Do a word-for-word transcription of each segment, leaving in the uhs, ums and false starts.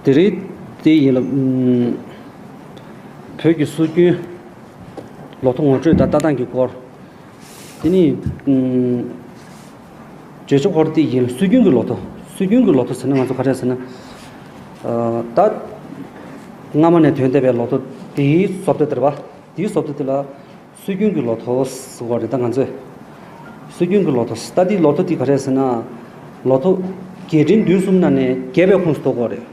དེ་རིང་དེ་ཡིན་ལ། ཨུམ། བོད་ཀྱི་སྲོལ་རྒྱུན་ལོ་ཐོ་ངོ་སྤྲོད་དང་ལྟ་སྟངས་ཀྱི་སྐོར། དེ་ནི། ཨུམ། བརྗོད་བྱ་སྐོར་དེ་ཡིན་ལ། སྲོལ་རྒྱུན་གྱི་ལོ་ཐོ། སྲོལ་རྒྱུན་གྱི་ལོ་ཐོ་ཟེར་ན་ང་ཚོ་ག་རེ་ཟེར་ན། ཨ། ད་སྔ་མ་ནས་ཐོན་བསྡད་པའི་ལོ་ཐོ་དེའི་བཟོ་ལྟ་དེ་རེད་པ། དེའི་བཟོ་ལྟ་དེ་ལ་སྲོལ་རྒྱུན་གྱི་ལོ་ཐོ་ཟེར་གོ་རེད། ད་ང་ཚོས་སྲོལ་རྒྱུན་གྱི་ལོ་ཐོ། ད་དེའི་ལོ་ཐོ་དེ་ག་རེ་ཟེར་ན། ལོ་ཐོ་རྒྱས་འབྲིང་བསྡུས་གསུམ་ནང་ནས་རྒྱས་པའི་ཁོངས་སུ་གཏོགས་གོ་རེད།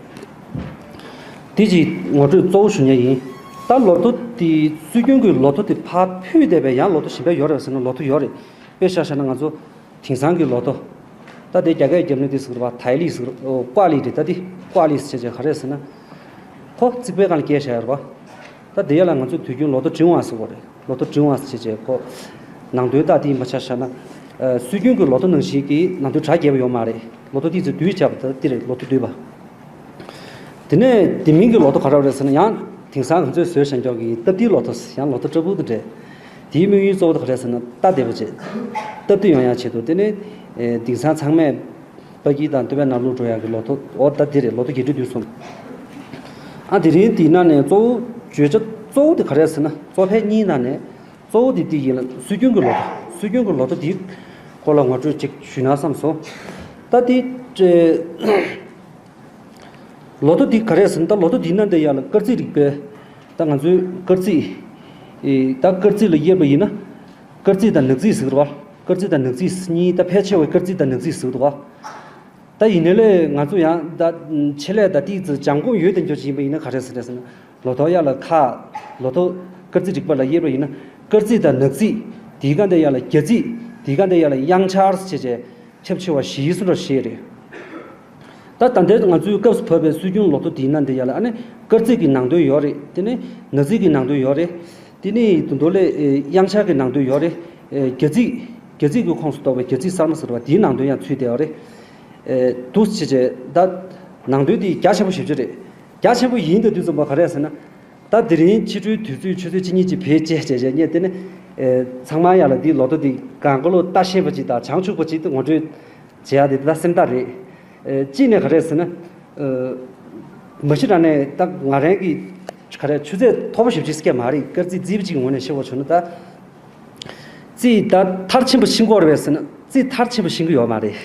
དེ་གཅིག་ངོ་སྤྲོད་གཙོ་བོ་ཞུ་མཁན་ཡིན། ད་ལོ་ཐོ་དེ། སྲོལ་རྒྱུན་གྱི་ལོ་ཐོ་དེ་ཕར་ཕུད་བསྡད་པའི་ཡང་ལོ་ཐོ་གཞན་པ་ཡོད་རེད་ཟེར་ན། ལོ་ཐོ་ཡོད་རེད། དཔེ་ཆ་བཞག་ན་ང་ཚོ་དེང་སང་གི་ལོ་ཐོ། ད་དེ་རྒྱ་སྐད་རྒྱབ་ན་དེ་ཟེར་བ། ཐའི་ལི་ཟེར། ཨོ། ཀོ་ལི་རེད། ད་དེ་ཀོ་ལི་ཟེར་བྱས་ག་རེ་ཟེར་ན། ཁོ་རྩིག་པའི་སྒང་ལ་བཀལ་བཞག་ཡོད་རེད་པ། ད་དེ་ཡ་ལ་ང་ཚོས་དུས་རྒྱུན་ལོ་ཐོ་ཀྲིང་ཝང་ཟེར་གོ་རེད། ལོ་ཐོ་ཀྲིང་ཝང་ཟེར་བྱས་ཁོ་ནང་དོན་ད་དེ་ཡིན་པ་ཆ་བཞག་ན། ཨ། སྲོལ་རྒྱུན་གྱི་ལོ་ཐོ་ནང་བཞིན་གྱི་ནང་དོན་གྲ་རྒྱས་པ་ཡོད་མ་རེད། ལོ་ཐོ་དེ་ཚོ་བསྡུས་བྱས་པ་ད་དེ་རེད། ལོ་ཐོ་བསྡུས་པ། དེ་ནས་དེ་མིན་གྱི་ལོ་ཐོ་ག་རེ་རེད་ཟེར་ན། ཡང་དེང་སང་ང་ཚོས་བཟོས་བཞག་མཁན་གྱི་སྟབས་བདེའི་ལོ་ཐོ། ཡང་ལོ་ཐོ་སྐྲ་སྦུག་དང་འདྲ། དེའི་དམིགས་ཡུལ་གཙོ་བོ་དེ་ག་རེ་ཟེར་ན། སྟབས་བདེ་བ་བྱེད། སྟབས་བདེ་ཡོང་ཡག་ཆེད་དུ། དེ་ནས། ཨེ། དེང་སང་ཚང་མས་ཕ་གི་དང་སྟོད་པའི་ནང་ལོགས་འགྲོ་ཡག་གི་ལོ་ཐོ། འོ། ད་དེ་རེད། ལོ་ཐོ་རྒྱས་འབྲིང་བསྡུས་གསུམ། ཨ། དེ་རིང་དེའི་ནང་ནས་གཙོ་བོ། བརྗོད་བྱ་གཙོ་བོ་དེ་ག་རེ་ཟེར་ན། གཙོ་ཕལ་གཉིས་ནང་ནས་གཙོ་བོ་དེ་དེ་ཡིན་ལ། སྲོལ་རྒྱུན་གྱི་ལོ་ཐོ། སྲོལ་རྒྱུན་གྱི་ལོ་ཐོ་དེའི་སྐོར་ལ་ངོ་སྤྲོད་ཅིག་ཞུས་ན་བསམ་སོང་། ད་དེ། ཨེ། ལོ་ཐོ་འདི་ག་རེ་ཟེར་ན། ད་ལོ་ཐོ་འདི་ནང་དེ་ཡ་ལ་སྐར་རྩིས་རིག་པའི། ད་ང་ཚོའི་སྐར་རྩིས། ཨེ། ད་སྐར་རྩིས་ལ་དབྱེ་བ་ཡིན་ན། སྐར་རྩིས་དང་ནག་རྩིས་ཟེར་བ། སྐར་རྩིས་དང་ནག་རྩིས་གཉིས། ད་ཕལ་ཆེ་བས་སྐར་རྩིས་དང་ནག་རྩིས་ཟེར་འདུག་བ། ད་ཡིན་ནའི་ལས་ང་ཚོ་ཡང་ད་ཆེད་ལས་ད་ཏིག་ཙི་སྦྱང་ཁོམ་ཡོད་དེ་འགྱོ་ཅིག་ཡིན་པ་ཡིན་ན་ག་རེ་ཟེར་རེད་ཟེར་ན། ལོ་ཐོ་ཡ་ལ་ཁ། ལོ་ཐོ་སྐར་རྩིས་རིག་པ་ལ་དབྱེ་བ་ཡིན་ན། སྐར་རྩིས་དང་ནག་རྩིས། དེའི་སྒང་དེ་ཡ་ལ་རྒྱ་རྩིས། དེའི་སྒང་དེ་ཡ་ལ་དབྱངས་འཆར་ཟེར་བྱས། ཁྱབ་ཆེ་བ་བཞི་སུ་འདྲ་བཤད་རེད། ད་ད་ལྟའི་ང་ཚོའི་སྐབས་སུ་བབས་པའི་སྲོལ་རྒྱུན་ལོ་ཐོ་དེའི་ནང་དེ་ཡ་ལ། ཨ་ནི་སྐར་རྩིས་ཀྱི་ནང་དོན་ཡོད་རེད། དེ་ནས་ནག་རྩིས་ཀྱི་ནང་དོན་ཡོད་རེད། དེ་ནས་དུ་མདོ་ལས། ཨེ། དབྱངས་འཆར་གྱི་ནང་དོན་ཡོད་རེད། ཨེ། རྒྱ་རྩིས། རྒྱ་རྩིས་ཀྱི་ཁོངས་སུ་གཏོགས་པའི་རྒྱ་རྩིས་གསར་མ་ཟེར་བ་དེའི་ནང་དོན་ཡང་ཚུད་བསྡད་ཡོད་རེད། ཨེ། འདུག་སེ་བྱས་བྱས་ད་ནང་དོན་དེ་རྒྱ་ཆེན་པོ་ཞེ་པོ་ཅིག་རེད། རྒྱ་ཆེན་པོ་ཡིན་དུས་དུས་ཙམ་པ་ག་རེ་ཟེར་ན། ད་དེ་རིང་ཕྱི་དྲོའི་དུས་ཚོད་ཆུ་ཚོད་གཅིག་གཉིས་ཅིག་བེད་སྤྱད་བྱས་བྱས་ངས་དེ་ནི། ཨེ། ཚང་མ་ཡ་ལ་འདི་ལོ་ཐོ་འདི་གང་ག་ལོ་ལྟ་ཤེས་པ་ཅིག་དང་བྱང་ཆུབ་པ་ཅིག་ཏུ་ངོ་སྤྲོད་བྱེད་ཡ་དེ་ད་སེམས་ཐག་རེད། ཨེ། གཅིག་ནས་ག་རེ་ཟེར་ན། ཨེ། མ་གཞི་རང་ནས་ད་ང་རང་གི་ག་རེ་ཆུ་ཚད་མཐོ་པོ་ཞེ་པོ་ཅིག་སྐད་མ་རེད། སྐར་རྩིས་རྩིས་པ་ཅིག་གི་ངོས་ནས་བཤད་པ་བྱུང་ན། ད་རྩིས་ད་མཐར་ཕྱིན་པ་ཤེས་ཀྱི་ཡོད་རེད་པས་ཟེར་ན། རྩིས་མཐར་ཕྱིན་པ་ཤེས་ཀྱི་ཡོད་མ་རེད།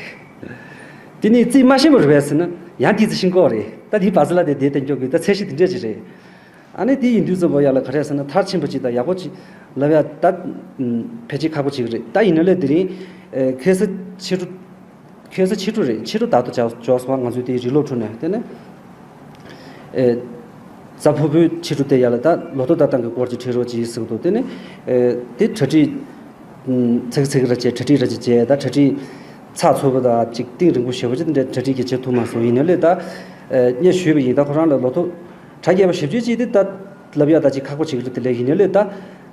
དེ་ནས་རྩིས་མ་ཤེས་པ་རེད་པས་ཟེར་ན། ཡང་དེ་ཚོ་ཤེས་ཀྱི་ཡོད་རེད། ད་དེའི་བར་ཚ་ལ་དེ་བསྡད་བསྡད་འགྱོ་དགོས། ད་ཚད་གཞི་དེ་འདྲ་ཅིག་རེད། ཨ་ནི་དེ་ཡིན་དུས་ཙམ་པ་ཡ་ལ་ག་རེ་ཟེར་ན། མཐར་ཕྱིན་པ་ཅིག་དང་ཡག་པོ་ཅིག་ལབ་ཡ་ད། ཨམ། ཕལ་ཆེར་ཁག་པོ་ཅིག་རེད། ད་ཡིན་ན་ལས་དེ་རིང་། ཨེ། ཁ་སང་ཕྱི་དྲོ། ཁ་སང་ཕྱི་དྲོ་རེད། ཕྱི་དྲོ་ད་དུང་འབྱོར་སོང་། ང་ཚོའི་དེའི་རི་ལོ་ཁྲོད་ནས། དེ་ནས། ཨེ། གཟའ་ཕུར་བུའི་ཕྱི་དྲོ་དེ་ཡ་ལ་ད་ལོ་ཐོ་ལྟ་སྟངས་ཀྱི་སྐོར་ཅིག་འཁྲིད་རོགས་གྱིས་ཟེར་གྱི་འདུག། དེ་ནས། ཨེ། དེ་གྲ་སྒྲིག་ཚིག་ཚིག་ར་བྱས། གྲ་སྒྲིག་ར་ཅིག་བྱས། ད་གྲ་སྒྲིག་ཚགས་ཚུད་པོ་དང་ཅིག་གཏིང་རིང་པོ་ཞེ་པོ་ཅིག་དེ་འདྲ་གྲ་སྒྲིག་གི་བྱེད་ཐུབ་མ་སོང་། ཡིན་ནའི་ལས་ད། ཨེ། ངས་ཞུས་པ་ཡིན། ད་ཁོ་རང་ལ་ལོ་ཐོ་གྲ་རྒྱས་པ་ཞེ་པོ་ཅིག་དེ་ད་ལབ་ཡ་ད་ཅིག་ཁག་པོ་ཅིག་རེད་དེ་ལས། ཡིན་ནའི་ལས་ད་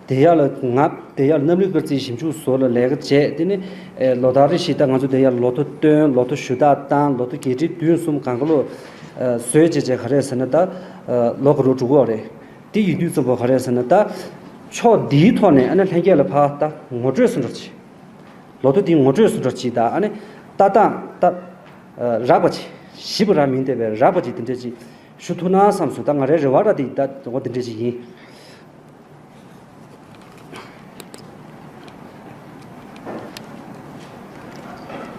དེ་ཡ་ལ་ང་དེ་ཡ་ལ་གནམ་རིག་སྐར་རྩིས་ཞིབ་འཇུག་སོགས་ལ་ལས་ཀ་བྱས། དེ་ནས། ཨེ། ལོ་ལྟར་རེ་བཞིན་ད་ང་ཚོ་དེ་ཡ་ལ་ལོ་ཐོ་བཏོན། ལོ་ཐོ་ཞུ་དག་བཏང་། ལོ་ཐོ་རྒྱས་འབྲིང་བསྡུས་གསུམ་གང་ག་ལོ། ཨེ། བཟོས་བྱས་བྱས་ག་རེ་ཟེར་ན། ད། ཨེ། ལོ་ག་རུ་འགྲོ་གི་ཡོད་རེད། དེ་ཡིན་དུས་ཙམ་པ་ག་རེ་ཟེར་ན། ད་ཕྱོགས་འདིའི་ཐོག་ནས་ཨ་ནི་ལྷན་རྒྱས་ལ་ཕར་ད་ངོ་སྤྲོད་སུ་འདྲ་ཅིག། ལོ་ཐོ་འདིའི་ངོ་སྤྲོད་སུ་འདྲ་ཅིག་དང་། ཨ་ནི་ལྟ་སྟངས་ད། ཨེ། རགས་པ་ཅིག། ཞིབ་པ་རང་མིན་དེ་བས་རགས་པ་ཅིག་དེ་འདྲ་ཅིག་ཞུ་ཐུབ་ན་བསམ་སོང་། ད་ང་རའི་རེ་བ་ར་དེ་ད་འོ་དེ་འདྲ་ཅིག་ཡིན།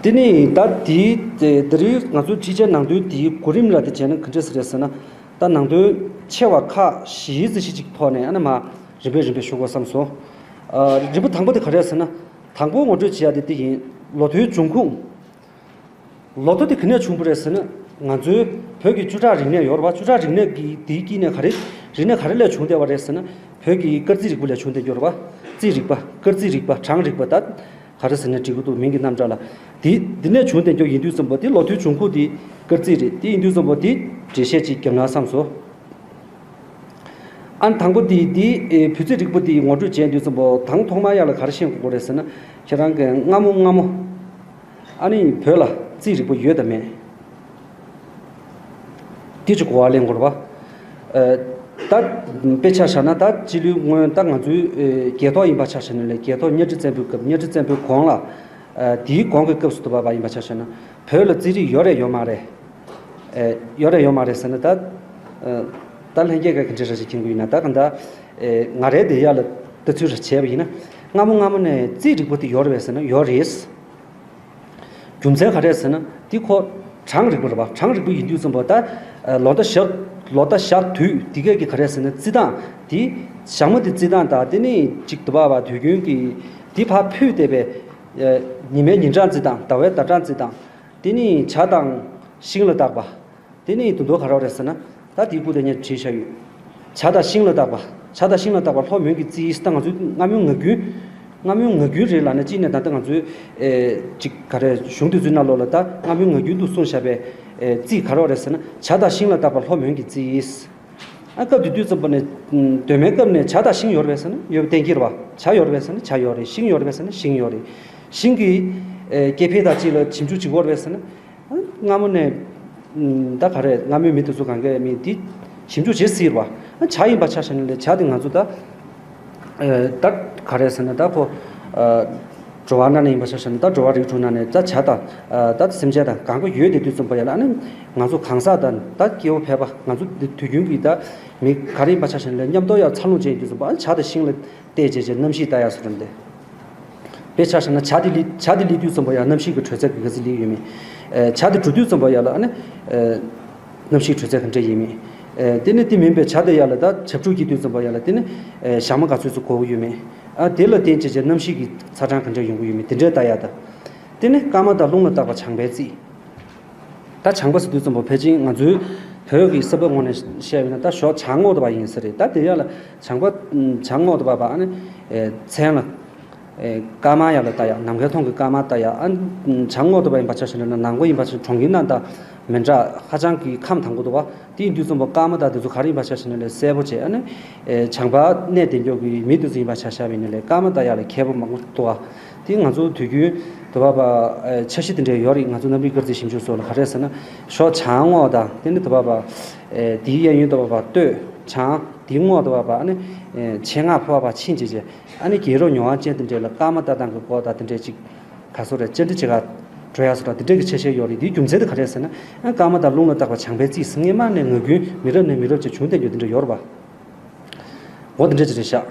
དེ་ནས་ད་དེའི་དེ་དེ་རིང་ང་ཚོའི་འཁྲིད་བྱའི་ནང་དོན་དེའི་གོ་རིམ་ལ་དེ་བྱས་ན་ག་འདྲ་ཟེར་རེད་ཟེར་ན། ད་ནང་དོན་ཆེ་བ་ཁག་བཞི་ཙམ་ཞིག་ཅིག་ཐོག་ནས་ཨ་ནི་མར་རིམ་པས་རིམ་པས་ཞུ་དགོས་བསམ་སོང་། ཨ། རིམ་པ་དང་པོ་དེ་ག་རེ་ཟེར་ན། དང་པོ་ངོ་སྤྲོད་བྱེད་ཡ་དེ་དེ་ཡིན། ལོ་ཐོའི་འབྱུང་ཁུངས། ལོ་ཐོ་དེ་ག་ནས་བྱུང་བ་རེད་ཟེར་ན། ང་ཚོའི་བོད་ཀྱི་བཅུ་ཕྲག་རིག་གནས་ཡོད་རེད་པ། བཅུ་ཕྲག་རིག་གནས་ཀྱི་དེའི་དཀྱིལ་ནས་ག་རེ། རིག་གནས་ག་རེ་ལས་བྱུང་བསྡད་པ་རེད་ཟེར་ན། བོད་ཀྱི་སྐར་རྩིས་རིག་པ་ལས་བྱུང་བསྡད་ཀྱི་ཡོད་རེད་པ། རྩིས་རིག་པ། སྐར་རྩིས་རིག་པ། གྲངས་རིག་པ། ད་ག་རེ་ཟེར་ན་འགྲིག་གི་འདུག། མིང་གི་རྣམ་གྲངས་ལ། དེ་འདི་ནས་བྱུང་བསྡད་ཀྱི་ཡོད། ཡིན་དུས་ཙམ་པ་དེ་ལོ་ཐོའི་འབྱུང་ཁུངས་དེ་སྐར་རྩིས་རེད། དེ་ཡིན་དུས་ཙམ་པ་དེ་འགྲེལ་བཤད་ཅིག་བརྒྱབ་ན་བསམ་སོང་། ཨ་ནི་དང་པོ་དེ་དེ། ཨེ། བོད་རྩིས་རིག་པ་དེ་ངོ་སྤྲོད་བྱས་དུས་ཙམ་པ་དང་ཐོག་མ་ཡ་ལ་ག་རེ་ཤེས་དགོས་རེད་ཟེར་ན། ཁྱེད་རང་གིས་སྔ་མོ་སྔ་མོ། ཨ་ནི་བོད་ལ་རྩིས་རིག་པ་ཡོད་དམ་མེད། དེ་ཅིག་གོ་བ་ལེན་དགོས་རེད་པ། ཨ། ད་དཔེ་ཆ་བཞག་ན། ད་སྤྱི་ལོའི་སྔོན་ད་ང་ཚོའི། ཨེ། རྒྱལ་ཐོག་ཡིན་པ་ཆ་བཞག་ན་ལས། རྒྱལ་ཐོག་གཉའ་ཁྲི་བཙན་པོའི་སྐབས། གཉའ་ཁྲི་བཙན་པོའི་གོང་ལ། ཨ། དེའི་གོང་གི་སྐབས་སུ་དུ་བ་བ་ཡིན་པ་ཆ་བཞག་ན། བོད་ལ་རྩིས་རིག་ཡོད་རེད་ཡོད་མ་རེད། ཨེ། ཡོད་རེད་ཡོད་མ་རེད་ཟེར་ན་ད། ཨ། ད་ལྷན་རྒྱས་ཀྱིས་ག་འདྲ་རེ་ཞིག་མཁྱེན་གྱི་ཡོད་ན། ད་ག་འདྲ། ཨེ། ང་རའི་འདི་ཡ་ལ་ལྟ་ཚུལ་རེ་བྱས་པ་ཡིན་ན། སྔ་མོ་སྔ་མོ་ནས་རྩིས་རིག་པ་དེ་ཡོད་རེད་ཟེར་ན་ཡོད་རེད། རྒྱུ་མཚན་ག་རེ་ཟེར་ན་འདི་ཁོ་གྲངས་རིག་པ་རེད་པ། གྲངས་རིག་པ་ཡིན་དུས་ཙམ་པ་ད། ཨ། ལོ་ཟླ་ཞག་ལོ་ཟླ་ཞག་དུས་འདི་གས་ཀྱི་ག་རེ་ཟེར་ན་རྩིས་སྟངས་དེ། ཞག་མ་དེ་རྩིས་སྟངས་དང་དེ་ནས་གཅིག་དུ་བ་བ་དུས་རྒྱུན་གྱི་དེ་ཕར་ཕུད་བསྡད་པའི། ཨ། ཉི་མའི་ཉིན་གྲངས་རྩིས་སྟངས། ཟླ་བའི་ཟླ་གྲངས་རྩིས་སྟངས། དེ་ནས་བྱ་དང་ཤིང་ལ་བཏགས་པ། དེ་ནས་དུ་མདོ་ག་རེ་རེད་ཟེར་ན། ད་དེའི་སྐུ་དེ་ངས་བྲིས་བཞག་ཡོད། བྱ་དང་ཤིང་ལ་བཏགས་པ། བྱ་དང་ཤིང་ལ་བཏགས་པ་ལྷོ་མོན་གྱི་རྩིས། ད་ང་ཚོའི་སྔ་མོའི་ངག་རྒྱུན། སྔ་མོའི་ངག་རྒྱུན་རེད་ལབ་ན་གཅིག་ནས་ད་ལྟ་ང་ཚོའི། ཨེ། ཅིག་ག་རེ་གཞུང་དེ་ཚོའི་ནང་ལོགས་ལ་ད་སྔ་མོའི་ངག་རྒྱུན་དུ་གསུངས་བཞག་པའི། ཨེ། རྩིས་ག་རེ་རེད་ཟེར་ན། བྱ་དང་ཤིང་ལ་བཏགས་པ་ལྷོ་མོན་གྱི་རྩིས། ཨ། སྐབས་དེ་དུས་ཙམ་པ་ནས། གདོད་མའི་སྐབས་ནས་བྱ་དང་ཤིང་ཡོད་རེད་པས་ཟེར་ན་ཡོད་པ་གཏན་འཁེལ་བ། བྱ་ཡོད་རེད་པས་ཟེར་ན་བྱ་ཡོད་རེད། ཤིང་ཡོད་རེད་པས་ཟེར་ན་ཤིང་ཡོད་རེད། ཤིང་གི། ཨེ། སྐྱེ་འཕེལ་དང་གཅིག་ལ་ཞིབ་འཇུག་བྱེད་དགོས་རེད་པས་ཟེར་ན། ཨ། སྔ་མོ་ནས། ཨ། ད་ག་རེ་སྔ་མོའི་མི་དེ་ཚོ་གང་གས་མི་དེ་ཞིབ་འཇུག་བྱེད་སྲིད་པ། ཨ། བྱ་ཡིན་པ་ཆ་བཞག་ན་ལས་བྱ་དེ་ང་ཚོ་ད། ཨ། ད་ག་རེ་ཟེར་ན་ད་ཁོ། ཨ། འགྲོ་བ་རྣམས་ནས་ཡིན་པ་ཆ་བཞག་ན་ད་འགྲོ་བ་རིགས་དྲུག་ནང་ནས་ད་བྱ་དང་། ཨ། ད་སེམས་ཅན་དང་གང་ག་ཡོད་དེ་དུས་ཙམ་པ་ཡ་ལ་ཨ་ནི་ང་ཚོ་གང་ཟག་དང་ད་སྐྱེ་བོ་ཕལ་པ་ང་ཚོ་འདི་དུས་རྒྱུན་གྱི་ད་མི་ག་རེ་ཡིན་པ་ཆ་བཞག་ན་ལས་མཉམ་དུ་ཡ་འཚར་ལོངས་བྱས་ཡིན་དུས་ཙམ་པ། ཨ། བྱ་དང་ཤིང་ལ་བལྟས་བྱས་བྱས་རྣམ་ཤེས་ལྟ་ཡ་སོ་རམ་དེ། དཔེ་ཆ་བཞག་ན་བྱ་དེ་ལི་བྱ་དེ་ལི་དུས་ཙམ་པ་ཡ་རྣམ་ཤེས་ཀྱི་དྲོད་ཚད་ཀྱི་ག་ཚོད་ལི་ཡོད་མེད། ཨ། བྱ་དེ་འགྲོ་དུས་ཙམ་པ་ཡ་ལ་ཨ་ནི། ཨ། རྣམ་ཤེས་དྲོད་ཚད་ག་འདྲ་ཡིན་མིན། ཨེ། དེ་ནི་དེ་མིན་པའི་བྱ་དེ་ཡ་ལ་ད་བྱ་ཕྲུག་སྐྱེ་དུས་ཙམ་པ་ཡ་ལ་དེ་ནི། ཨེ། ཞག་མ་ག་ཚོད་ཚོད་འགོར་གྱི་ཡོད་མེད། ཨ། དེ་ལ་བརྟེན་བྱས་བྱས་རྣམ་ཤེས་ཀྱི་ཚ་གྲང་ག་འདྲ་ཡོང་གི་ཡོད་མེད་དེ་འདྲའི་ལྟ་ཡ་ད། དེ་ནི་སྐར་མ་དང་རླུང་ལ་བཏགས་པ་བྱང་པའི་རྩིས། ད་བྱང་པ་ཟེར་དུས་ཙམ་པ་ཕལ་ཆེར་ང་ཚོའི་བོད་ཀྱི་ས་བབ་ངོས་ནས་བཤད་ཡོད་ན་ད་ཞོགས་བྱང་སྔོ་དུ་བ་ཡིན་ས་རེད། ད་དེ་ཡ་ལ་བྱང་པ། བྱང་སྔོ་དུ་བ་བ་ཨ་ནི། ཨེ། མཚན་ལ། ཨེ། སྐར་མ་ཡ་ལ་ལྟ་ཡ། ནམ་མཁའི་མཐོངས་ཀྱི་སྐར་མ་ལྟ་ཡ། ཨ། བྱང་སྔོ་དུ་བ་ཡིན་པ་ཆ་བཞག་ན་ནང་པ་ཡིན་པ་ཆ་གྲོང་ཁྱེར་ནང་དང་མི་འདྲ། ཧ་ཅང་གི་ཁམས་དྭངས་པོ་འདུག་བ། དེ་ཡིན་དུས་ཙམ་པ་སྐར་མ་དང་དེ་ཚོ་ག་རེ་ཡིན་པ་ཆ་བཞག་ན་ལས་གསལ་པོ་བྱས། ཨ་ནི། ཨེ། བྱང་པ་གནས་དེ་མགྱོགས་ཀྱི་མི་དེ་ཚོ་ཡིན་པ་ཆ་བཞག་པ་ཡིན་ན་ལས་སྐར་མ་ལྟ་ཡ་ལ་ཁྱད་པར་མང་པོ་འདུག་བ། དེ་ང་ཚོ་དུས་རྒྱུན་དུ་བ་བ། ཨེ། འཆར་གཞི་དེ་འདྲ་ཡོད་རེད། ང་ཚོ་གནམ་རིག་སྐར་རྩིས་ཞིབ་འཇུག་སོགས་ལ་ག་རེ་ཟེར་ན། ཞོགས་བྱང་སྔོ་དང་དེ་ནི་དུ་བ་བ། ཨེ། དེའི་གཡས་གཡོན་དུ་བ་བ་སྟོད་བྱང་། དེའི་སྔོ་དུ་བ་བ་ཨ་ནི། ཨེ། ཆེད་མངགས་འཕོ་བ་བ་ཕྱིན་བྱས་བྱས། ཨ་ནི་རྒྱལ་རབས་མྱོང་བ་ཅན་དེ་འདྲས་ལ་སྐར་མ་ལྟ་སྟངས་ཀྱི་སྐོར་དང་དེ་འདྲས་ཅིག་ག་སོ་རེད། བཅར་འདྲི་བྱེད་ག་འགྲོ་ཡ་སོ་དང་དེ་འདྲས་ཀྱི་འཆར་གཞི་ཡོད་རེད། དེའི་རྒྱུ་མཚན་དེ་ག་རེ་ཟེར་ན། ཨ། སྐར་མ་དང་རླུང་ལ་བཏགས་པ་བྱང་པའི་རྩིས་སྔས་མ་ནས་ངག་རྒྱུན་མི་རབས་ནས་མི་རབས་ཀྱི་བྱུང་བསྡད་རྒྱུ་དེ་འདྲ་ཡོད་རེད་པ། འོ་དེ་འདྲ་ཅིག་རེད་ཤག་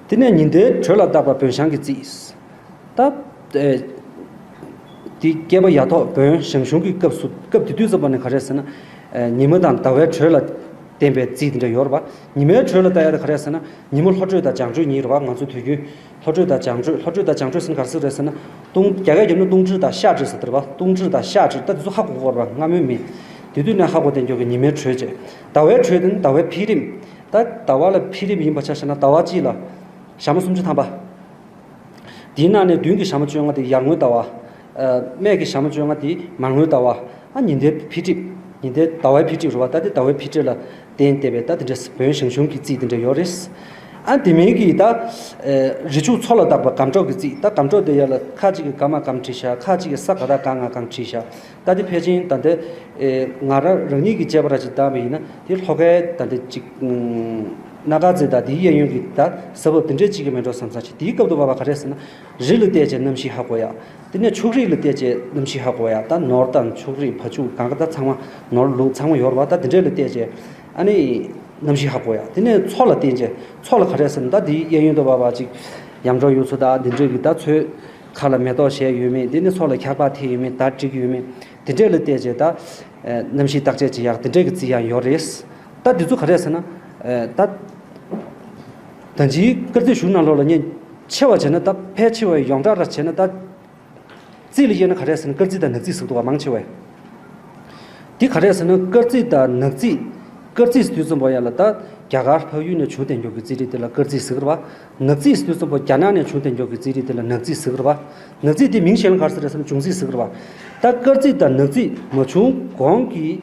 དེ་ནས་ཉི་ཟླའི་དྲོད་ལ་བཏགས་པ་བོད་ཞང་གི་རྩིས། ད། ཨེ། དེ་བསྐལ་པ་ཡ་ཐོག་བོན་ཞང་ཞུང་གི་སྐབས་སུ། སྐབས་དེ་དུས་ཙམ་པ་ནས་ག་རེ་ཟེར་ན། ཨེ། ཉི་མ་དང་ཟླ་བའི་དྲོད་ལ་བརྟེན་པའི་རྩིས་དེ་འདྲ་ཡོད་རེད་པ། ཉི་མའི་དྲོད་ལ་ལྟ་ཡ་དེ་ག་རེ་ཟེར་ན། ཉི་མ་ལྷོ་དྲོད་དང་བྱང་དྲོད་གཉིས་རེད་པ། ང་ཚོ་དུས་རྒྱུན་ལྷོ་དྲོད་དང་བྱང་དྲོད། ལྷོ་དྲོད་དང་བྱང་དྲོད་ཟེར་ན་ག་རེ་ཟེར་རེད་ཟེར་ན། སྟོང་། རྒྱ་སྐད་བརྒྱབ་ན་སྟོང་ཁྲིར་དང་ཤར་ཁྲིར་ཟེར་དེ་རེད་པ། སྟོང་ཁྲིར་དང་ཤར་ཁྲིར། ད་དེ་ཚོ་ཧ་གོ་གི་ཡོད་རེད་པ། སྔ་མོའི་མི། དེ་དུས་ནས་ཧ་གོ་བསྡད་མགྱོགས་ཀྱི་ཉི་མའི་དྲོད་བྱས། ཟླ་བའི་དྲོད་དེ་ནི་ཟླ་བའི་འཕེལ་རིམ། ད་ཟླ་བ་ལ་འཕེལ་རིམ་ཡིན་པ་ཆ་བཞག་ན་ཟླ་བ་གཅིག་ལ་ཞག་མ་སུམ་ཅུ་ཐམ་པ། དེའི་ནང་ནས་མདུན་གྱི་ཞག་མ་བཅོ་ལྔ་དེ་ཡར་ངོའི་ཟླ་བ། ཨ། སྨད་ཀྱི་ཞག་མ་བཅོ་ལྔ་དེ་མར་ངོའི་ཟླ་བ། ཨ། ཉི་ཟླའི་འཕེལ་འགྲིབ། ཉི་ཟླའི་ཟླ་བའི་འཕེལ་འགྲིབ་རེད་པ། ད་དེ་ཟླ་བའི་འཕེལ་འགྲིབ་ལ་བརྟེན་བསྡད་པའི་ད་དེ་འདྲའི་བོན་ཞང་ཞུང་གི་རྩིས་དེ་འདྲ་ཡོད་རེད། ཨ། དེ་མིན་གྱི་ད། ཨེ། རི་ཆུ་མཚོ་ལ་བཏགས་པ་སྒམ་གྲོག་གི་རྩིས། ད་སྒམ་གྲོག་དེ་ཡ་ལ་ཁ་ཅིག་གིས་ཀ་མ་སྒམ་བྲིས་ཤག་ཁ་ཅིག་གིས་ས་ག་བཏགས་སྒ་ང་སྒང་བྲིས་ཤག་ད་དེ་ཕལ་ཆེར་ད་ལྟ། ཨེ། ང་རང་རང་ཉིད་ཀྱི་དཔྱད་པ་ར་ཅིག་བཏང་བ་ཡིན་ན་དེ་ལྷོ་ཁའི་ད་ལྟ་ཅིག་སྣ་དཀར་རྩེ་དང་དེའི་གཡས་གཡོན་གྱི་ད་ས་བབ་དེ་འདྲའི་ཅིག་གི་མེད་འགྲོ་བསམ་བསམ་ཞིག་དེའི་སྐབས་དུ་བབ་པ་ག་རེ་ཟེར་ན། རི་ལ་བལྟས་བྱས་རྣམ་ཤེས་ཧ་གོ་ཡ། དེ་ནས་ཕྱུགས་རིགས་ལ་བལྟས་བྱས་རྣམ་ཤེས་ཧ་གོ་ཡ། ད་ནོར་དང་ཕྱུགས་རིགས་བ་ཕྱུགས་གང་ག་ད་ཚང་མ་ནོར་ལུག་ཚང་མ་ཡོད་རེད་པ། ད་དེ་འདྲས་ལ་བལྟས་བྱས་ཨ་ནི་རྣམ་ཤེས་ཧ་གོ་ཡ། དེ་ནས་མཚོ་ལ་བལྟས་བྱས་མཚོ་ལ་ག་རེ་ཟེར་ན། ད་དེའི་གཡས་གཡོན་དུ་བབ་པ་ཅིག་ཡམ་གྲོག་ཡུག་ཚོ་དང་དེ་འདྲས་ཀྱི་ད་མཚོའི་ཁ་ལ་མེ་ཏོག་བཞད་ཡོད་མེད། དེ་ནས་མཚོ་ལ་འཁྱག་པ་ཐིགས་ཡོད་མེད། ཟླ་བསྒྲིགས་ཡོད་མེད། དེ་འདྲས་ལ་བལྟས་བྱས་ད། ཨེ། རྣམ་ཤེས་བརྟག་དཔྱད་བྱེད་ཡག་དེ་འདྲས་ཀྱི་རྩིས་ཡང་ཡོད་རེད། ད་འདི་ཚོ་ག་རེ་ཟེར་ན། ཨེ། ད། ད་ཅིའི་སྐར་རྩིས་གཞུང་ནང་ལོགས་ལ་ངས་ཆེ་བ་བྱས་ན། ད་ཕལ་ཆེ་བ་ཡོངས་གྲགས་ར་བྱས་ན་ད། རྩིས་ལ་དབྱེ་ན་ག་རེ་ཟེར་ན་སྐར་རྩིས་དང་ནག་རྩིས་ཟེར་འདུག་པ་མང་ཆེ་བས། འདི་ག་རེ་ཟེར་ན་སྐར་རྩིས་དང་ནག་རྩིས། སྐར་རྩིས་ཟེར་དུས་ཙམ་པ་ཡ་ལ་ད་རྒྱ་གར་འཕགས་ཡུལ་ནས་བྱུང་བསྡད་མགྱོགས་ཀྱི་རྩིས་རིག་དེ་ལ་སྐར་རྩིས་ཟེར་གི་རེད་པ། ནག་རྩིས་ཟེར་དུས་ཙམ་པ་རྒྱ་ནག་ནས་བྱུང་བསྡད་མགྱོགས་ཀྱི་རྩིས་རིག་དེ་ལ་ནག་རྩིས་ཟེར་གི་རེད་པ། ནག་རྩིས་དེ་མིང་གཞན་ལ་ག་རེ་ཟེར་རེད་ཟེར་ན་འབྱུང་རྩིས་ཟེར་གི་རེད་པ། ད་སྐར་རྩིས་དང་ནག་རྩིས་མ་བྱུང་གོང་གི་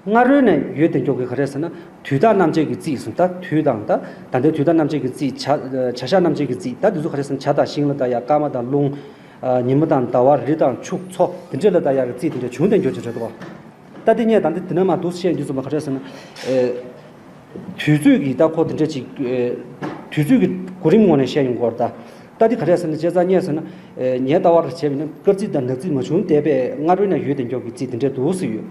སྔ་རོལ་ནས་ཡོད་བསྡད་མགྱོགས་ཀྱི་ག་རེ་ཟེར་ན་དུས་རྟགས་རྣམ་བཅད་ཀྱི་རྩིས་ཟེར། ད་དུས་དང་ད་ད་ལྟའི་དུས་རྟགས་རྣམ་བཅད་ཀྱི་རྩིས། བྱ་བྱ་གཞག་རྣམ་བཅད་ཀྱི་རྩིས། ད་དེ་ཚོ་ག་རེ་ཟེར་ན་བྱ་དང་ཤིང་ལ་ལྟ་ཡ། སྐར་མ་དང་རླུང་། ཨ། ཉི་མ་དང་ཟླ་བ། རི་དང་ཆུ་མཚོ་དེ་འདྲས་ལ་ལྟ་ཡག་གི་རྩིས་དེ་འདྲས་བྱུང་བསྡད་མགྱོགས་ཀྱི་རེད་འདུག་པ། ད་དེ་ངས་ད་འདི་འདི་ན་མ་འདུག་བཤད་རྒྱུ་ཙམ་པ་ག་རེ་ཟེར་ན། ཨེ། དུས་ཚོད་ཀྱི་ད་ཁོ་དེ་འདྲས་ཅིག་ཨེ། དུས་ཚོད་ཀྱི་གོ་རིམ་ངོས་ནས་བཤད་ཡོང་གི་ཡོད་རེད་ད། ད་འདི་ག་རེ་ཟེར་ན་བྱས་ཙང་ངས་ཟེར་ན། ཨེ། ངའི་ལྟ་བ་ར་བྱས་པ་ཡིན་ན་སྐར་རྩིས་དང་ནག་རྩིས་མ་བྱུང་བསྡད་པའི་སྔ་རོལ་ན་ཡོད་བསྡད་མགྱོགས་ཀྱི་རྩིས་དེ་འདྲས་འདུག་ཟེར་ཡོད།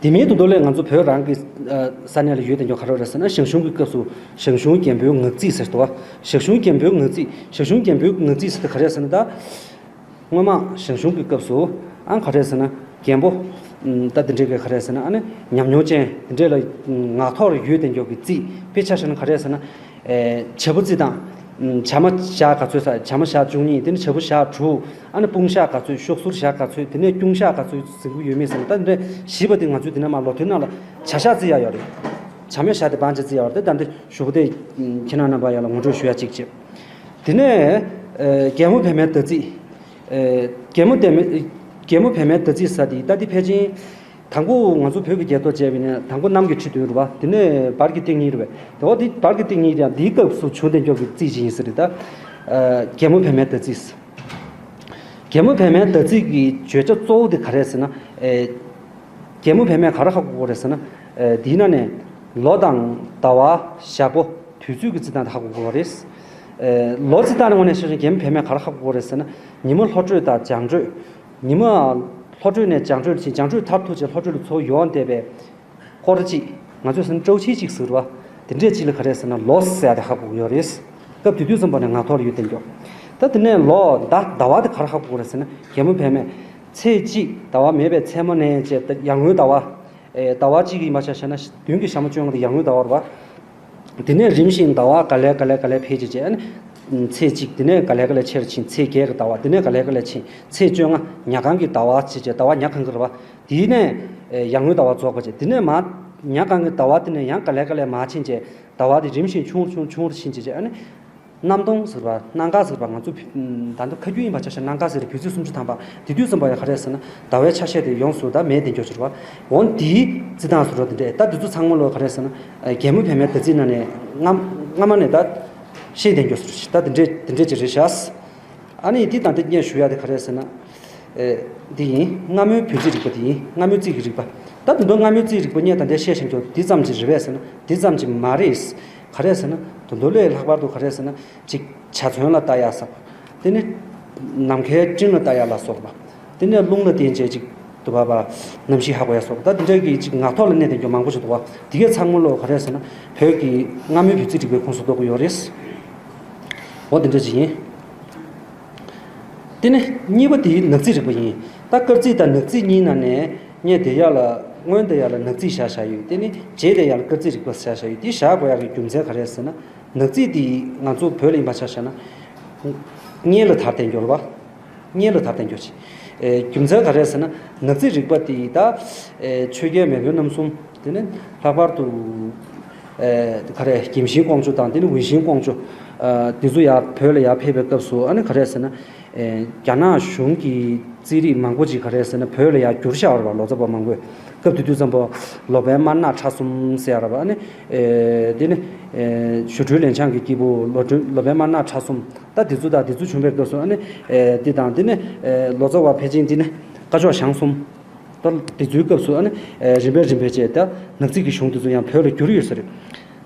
དེ་མིན་དུ་དོ་ལས་ང་ཚོ་བོད་རང་གི་ས་གནས་ལ་ཡོད་དེ་ཉོ་ག་རེ་རེད་ཟེར་ན། ཞང་ཞུང་གི་སྐབས་སུ་ཞང་ཞུང་རྒྱལ་པོའི་ངག་རྩིས་ཟེར་ཏོ། ཞང་ཞུང་རྒྱལ་པོའི་ངག་རྩིས། ཞང་ཞུང་རྒྱལ་པོའི་ངག་རྩིས་ཟེར་ཏེ་ག་རེ་ཟེར་ན། ད་སྔོན་མ་ཞང་ཞུང་གི་སྐབས་སུ་ཨང་ག་རེ་ཟེར་ན། རྒན་པོ་ད་དེ་འདྲས་ཀྱི་ག་རེ་ཟེར་ན། ཨ་ནི་ཉམས་མྱོང་ཅན་དེ་འདྲས་ལ་ངག་ཐོག་ལ་ཡོད་དེ་ཉོ་གི་རྩིས། དཔེ་ཆ་བཞག་ན་ག་རེ་ཟེར་ན། བྱ་ཕོ་རྩིས་དང་། བྱ་མ་ཞག་ག་ཚོད་ཟེར། བྱ་མ་ཞག་བཅུ་གཉིས། དེ་ནས་བྱ་ཕོ་ཞག་དྲུག། ཨ་ནི་དཔུང་ཞག་ག་ཚོད། གཤོག་ཟུར་ཞག་ག་ཚོད། དེ་ནས་སྐྱུང་ཞག་ག་ཚོད་ཟེར་གྱི་ཡོད་མེད་ཟེར་ན། ད་འདི་བཞི་པ་དེ་ང་ཚོས་འདི་ནས་མར་ལོ་ཐོའི་ནང་ལ་བྱ་ཞག་རྩི་ཡག་ཡོད་རེད། བྱ་མའི་ཞག་དེ་བང་ཆ་རྩི་ཡག་ཡོད་རེད། ད་འདི་ཞུ་བ་དེ་ཁྱེད་རང་རྣམ་པ་ཡག་ལ་ངོ་སྤྲོད་ཞུ་ཡག་གཅིག་བྱེད། དེ་ནས་རྒྱལ་མོ་བལ་མའི་ཟླ་རྩིས། རྒྱལ་མོ་བལ་མའི་རྒྱལ་མོ་བལ་མའི་ཟླ་རྩིས་ཟེར་དེ་ད་འདི་ཕལ་ཆེར། དང་པོ་ང་ཚོ་བོད་ཀྱི་རྒྱལ་ཐོ་བྱས་པ་ཡིན་ན། དང་པོ་གནམ་གྱི་ཁྲི་བདུན་རེད་པ། དེ་ནས་བར་གྱི་སྟེང་གཉིས་རེད་པས། དེ་འོ་དེ་བར་གྱི་སྟེང་གཉིས་ཀྱང་འདིའི་སྐབས་སུ་བྱུང་དེ་མགྱོགས་ཀྱི་རྩིས་ཅིག་ཡིན་ས་རེད། ད་རྒྱལ་མོ་བལ་མའི་ཟླ་རྩིས། རྒྱལ་མོ་བལ་མའི་ཟླ་རྩིས་ཀྱི་བརྗོད་བྱ་གཙོ་བོ་དེ་ག་རེ་ཟེར་ན། རྒྱལ་མོ་བལ་མས་ག་རེ་ཧ་གོ་གི་ཡོད་རེད་ཟེར་ན། འདིའི་ནང་ནས་ལོ་དང་ཟླ་བ། ཞག་པོ། དུས་ཚོད་ཀྱི་རྩིས་སྟངས་དེ་ཧ་གོ་གི་ཡོད་རེད། ལོ་རྩིས་སྟངས་ནས་ངོས་ནས་བཤད་ན་རྒྱལ་མོ་བལ་མས་ག་རེ་ཧ་གོ་གི་ཡོད་རེད་ཟེར་ན། ཉི་མ་ལྷོ་བྲོས་དང་བྱང་བྲོས། ཉི་མ་ལྷོ་བྲོས་ནས་བྱང་བྲོས་ལ་ཕྱིན། བྱང་བྲོས་མཐར་ཐུག་བྱས་ལྷོ་བྲོས་ལ་ཚུར་ཡོང་བསྡད་པའི་སྐོར་གཅིག། ང་ཚོས་ཟེར་ན་ཀྲའོ་ཆི་གཅིག་ཟེར་བ། དེ་འདྲས་གཅིག་ལ་ག་རེ་ཟེར་ན་ལོ་ཟེར་ཡ་དེ་ཧ་གོ་གི་ཡོད་རེད། སྐབས་དེ་དུས་ཙམ་པ་ནས་ངག་ཐོག་ལ་ཡོད་དེ་མགྱོགས། ད་དེ་ནས་ལོ་ཟླ་ཟླ་བ་དེ་ག་རེ་ཧ་གོ་གི་རེད་ཟེར་ན། རྒྱལ་མོ་བལ་མས་ཚེས་གཅིག་ཟླ་བ་མེད་པའི་མཚན་མོ་ནས་བྱས་ཡར་ངོའི་ཟླ་བ། ཟླ་བ་གཅིག་ཡིན་པ་ཆ་བཞག་ན་བདུན་གྱི་ཞག་མ་བཅོ་ལྔ་དེ་ཡར་ངོའི་ཟླ་བ་རེད་པ། དེ་ནས་རིམ་བཞིན་ཟླ་བ་ག་ལེ་ག་ལེ་ག་ལེ་འཕེལ་བྱས་བྱས། ཨ་ནི་ཚེས་གཅིག། དེ་ནས་ག་ལེ་ག་ལེ་ཆེར་ཕྱིན། ཚེས་བརྒྱད་ཀྱི་ཟླ་བ། དེ་ནས་ག་ལེ་ག་ལེ་ཕྱིན། ཚེས་བཅོ་ལྔ་ཉ་གང་གི་ཟླ་བ་བྱས་བྱས། ཟླ་བ་ཉ་གང་གི་རེད་པ། དེ་ནས་ཡར་ངོའི་ཟླ་བ་རྫོགས་པ་བྱས། དེ་ནས་མར་ཉ་གང་གི་ཟླ་བ་དེ་ནས་ཡང་ག་ལེ་ག་ལེ་མར་ཕྱིན་བྱས། ཟླ་བ་དེ་རིམ་བཞིན་ཆུང་རུ་ཆུང་རུ་ཆུང་རུ་ཕྱིན་བྱས་བྱས། ཨ་ནི་གནམ་སྟོང་ཟེར་བ། གནམ་གང་ཟེར་བ། ང་ཚོ་ད་ལྟ་ཁ་རྒྱུན་ཡིན་པ་ཆ་བཞག་གནམ་གང་ཟེར་བའི་བོད་ཚེས་སུམ་ཅུ་ཐམ་པ་དེ་དུས་ཙམ་པ་ཡང་ག་རེ་ཟེར་ན། ཟླ་བའི་ཆ་ཤས་དེ་ཡོངས་སུ་ད་མེད་དེ་འགྱོ་ཕྱིར་བ། འོ་འདིའི་རྩི་སྟངས་སུ་རོ་དེ་འདྲས། ད་འདི་ཚོ་ཚང་མ་ལོ་ག་རེ་ཟེར་ན། རྒྱལ་མོ་བལ་མའི་ཟླ་རྩིས་ནང་ནས་སྔ་སྔ་མ་ནས་ད་ཤེས་དེ་འགྱོ་ཟེར། ད་དེ་འདྲས་དེ་འདྲས་ཅིག་རེད་ཤག། ཨ་ནི་འདི་དང་འདི་གཉིས་ཞུ་ཡ་དེ་ག་རེ་ཟེར་ན། འདི་ཡིན། སྔ་མོའི་བོད་རྩིས་རིག་པ་འདི་ཡིན། སྔ་མོའི་རྩིས་ཀྱི་རིག་པ། ད་དེ་འདྲ་སྔ་མོའི་རྩིས་རིག་པ་སྔོན་དང་འདི་བཤད་བཞིན་དུ་འདི་ཙམ་ཅིག་རེད་པས་ཟེར་ན། འདི་ཙམ་ཅིག་མ་རེད། ག་རེ་ཟེར་ན། དོན་དུ་ལས་ལྷག་པར་དུ་ག་རེ་ཟེར་ན། ཅིག་བྱ་ཚོན་ལ་ལྟ་ཡ་ཟེར་བ། དེ་ནི་ནམ་མཁའི་སྤྲིན་ལ་ལྟ་ཡ་ལ་སོགས་པ། དེ་ནས་རླུང་ལ་བརྟེན་བྱས་ཅིག་དུ་བ་བ་གནམ་གཤིས་ཧ་གོ་ཡ་སོགས་པ། ད་དེ་འདྲ་གི་ཅིག་ངག་ཐོག་ལ་གནས་དེ་འགྱོ་མང་པོ་ཞིག་འདུག་བ། དེ་གས་ཚང་མ་ལོ་ག་རེ་ཟེར་ན། བོད་ཀྱི་སྔ་མོའི་བོད་རྩིས་རིག་པའི་ཁོངས་སུ་གཏོགས་ཀྱི་ཡོད་རེད། འོ་དེ་འདྲ་ཅིག་ཡིན། དེ་ནས་གཉིས་པ་དེ་ནག་རྩིས་རིག་པ་ཡིན། ད་སྐར་རྩིས་དང་ནག་རྩིས་གཉིས་ནང་ནས་སྔོན་དེ་ཡ་ལ། སྔོན་དེ་ཡ་ལ་ནག་རྩིས་བཞག་བཞག་ཡོད། དེ་ནི་རྗེས་དེ་ཡ་ལ་སྐར་རྩིས་རིག་པ་བཞག་བཞག་ཡོད། དེ་བཞག་དགོས་ཡ་གི་རྒྱུ་མཚན་ག་རེ་ཟེར་ན། ནག་རྩིས་དེ་ང་ཚོ་བོད་ལ་ཡིན་པ་ཆ་བཞག་ན། སྔོན་ལ་དར་ཏེ་འགྱོ་རེད་པ། སྔོན་ལ་དར་ཏེ་འགྱོ་ཆེ། རྒྱུ་མཚན་ག་རེ་ཟེར་ན། ནག་རྩིས་རིག་པ་དེ་ད་ཆོས་རྒྱལ་མེས་དབོན་རྣམ་གསུམ། དེ་ནི་ལྷག་པར་དུ་ག་རེ་གྱིམ་ཤིང་ཀོང་ཇོ་དང་། དེ་ནི་ཝུན་ཤིང་ཀོང་ཇོ། དེ་ཚོ་ཡར་བོད་ལ་ཡར་ཕེབས་པའི་སྐབས་སུ། ཨ་ནི་ག་རེ་ཟེར་ན། རྒྱ་ནག་གཞུང་གི་རྩིས་རིག་མང་པོ་ཅིག་ག་རེ་ཟེར་ན། བོད་ལ་ཡར་བསྒྱུར་བཞག་པ་རེད་པ། ལོ་ཙཱ་བ་མང་པོས། སྐབས་དེ་དུས་ཙམ་པ་ལོ་པཎ་དམར་ནག་ཕྲ་གསུམ་ཟེར་ཡ་རེད་པ། ཨ་ནི་དེ་ནི་ཞུ་ཁྲུའུ་ལན་ཆང་གི་སྐྱེས་བུ་ལོ་ལོ་པཎ་དམར་ནག་ཕྲ་གསུམ། ད་དེ་ཚོ་དང་དེ་ཚོ་བྱུང་བའི་སྐབས་སུ། ཨ་ནི་དེ་དང་དེ་ནི་ལོ་ཙཱ་བ་ཕལ་ཆེར་དེ་ནི་སྐ་ཅོག་ཞང་གསུམ། ད་དེ་ཚོའི་སྐབས་སུ། ཨ་ནི་རིམ་པས་རིམ་པས་བྱས་ད་ནག་རྩིས་ཀྱི་གཞུང་དེ་ཚོ་ཡང་བོད་ལ་བསྒྱུར་ཡོད་ས་རེད།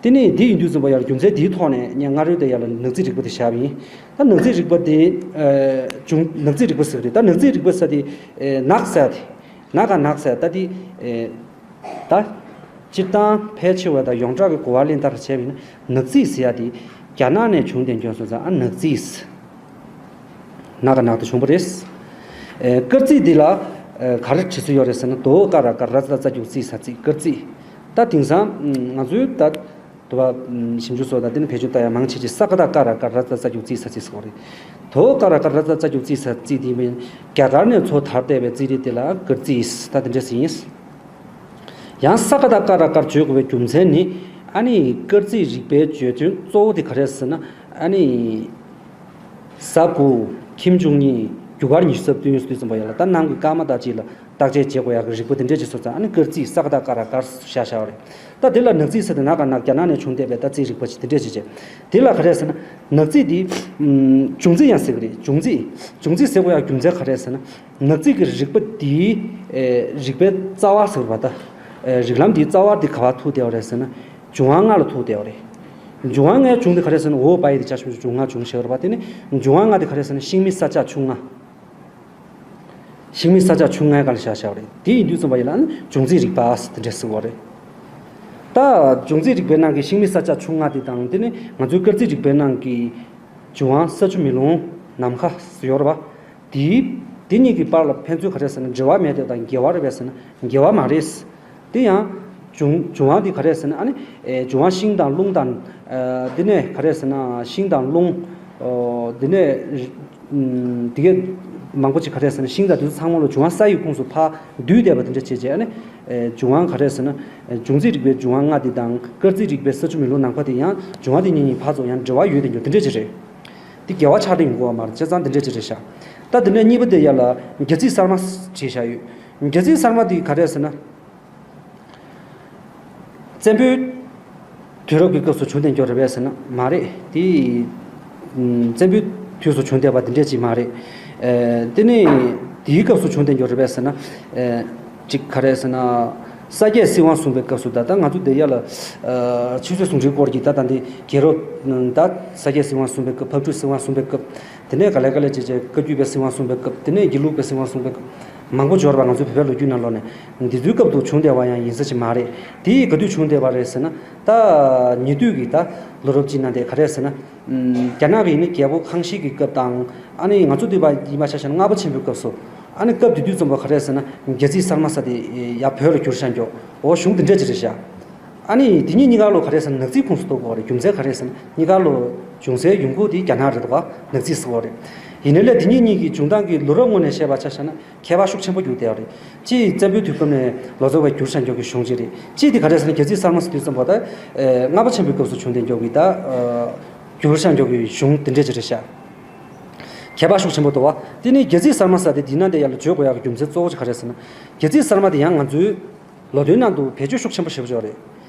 དེ་ནི་དེ་ཡིན་དུས་ཙམ་པ་ཡང་རྒྱུ་མཚན་དེའི་ཐོག་ནས་ངས་སྔ་རོལ་དེ་ཡ་ལ་ནག་རྩིས་རིག་པ་དེ་བཞག་པ་ཡིན། ད་ནག་རྩིས་རིག་པ་དེ་བྱུང་། ནག་རྩིས་རིག་པ་ཟེར་གི་རེད། ད་ནག་རྩིས་རིག་པ་ཟེར་དེ་ནག་ཟེར་དེ། ནག་ག་ནག་ཟེར་ད་དེ། ད་སྤྱིར་བཏང་ཕལ་ཆེ་བ་དང་ཡོངས་གྲགས་ཀྱི་གོ་བ་ལེན་སྟངས་བྱས་པ་ཡིན་ན། ནག་རྩིས་ཟེར་ཡ་དེ་རྒྱ་ནག་ནས་བྱུང་དེ་འགྱོ་སོང་ཙང་། ཨ་ནག་རྩིས། ནག་ག་ནག་ཏུ་བྱུང་བ་རེད། ཨེ། སྐར་རྩིས་འདི་ལ་ཨེ། ག་རེ་བྲིས་སྲོལ་ཡོད་རེད་ཟེར་ན། དོ་ཀ་ར་ཀ་ར་ཙ་ཙ་རྒྱུག་རྩིས་ས་རྩིས། སྐར་རྩིས། ད་དེང་སང་ང་ཚོའི་ད་དུ་བ་ཞིབ་འཇུག་སོགས་དང་དེ་ནི་བེད་སྤྱོད་ལྟ་ཡ་མང་ཆེ་ཆེ་ས་ཀ་བཏགས་ཀ་ར་ཀ་ར་ཙ་ཙ་རྒྱུག་རྩིས་ས་རྩིས་ཟེར་བ་རེད། དོ་ཀ་ར་ཀ་ར་ཙ་ཙ་རྒྱུག་རྩིས་ས་རྩིས་འདི་མིན། རྒྱ་གར་ནས་ཚུར་དར་བསྡད་པའི་རྩིས་རིག་དེ་ལ་སྐར་རྩིས། ད་དེ་འདྲ་ཟེར་ཡིན། ཡང་ས་ཀ་བཏགས་ཀ་ར་ཀར་བརྗོད་དགོས་པའི་རྒྱུ་མཚན་ནི། ཨ་ནི་སྐར་རྩིས་རིག་པའི་བརྗོད་དོན་གཙོ་བོ་དེ་ག་རེ་ཟེར་ན། ཨ་ནི་གཟའ་དགུ། ཁྱིམ་བཅུ་གཉིས། རྒྱུ་སྐར་ཉི་ཤུ་རྩ་བདུན་ཟེར་དུས་ཙམ་པ་ཡ་ལ། ད་གནམ་གྱི་སྐར་མ་དག་ཅིག་ལ་བརྟག་དཔྱད་བྱེད་དགོས་ཡག་གི་རིག་པ་དེ་འདྲས་ཅིག་བཟོ་ཙང་། ཨ་ནི་སྐར་རྩིས་ས་ཀ་བཏགས་ཀ་ར་ཀར་བཞག་བཞག་པ་རེད། ད་དེ་ལ་ནག་རྩིས་ཟེར་ཏེ་ནག་ག་ནག་རྒྱ་ནག་ནས་བྱུང་བསྡད་པའི་ད་རྩིས་རིག་པ་ཅིག་དེ་འདྲས་ཅིག་བྱས། དེ་ལ་ག་རེ་ཟེར་ན། ནག་རྩིས་འདི་འབྱུང་རྩིས་ཡང་ཟེར་གི་རེད། འབྱུང་རྩིས། འབྱུང་རྩིས་ཟེར་དགོས་ཡག་རྒྱུ་མཚན་ག་རེ་ཟེར་ན། ནག་རྩིས་ཀྱི་རིག་པ་འདིའི་ཨེ། རིག་པའི་རྩ་བ་ཟེར་བ་ད། ཨེ། རིགས་ལམ་འདིའི་རྩ་བ་འདི་ག་པར་ཐུག་བསྡད་པ་རེད་ཟེར་ན། འབྱུང་བ་ལྔ་ལ་ཐུག་བསྡད་པ་རེད། འབྱུང་བ་ལྔའི་འབྱུང་འདི་ག་རེ་ཟེར་ན། འོ་པ་ཡི་འདི་ཆ་ཤུ་འབྱུང་ལྔ་འབྱུང་ཞེས་པ་དེ་ནི། འབྱུང་བ་ལྔ་འདི་ག་རེ་ཟེར་ན། ཤིང་མི་ས་བྱ་ཆུང་ལྔ། ཤིང་མིག་ས་ཆ་ཆུང་ལྔའི་སྒང་ལ་བཞག་བཞག་པ་རེད། དེ་ཡིན་དུས་ཙམ་པ་ཡིན་ལ་ཨ་ནི་འབྱུང་རྩིས་རིག་པ་ཟེར་དེ་འདྲས་ཟེར་བ་རེད། ད་འབྱུང་རྩིས་རིག་པའི་ནང་གི་ཤིང་མིག་ས་ཆ་ཆུང་ལྔ་དེ་དང་དེ་ནི་ང་ཚོའི་སྐར་རྩིས་རིག་པའི་ནང་གི་འབྱུང་དབང་ས་ཆུ་མེ་རླུང་ནམ་མཁའ་ཟེར་ཡོད་རེད་པ། དེའི་དེ་གཉིས་ཀྱི་བར་ལ་ཕན་ཚུན་ག་རེ་ཟེར་ན་འབྲེལ་བ་མེད་དེ་དང་འགལ་བ་རེད་པས་ཟེར་ན་འགལ་བ་མ་རེད། དེ་ཡང་འབྱུང་འབྱུང་བ་འདི་ག་རེ་ཟེར་ན་ཨ་ནི་ཨེ་འབྱུང་བ་ཤིང་དང་རླུང་དང་ཨ་དེ་ནས་ག་རེ་ཟེར་ན་ཤིང་དང་རླུང་ཨོ་དེ་ནས་ཨམ་དེ་གས་མང་པོ་ཅིག་ག་རེ་ཟེར་ན་ཤིང་དང་དེ་ཚོ་ཚང་མ་ལ་འབྱུང་བ་ས་ཡི་ཁོངས་སུ་ཕར་འདུས་བསྡད་པ་དེ་འདྲ་བྱས་བྱས་ཨ་ནི་ཨེ་འབྱུང་བ་ག་རེ་ཟེར་ན་ཨེ་འབྱུང་རྩིས་རིག་པའི་འབྱུང་བ་ལྔ་དེ་དང་སྐར་རྩིས་རིག་པའི་ས་ཆུ་མེ་རླུང་ནམ་མཁའ་དེ་ཡང་འབྱུང་བ་དེ་གཉིས་གཉིས་ཕར་ཚུར་ཡང་འབྲེལ་བ་ཡོད་དེ་འགྱོ་དེ་འདྲ་ཅིག་རེད། དེ་འགལ་བ་ཆགས་དེ་ཡོང་གི་ཡོད་མ་རེད། བྱས་ཙང་དེ་འདྲ་ཅིག་རེད་ཤག་ད་དེ་ནས་གཉིས་པ་དེ་ཡ་ལ་རྒྱ་རྩིས་གསར་མ་བྲིས་བཞག་ཡོད། རྒྱ་རྩིས་གསར་མ་དེ་ག་རེ་ཟེར་ན། བཙན་པོའི་དུས་རབས་ཀྱི་སྐབས་སུ་བྱུང་བསྡད་ཀྱི་ཡོད་རེད་པས་ཟེར་ན་མ་རེད། དེ་བཙན་པོའི་དུས་སུ་བྱུང་བསྡད་པ་དེ་འདྲས་ཅིག་མ་རེད། ཨེ་དེ་ནི་དེའི་སྐབས་སུ་བྱུང་བསྡད་ཀྱི་ཡོད་རེད་པས་ཟེར་ན། ཨེ་ཅིག་ག་རེ་ཟེར་ན། ས་སྐྱ་སྲིད་དབང་བཟུང་བའི་སྐབས་སུ་ད་ལྟ་ང་ཚོ་འདི་ཡ་ལ་ཨེ་ཆོས་སྲིད་ཟུང་འབྲེལ་སྐོར་གྱི་ད་ད་འདི་རྒྱལ་རབས་ད་ས་སྐྱ་སྲིད་དབང་བཟུང་བའི་སྐབས། ཕག་གྲུ་སྲིད་དབང་བཟུང་བའི་སྐབས། དེ་ནས་ག་ལེ་ག་ལེ་བྱས་བྱས་བཀའ་བརྒྱུད་པའི་སྲིད་དབང་བཟུང་བའི་སྐབས། དེ་ནས་དགེ་ལུགས་པའི་སྲིད་དབང་བཟུང་བའི་སྐབས། མང་པོ་འབྱོར་བ་ང་ཚོའི་བོད་པའི་ལོ་རྒྱུས་ནང་ལོགས་ནས་འདི་ཚོའི་སྐབས་དུ་བྱུང་བསྡད་པ་ཡང་ཡིན་ས་ཅིག་མ་རེད། དེ་ག་དུས་བྱུང་བསྡད་པ་རེད་ཟེར་ན། ད་ཉེ་དུས་ཀྱི་ད་ལོ་རབས་གཅིག་ནང་དེ་ག་རེད་ཟེར་ན། ཨམ་རྒྱ་ནག་གི་ཡིན་ན་རྒྱལ་པོ་ཁང་ཤིས་ཀྱི་སྐབས་དང་། ཨ་ནི་ང་ཚོ་འདི་པ་ཡིན་པ་ཆ་བཞག་ན་སྔགས་པ་ཆེན་པོའི་སྐབས་སུ། ཨ་ནི་སྐབས་དེ་དུས་ཙམ་པ་ག་རེད་ཟེར་ན་རྒྱ་རྩིས་གསར་མ་ཟེར་དེ་ཡར་བོད་ལ་བསྒྱུར་བཞག་མགྱོགས་འོ་གཞུང་འདི་འདྲ་ཅིག་རེད་ཤག་ཨ་ནི་དེ་གཉིས་གཉིས་ཀ་ལོ་ག་རེ་ཟེར་ན་ནག་རྩིས་ཁོངས་སུ་གཏོགས་དགོས་རེད། རྒྱུ་མཚན་ག་རེ་ཟེར་ན་གཉིས་ཀ་ལོ་འབྱུང་སའི་ཡོང་སྒོ་དེ་རྒྱ་ནག་རེད་འདུག་ག་ནག་རྩིས་ཟེར་བ་རེད། ཡིན་ནའི་ལས་དེ་གཉིས་གཉིས་ཀྱི་འབྱུང་སྟངས་ཀྱི་ལོ་རབས་ངོས་ནས་བཤད་པ་ཆ་བཞག་ན་ཁྱད་པར་ཤུགས་ཆེན་པོ་འགྱུར་བསྡད་པ་རེད། གཅིག་བཙན་པོའི་དུས་སྐབས་ནས་ལོ་ཙཱ་བས་བསྒྱུར་བཞག་མགྱོགས་ཀྱི་གཞུང་ཅིག་རེད། གཅིག་དེ་ག་རེ་ཟེར་ན་རྒྱ་རྩིས་གསར་མ་ཟེར་དུས་ཙམ་པ་ད་སྔགས་པ་ཆེན་པོའི་སྐབས་སུ་བྱུང་བསྡད་མགྱོགས་ཀྱི་ད་བསྒྱུར་བཞག་མགྱོགས་ཀྱི་གཞུང་དེ་འདྲས་ཅིག་རེད་ཤག་ཁྱད་པར་ཤུགས་ཆེན་པོ་འདུག་བ། དེ་ནི་རྒྱ་རྩིས་གསར་མ་ཟེར་དེ་འདི་ན་དེ་ཡར་ལ་བརྗོད་དགོས་ཡག་གི་རྒྱུ་མཚན་གཙོ་བོ་ཅིག་ག་རེ་ཟེར་ན། རྒྱ་རྩིས་གསར་མ་དེ་ཡང་ང་ཚོའི་ལོ་ཐོའི་ནང་དུ་བེད་སྤྱོད་ཤུགས་ཆེན་པོ་ཞེ་པོ་ཅིག་ཡོད་རེད།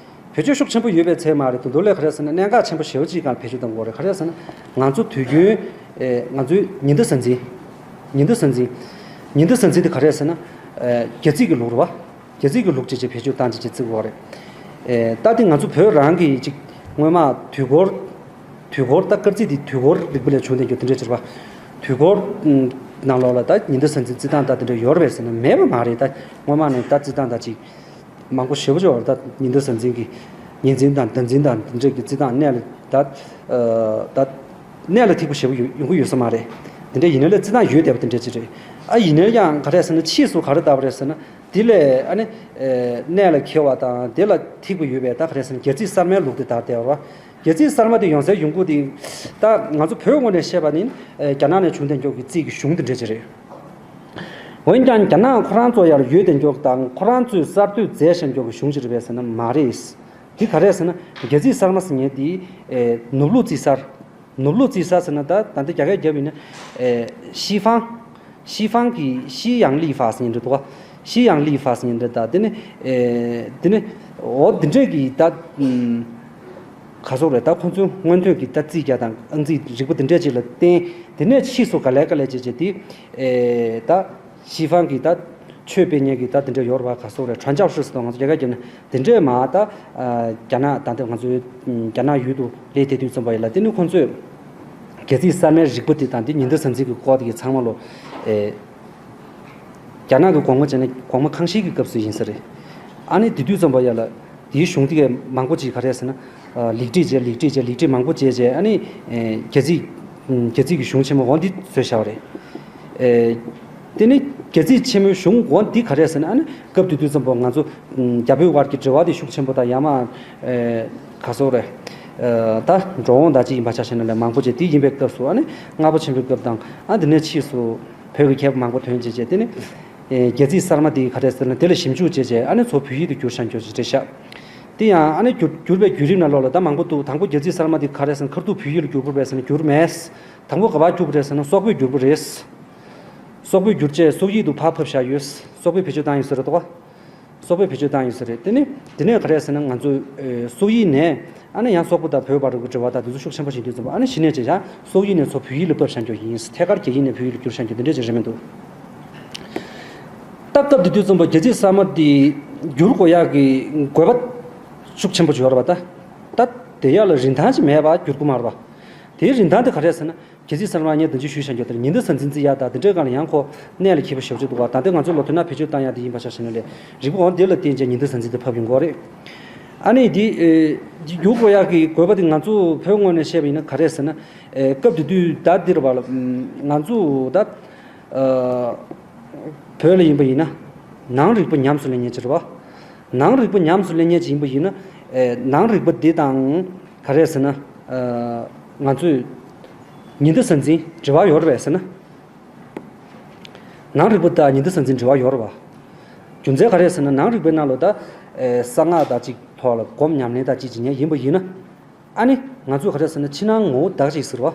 བེད་སྤྱོད་ཤུགས་ཆེན་པོ་ཡོད་པའི་ཚད་མ་རེད། དུ་མདོ་ལས་ག་རེ་ཟེར་ན་གནད་འགག་ཆེན་པོ་ཞེ་པོ་ཅིག་སྒང་བེད་སྤྱོད་གཏང་དགོས་རེད། ག་རེ་ཟེར་ན་ང་ཚོ་དུས་རྒྱུན་ཨེ་ང་ཚོའི་ཉི་ཟླ་གཟའ་འཛིན། ཉི་ཟླ་གཟའ་འཛིན། ཉི་ཟླ་གཟའ་འཛིན་དེ་ག་རེ་ཟེར་ན་ཨེ་རྒྱ་རྩིས་ཀྱི་ལུགས་རེད་བ། རྒྱ་རྩིས་ཀྱི་ལུགས་བྱས་བྱས་བེད་སྤྱོད་བཏང་བྱས་བྱས་བརྩི་དགོས་རེད། ཨེ་ད་དེ་ང་ཚོ་བོད་རང་གི་ཅིག་སྔོན་མ་དུས་འཁོར། དུས་འཁོར་ད་སྐར་རྩིས་དེ་དུས་འཁོར་རིག་པ་ལས་བྱུང་བསྡད་རྒྱུ་དེ་འདྲས་ཅིག་རེད་བ། དུས་འཁོར་ནང་ལོགས་ལ་ད་ཉི་ཟླ་གཟའ་འཛིན་རྩི་སྟངས་ད་དེ་འདྲ་ཡོད་རེད་པས་ཟེར་ན་མེད་པ་མ་རེད། ད་སྔོན་མ་ནས་ད་རྩི་སྟངས་ད་ཅིག་མང་པོ་ཞེ་པོ་ཅིག་ཡོད་རེད། ད་ཉི་ཟླ་གཟའ་འཛིན་གྱི་ཉི་འཛིན་དང་ཟླ་འཛིན་དང་དེ་འདྲས་ཀྱི་རྩི་སྟངས་གནས་ལ་ད་ད་གནས་ལ་ཐིག་པ་ཞེ་པོ་ཡོང་གི་ཡོད་ས་མ་རེད། དེ་འདྲ་ཡིན་ན་ལས་རྩི་སྟངས་ཡོད་བསྡད་པ་དེ་འདྲས་ཅིག་རེད། ཨ་ཡིན་ན་ཡང་ག་རེ་ཟེར་ན་ཕྱིས་སུ་ག་རེ་བཏང་བ་རེད་ཟེར་ན། དེ་ལས་ཨ་ནི་ཨེ་གནས་ལ་འཁེལ་བ་དང་དེ་ལ་ཐིག་པ་ཡོད་པའི་ད་ག་རེ་ཟེར་ན་རྒྱ་རྩིས་གསར་མའི་ལུགས་དེ་དར་བསྡད་པ་རེད། རྒྱ་རྩིས་གསར་མ་དེ་ཡོང་སའི་ཡོང་སྒོ་དེ་ད་ང་ཚོ་བོད་ངོས་ནས་བཤད་པ་ནི་ཨེ་རྒྱ་ནག་ནས་བྱུང་བསྡད་མགྱོགས་ཀྱི་རྩིས་ཀྱི་གཞུང་དེ་འདྲས་ཅིག་རེད། འོན་ཀྱང་རྒྱ་ནག་ཁོ་རང་ཚོ་ཡར་ཡོད་བསྡད་མགྱོགས་དང་ཁོ་རང་ཚོས་གསར་གཏོད་མཛད་བཞག་མགྱོགས་ཀྱི་གཞུང་ཅིག་རེད་པས་ཟེར་ན་མ་རེད། དེ་ག་རེ་ཟེར་ན་རྒྱ་རྩིས་གསར་མ་ཟེར་མཁན་དེ་ཨེ་ནུབ་ལུགས་རྩིས་གསར། ནུབ་ལུགས་རྩིས་གསར་ཟེར་ན་ད་ད་ལྟ་རྒྱ་སྐད་རྒྱབ་ཡིན་ན་ཨེ་ཤི་ཧྥང་། ཤི་ཧྥང་གི་ཤི་ཡང་ལི་ཧྥ་ཟེར་མཁན་འདྲ་འདུག་ག་ཤི་ཡང་ལི་ཧྥ་ཟེར་མཁན་འདྲ་ད་དེ་ནི་ཨེ་དེ་ནི་འོ་དེ་འདྲས་ཀྱི་ད་ཨམ་ག་སོག་རེད། ད་ཁོ་ཚོའི་སྔོན་ཐོན་གྱི་ད་རྩིས་རྒྱག་དང་ཨང་རྩིས་རིག་པ་དེ་འདྲས་ཅིག་ལ་བརྟེན་དེ་ནས་ཕྱིས་སུ་ག་ལེ་ག་ལེ་བྱས་བྱས་དེ་ཨེ་ད་ཤི་ཧྥང་གི་ད་ཆོས་སྤེལ་མཁན་གྱི་ད་དེ་འདྲས་ཡོད་རེད་བ། ག་སོག་རེད། ཁྲོན་ཆའོ་ཧྲི་ཟེར་དང་ང་ཚོ་རྒྱ་སྐད་རྒྱབ་ན་དེ་འདྲས་མ་ད་ཨ་རྒྱ་ནག་ད་ལྟ་ང་ཚོའི་ཨམ་རྒྱ་ནག་ཡུལ་དུ་སླེབས་དེ་དུས་ཙམ་པ་ཡིན་ལ་དེ་ནི་ཁོ་ཚོས་རྒྱ་རྩིས་གསར་མའི་རིག་པ་དེ་དང་དེ་ཉི་ཟླ་གཟའ་འཛིན་གྱི་སྐོར་དེ་གི་ཚང་མ་ལོ་ཨེ་རྒྱ་ནག་གི་གོང་མ་བྱས་ན་གོང་མ་ཁང་ཤིས་ཀྱི་སྐབས་སུ་ཡིན་ས་རེད། ཨ་ནི་དེ་དུས་ཙམ་པ་ཡ་ལ་དེའི་གཞུང་དེ་གས་མང་པོ་ཅིག་ག་རེ་ཟེར་ན་ཨ་ལེགས་སྒྲིག་བྱས་ལེགས་སྒྲིག་བྱས་ལེགས་སྒྲིག་མང་པོ་བྱས་བྱས་ཨ་ནི་ཨེ་རྒྱ་རྩིས་རྒྱ་རྩིས་ཀྱི་གཞུང་ཆེན་མོ་འོ་འདི་བཟོས་བཞག་པ་རེད། ཨེ་དེ་ནི་རྒྱ་རྩིས་ཆེན་མོའི་གཞུང་འོ་འདི་ག་རེ་ཟེར་ན་ཨ་ནི་སྐབས་དེ་དུས་ཙམ་པ་ང་ཚོ་རྒྱ་བོད་དབར་གྱི་འབྲེལ་བ་དེ་ཤུགས་ཆེན་པོ་དང་ཡ་མ་ཨེ་ག་སོག་རེད། ཨེ་ད་འགྲོ་འོང་དང་ཅིག་ཡིན་པ་ཆ་བཞག་ན་ལས་མང་པོ་བྱས་དེ་ཡིན་པའི་སྐབས་སུ་ཨ་ནི་སྔགས་པ་ཆེན་པོའི་སྐབས་དང་ཨ་དེ་ནས་ཕྱིས་སུ་བོད་ཀྱི་མཁས་པ་མང་པོ་ཐོན་བྱས་བྱས་དེ་ནི་ཨེ་རྒྱ་རྩིས་གསར་མ་དེ་ག་རེ་ཟེར་ན་དེ་ལ་ཞིབ་འཇུག་བྱས་བྱས་ཨ་ནི་ཚོ་བོད་ཡིག་ཏུ་བསྒྱུར་བཞག་མགྱོགས་ཅིག་རེད་ཤག་དེ་ཡང་ཨ་ནི་བསྒྱུར་བསྒྱུར་བའི་བརྒྱུད་རིམ་ནང་ལོགས་ལ་ད་མང་པོ་འདུག་དང་པོ་རྒྱ་རྩིས་གསར་མ་དེ་ག་རེ་ཟེར་ན་ཁ་ཐུག་བོད་ཡིག་ལ་བསྒྱུར་དགོས་པས་ཟེར་ན་བསྒྱུར་མེད། དང་པོ་ག་པར་བསྒྱུར་པ་རེད་ཟེར་ན་སོག་པོས་བསྒྱུར་པ་རེད། སོག་པོས་བསྒྱུར་རྗེས་སོག་ཡིག་ཏུ་ཕར་ཕབ་བཞག་ཡོད། སོག་པོས་བེད་སྤྱོད་བཏང་ཡོད་ས་རེད་དོ། སོག་པོས་བེད་སྤྱོད་བཏང་ཡོད་ས་རེད། དེ་ནི་དེ་ནས་ག་རེ་ཟེར་ན་ང་ཚོས་ཨེ་སོག་ཡིག་ནས་ཨ་ནི་ཡང་སོག་པོ་དང་བོད་བར་གྱི་འབྲེལ་བ་དང་དེ་ཚོ་ཤུགས་ཆེན་པོ་ཕྱིན་དུས་ཙམ་པ་ཨ་ནི་གཞི་ནས་བྱས་བཞག་སོག་ཡིག་ནས་ཚུར་བོད་ཡིག་ལ་ཕབ་བཞག་རྒྱུ་ཡིན། ཐད་ཀར་རྒྱ་ཡིག་ནས་བོད་ཡིག་ལ་བསྒྱུར་བཞག་རྒྱུ་དེ་འདྲ་ཅིག་རེད་མི་འདུག་ད་སྐབས་དེ་དུས་ཙམ་པ་རྒྱ་རྩིས་གསར་མ་འདི་བསྒྱུར་དགོས་ཡག་གི་དགོས་པ་ཤུགས་ཆེན་པོ་ཅིག་ཡོད་རེད་པ། ད་ད་དེ་ཡག་ལ་རིན་ཐང་ཅིག་མེད་པ་བསྒྱུར་དགོས་མ་རེད་པ། དེའི་རིན་ཐང་དེ་ག་རེ་ཟེར་ན། རྒྱལ་སྲས་གསར་མ་ངས་འདི་ཅིག་ཞུས་བཞག་རྒྱུ་དེར་ཉི་ཟླ་གཟའ་འཛིན་བརྩི་ཡག་དང་དེ་འདྲའི་སྒང་ལ་ཡང་ཁོ་གནད་ལ་འཁེལ་པོ་ཞེ་པོ་ཅིག་འདུག་བ། ད་ལྟ་ང་ཚོ་ལོ་ཐོ་ནག་བེད་སྤྱོད་བཏང་ཡག་དེ་ཡིན་པ་ཆ་བཞག་ན་ལས་རིག་པ་འོ་འདི་ལ་བརྟེན་བྱས་ཉི་ཟླ་གཟའ་འཛིན་དེ་ཕབ་ཡོང་གི་རེད། ཨ་ནི་འདི་ཨེ་འདི་བསྒྱུར་དགོས་ཡག་གི་དགོས་པ་དེ་ང་ཚོ་བོད་ངོས་ནས་བཤད་པ་ཡིན་ན་ག་རེ་ཟེར་ན། ཨེ་སྐབས་དེ་དུས་ད་འདིར་བ་ལ་ང་ཚོ་ད་ཨ་བོད་ལ་ཡིན་པ་ཡིན་ན་ནང་རིག་པ་ཉམས་སུ་ལེན་མཁན་ཅིག་རེད་བ། ནང་རིག་པ་ཉམས་སུ་ལེན་མཁན་ཅིག་ཡིན་པ་ཡིན་ན། ཨེ་ནང་རིག་པ་འདི་དང་ག་རེ་ཟེར་ན། ཨ་ང་ཚོས་ཉི་ཟླ་གཟའ་འཛིན་འབྲེལ་བ་ཡོད་རེད་པས་ཟེར་ན། ནང་རིག་པ་དང་ཉི་ཟླ་གཟའ་འཛིན་འབྲེལ་བ་ཡོད་རེད་བ། རྒྱུ་མཚན་ག་རེ་ཟེར་ན་ནང་རིག་པའི་ནང་ལ་ད་ཨེ་གསང་སྔགས་དང་གཅིག་ཐོག་ལ་སྒོམ་ཉམས་ལེན་དང་གཅིག་བྱེད་མཁན་ཡིན་པ་ཡིན་ན། ཨ་ནི་ང་ཚོས་ག་རེ་ཟེར་ན་ཕྱི་ནང་ངོ་བོ་དག་ཅིག་ཟེར་བ།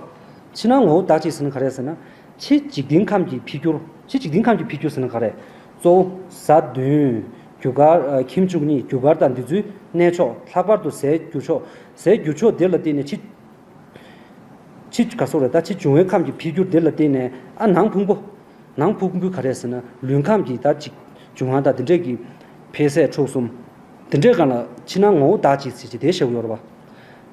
ཕྱི་ནང་ངོ་བོ་དག་ཅིག་ཟེར་ན་ག་རེ་ཟེར་ན། ཕྱི་འཇིག་རྟེན་ཁམས་ཀྱི་འཕེལ་འགྱུར། ཕྱི་འཇིག་རྟེན་ཁམས་ཀྱི་འཕེལ་འགྱུར་ཟེར་ན་ག་རེ། གཙོ་བོ་གཟའ་བདུན། རྒྱུ་སྐར་ཨ་ཁྱིམ་བཅུ་གཉིས་རྒྱུ་སྐར་དང་འདི་ཚོའི་གནས་ཕྱོགས། ལྷག་པར་དུ་གཟའི་འགྱུར་ཕྱོགས། གཟའི་འགྱུར་ཕྱོགས་འདི་ལ་བརྟེན་ནས་ཕྱི་ཕྱི་ག་སོགས་རེད། ད་ཕྱི་འབྱུང་བའི་ཁམས་ཀྱི་འཕེལ་འགྱུར་འདི་ལ་བརྟེན་ནས་ཨ་ནང་ཕུང་པོ། ནང་ཕུང་པོའི་ག་རེ་ཟེར་ན་ལུས་ཁམས་ཀྱི་ད་ཅིག་འབྱུང་བ་དང་འདི་འདྲས་ཀྱི་འཕེལ་ཟད་འཁྲུག་གསུམ། འདི་འདྲས་སྒང་ལ་ཕྱི་ནང་ངོ་བོ་དག་ཅིག་ཟེར་གྱི་དེ་བཤད་ཀྱི་ཡོད་རེད་བ།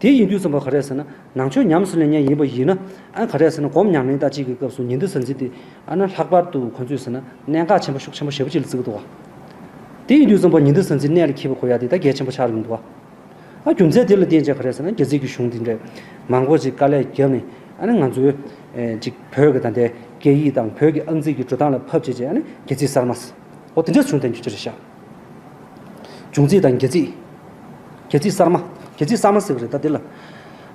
དེ་ཡིན་དུས་ཙམ་པ་ག་རེ་ཟེར་ན་ནང་ཆོས་ཉམས་སུ་ལེན་མཁན་ཡིན་པ་ཡིན་ན། ཨ་ག་རེ་ཟེར་ན་སྒོམ་ཉམས་ལེན་དང་གཅིག་གི་སྐབས་སུ་ཉི་ཟླ་གཟའ་འཛིན་དེ་ཨ་ན་ལྷག་པར་དུ་ཁོང་ཚོས་ཟེར་ན་གནད་འགག་ཆེན་པོ་ཤུགས་ཆེན་པོ་ཞེ་པོ་ཅིག་ལ་བརྩི་གི་འདུག་བ། དེ་ཡིན་དུས་ཙམ་པ་ཉི་ཟླ་གཟའ་འཛིན་གནད་ལ་འཁེལ་བ་དགོས་ཡ་དེ་ད་གལ་ཆེན་པོ་ཆགས་ཀྱི་འདུག་བ། ཨ་རྒྱུ་མཚན་དེ་ལ་བརྟེན་བྱས་ག་རེ་ཟེར་ན་རྒྱལ་སྲིད་ཀྱི་གཞུང་འདི་འདྲས་མང་པོ་ཅིག་དཀའ་ལས་བརྒྱབ་ནས་ཨ་ནི་ང་ཚོའི་ཨེ་ཅིག་བོད་ཀྱི་ད་ལྟའི་སྐད་ཡིག་དང་བོད་ཀྱི་ཨང་རྩིས་ཀྱི་འགྲོ་སྟངས་ལ་ཕབ་བྱས་བྱས་ཨ་ནི་རྒྱལ་རྩིས་གསར་མ། འོ་དེ་འདྲས་བྱུང་བསྡད་རྒྱུ་ཅི་རེད་ཤག། འབྱུང་རྩིས་དང་རྒྱལ་རྩིས། རྒྱལ་རྩིས་གསར་མ། རྒྱལ་རྩིས་གསར་མ་ཟེར་གི་རེད་ད་འདི་ལ།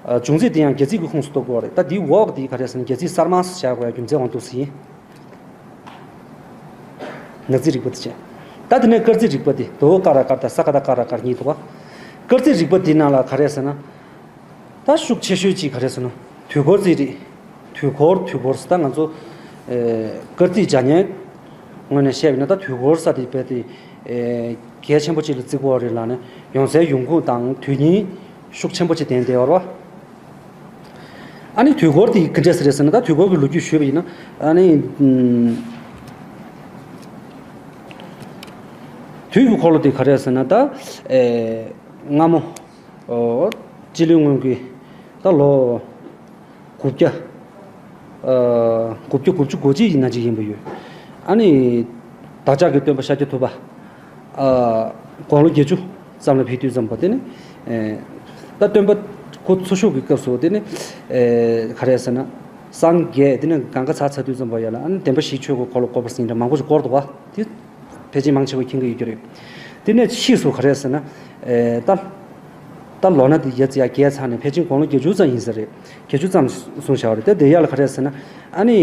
ཨ་འབྱུང་རྩིས་དེ་ཡང་རྒྱལ་རྩིས་ཀྱི་ཁོངས་སུ་གཏོགས་དགོས་རེད། ད་འདིའི་འོག་འདི་ག་རེ་ཟེར་ན་རྒྱལ་རྩིས་གསར་མ་ཟེར་བཞག་དགོས་ཡ་རྒྱུ་མཚན་འོང་འདུག་ཟེར་ཡིན། ནག་རྩིས་རིག་པ་དེ་བྱས། ད་དེ་ནས་སྐར་རྩིས་རིག་པ་དེ་དོ་ཀ་ར་ཀར་དང་ས་ཀ་ད་ཀ་ར་ཀར་གཉིས་འདུག་བ། སྐར་རྩིས་རིག་པ་དེའི་ནང་ལ་ག་རེ་ཟེར་ན། ད་ཤུགས་ཆེ་ཤོས་ཅིག་ག་རེ་ཟེར་ན། དུས་འཁོར་རྩིས་རིག། དུས་འཁོར་དུས་འཁོར་ཟེར་ད་ང་ཚོ་ཨེ་སྐར་རྩིས་སྦྱང་མཁན་ངོས་ནས་བཤད་པ་ཡིན་ན་ད་དུས་འཁོར་ཟེར་དེ་རྦད་དེ་ཨེ་གལ་ཆེན་པོ་ཅིག་ལ་བརྩི་དགོས་རེད་ལབ་ནས་ཡོང་སའི་ཡོང་ཁུངས་དང་དོན་སྙིང་ཤུགས་ཆེན་པོ་ཅིག་ལྡན་བསྡད་ཡོད་རེད་བ། ཨ་ནི་དུས་འཁོར་དེ་ག་འདྲས་ཟེར་རེད་ཟེར་ན། ད་དུས་འཁོར་གྱི་ལོ་རྒྱུས་ཞུས་པ་ཡིན་ན་ཨ་ནི་ཨམ་དུས་ཀྱི་འཁོར་ལོ་དེ་ག་རེད་ཟེར་ན། ད་ཨེ་སྔ་མོ་ཨོ་སྤྱི་ལོའི་སྔོན་གྱི་ད་ལོ་དགུ་བརྒྱ། ཨ་དགུ་བརྒྱ་དགུ་བཅུ་གོ་གཅིག་ཡིན་ན་ཅིག་ཡིན་པ་ཡོད། ཨ་ནི་བདག་ཅག་གི་སྟོན་པ་ཤཱཀྱ་ཐུབ་པ་ཨ་དགུང་ལོ་བརྒྱད་ཅུ་ཙམ་ལ་ཕེབས་དུས་ཙམ་པ་དེ་ནི་ཨེ་ད་སྟོན་པ་ཁོ་འཚོ་བཞུགས་ཀྱི་སྐབས་སུ་དེ་ནི་ཨེ་ག་རེ་ཟེར་ན་སངས་རྒྱས་དེ་ནི་གང་ག་ཚར་ཚར་དུས་ཙམ་པ་ཡ་ལ་ཨ་ནི་བདེན་པ་བཞིའི་ཆོས་ཀྱི་འཁོར་ལོ་བསྐོར་བ་ཟེར་ཡིན་འདྲ་མང་པོ་ཞིག་བསྐོར་འདུག་བ། དེ་ཕལ་ཆེར་མང་ཆེ་བ་མཁྱེན་གྱི་ཡོད་ཀྱི་རེད། དེ་ནས་ཕྱིས་སུ་ག་རེ་ཟེར་ན། ཨེ་ད་ད་ལོ་ན་དེ་ཡ་ཙི་ཡ་བརྒལ་ཚར་ནས་ཕལ་ཆེར་དགུང་ལོ་བརྒྱད་ཅུ་ཙམ་ཡིན་ས་རེད། བརྒྱད་ཅུ་ཙམ་གསུངས་བཞག་པ་རེད། དེ་དེ་ཡ་ལ་ག་རེ་ཟེར་ན། ཨ་ནི་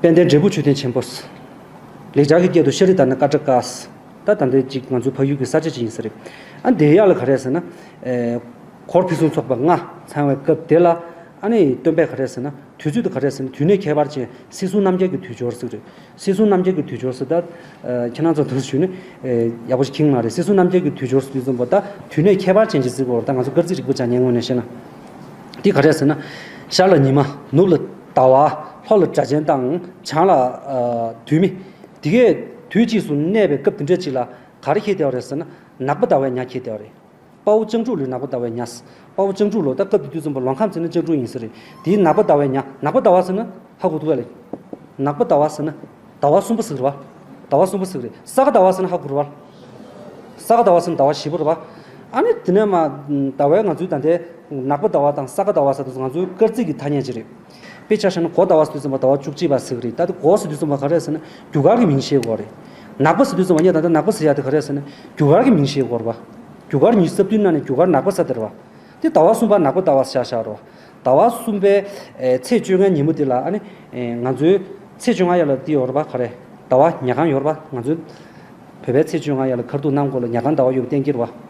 དཔལ་ལྡན་འབྲས་བུ་མཆོད་རྟེན་ཆེན་པོ། ལེགས་སྦྱར་གྱི་སྐད་དུ་ཤྲཱི་དྷ་ན་ཀ་ཊ་ཀ། ད་ད་ལྟའི་ཅིག་ང་ཚོའི་ཕ་ཡུལ་གྱི་ས་ཆ་ཅིག་ཡིན་ས་རེད། ཨ་དེ་ཡ་ལ་ག་རེ་ཟེར་ན། ཨེ་འཁོར་ཕུན་སུམ་ཚོགས་པ་ལྔ་ཚང་བའི་སྐབས་དེ་ལ་ཨ་ནི་སྟོན་པས་ག་རེ་ཟེར་ན། དུས་ཚོད་དེ་ག་རེ་ཟེར་ན་དུས་གནས་ཁྱད་པར་ཅན་སྲིད་གསུམ་རྣམ་རྒྱལ་གྱི་དུས་སྦྱོར་ཟེར་གྱི་རེད། སྲིད་གསུམ་རྣམ་རྒྱལ་གྱི་དུས་སྦྱོར་ཟེར་ད། ཨ་ཁྱེད་རང་ཚོ་འདུག་ཞུས་ནས་ཨེ་ཡག་པོ་ཞིག་མཁྱེན་མ་རེད། སྲིད་གསུམ་རྣམ་རྒྱལ་གྱི་དུས་སྦྱོར་ཟེར་དུས་ཙམ་པ་ད་དུས་གནས་ཁྱད་པར་ཅན་ཅིག་ཟེར་གྱི་ཡོད་རེད། ད་ང་ཚོ་སྐར་རྩིས་རིག་པ་སྦྱང་མཁན་ངོས་ནས་བཤད་ན། འདི་ག་རེ་ཟེར་ན། ཤར་ལ་ཉི་མ། ནུབ་ལ་ཟླ་བ། ལྷོ་ལ་སྒྲ་གཅན་དང་བྱང་ལ་ཨ་དུས་མེ། འདི་གས་དུས་གཅིག་ཏུ་གནས་པའི་སྐབས་འདི་འདྲ་ཅིག་ལ་ག་རེ་ཁེལ་བསྡད་པ་རེད་ཟེར་ན། ནག་པོ་ཟླ་བའི་ཉ་ཁེལ་བསྡད་པ་རེད། དཔའ་བོ་སྤྱང་ཕྲུག་ལོའི་ནག་པོ་ཟླ་བའི་ཉ། དཔའ་བོ་སྤྱང་ཕྲུག་ལོ་ད་སྐབས་དེ་དུས་ཙམ་པ་ལོ་ཁམས་ཟེར་ན་སྤྱང་ཕྲུག་ཡིན་ས་རེད། དེའི་ནག་པོ་ཟླ་བའི་ཉ། ནག་པོ་ཟླ་བ་ཟེར་ན་ཧ་གོ་ཐུབ་པ་ལས། ནག་པོ་ཟླ་བ་ཟེར་ན། ཟླ་བ་གསུམ་པོ་ཟེར་གི་རེད་བ། ཟླ་བ་གསུམ་པོ་ཟེར་གི་རེད། ས་ག་ཟླ་བ་ཟེར་ན་ཧ་གོ་རེད་བ། ས་ག་ཟླ་བ་ཟེར་ན་ཟླ་བ་བཞི་པོ་རེད་བ། ཨ་ནི་དེ་ནས་མ་ཟླ་བའི་ང་ཚོའི་ད་ལྟའི་ནག་པོ་ཟླ་བ་དང་ས་ག་ཟླ་བ་ཟེར་དུས་ང་ཚོའི་སྐར་རྩིས་ཀྱི་ཐ་སྙད་ཅིག་རེད། དཔེ་ཆ་བཞག་ན་སྒོ་ཟླ་བ་ཟེར་དུས་ཙམ་པ་ཟླ་བ་བཅུ་གཅིག་པ་ཟེར་གི་རེད། ད་དེ་སྒོ་ཟེར་དུས་ཙམ་པ་ག་རེ་ཟེར་ན་རྒྱུ་སྐར་གྱི་མིང་བཤད་དགོས་རེད། ནག་པོ་ཟེར་དུས་ཙམ་པ་ངས་ད་ལྟ་ནག་པོ་ཟེར་ཡ་དེ་ག་རེ་ཟེར་ན་རྒྱུ་སྐར་གྱི་མིང་བཤད་དགོས་རེད་བ། རྒྱུ་སྐར་ཉི་ཤུ་རྩ་བདུན་ནང་ནས་རྒྱུ་སྐར་ནག་པོ་ཟེར་དེ་རེད་བ། དེ་ཟླ་བ་གསུམ་པ་ནག་པོ་ཟླ་བ་ཟེར་བཞག་རེད་བ། ཟླ་བ་གསུམ་པའི་ཨེ་ཚེས་བཅོ་ལྔའི་ཉིན་མོ་དེ་ལ་ཨ་ནི་ཨེ་ང་ཚོའི་ཚེས་བཅོ་ལྔ་ཡ་ལ་དེ་ཡོད་རེད་བ། ག་རེ་ཟླ་བ་ཉ་གང་ཡོད་རེད་བ། ང་ཚོའི་བོད་པའི་ཚེས་བཅོ་ལྔ་ཡ་ལ་ཁ་ཐུག་གནམ་སྒོ་ལ་ཉ་གང་ཟླ་བ་ཡོད་པ་གཏན་འཁེལ་རེད་བ།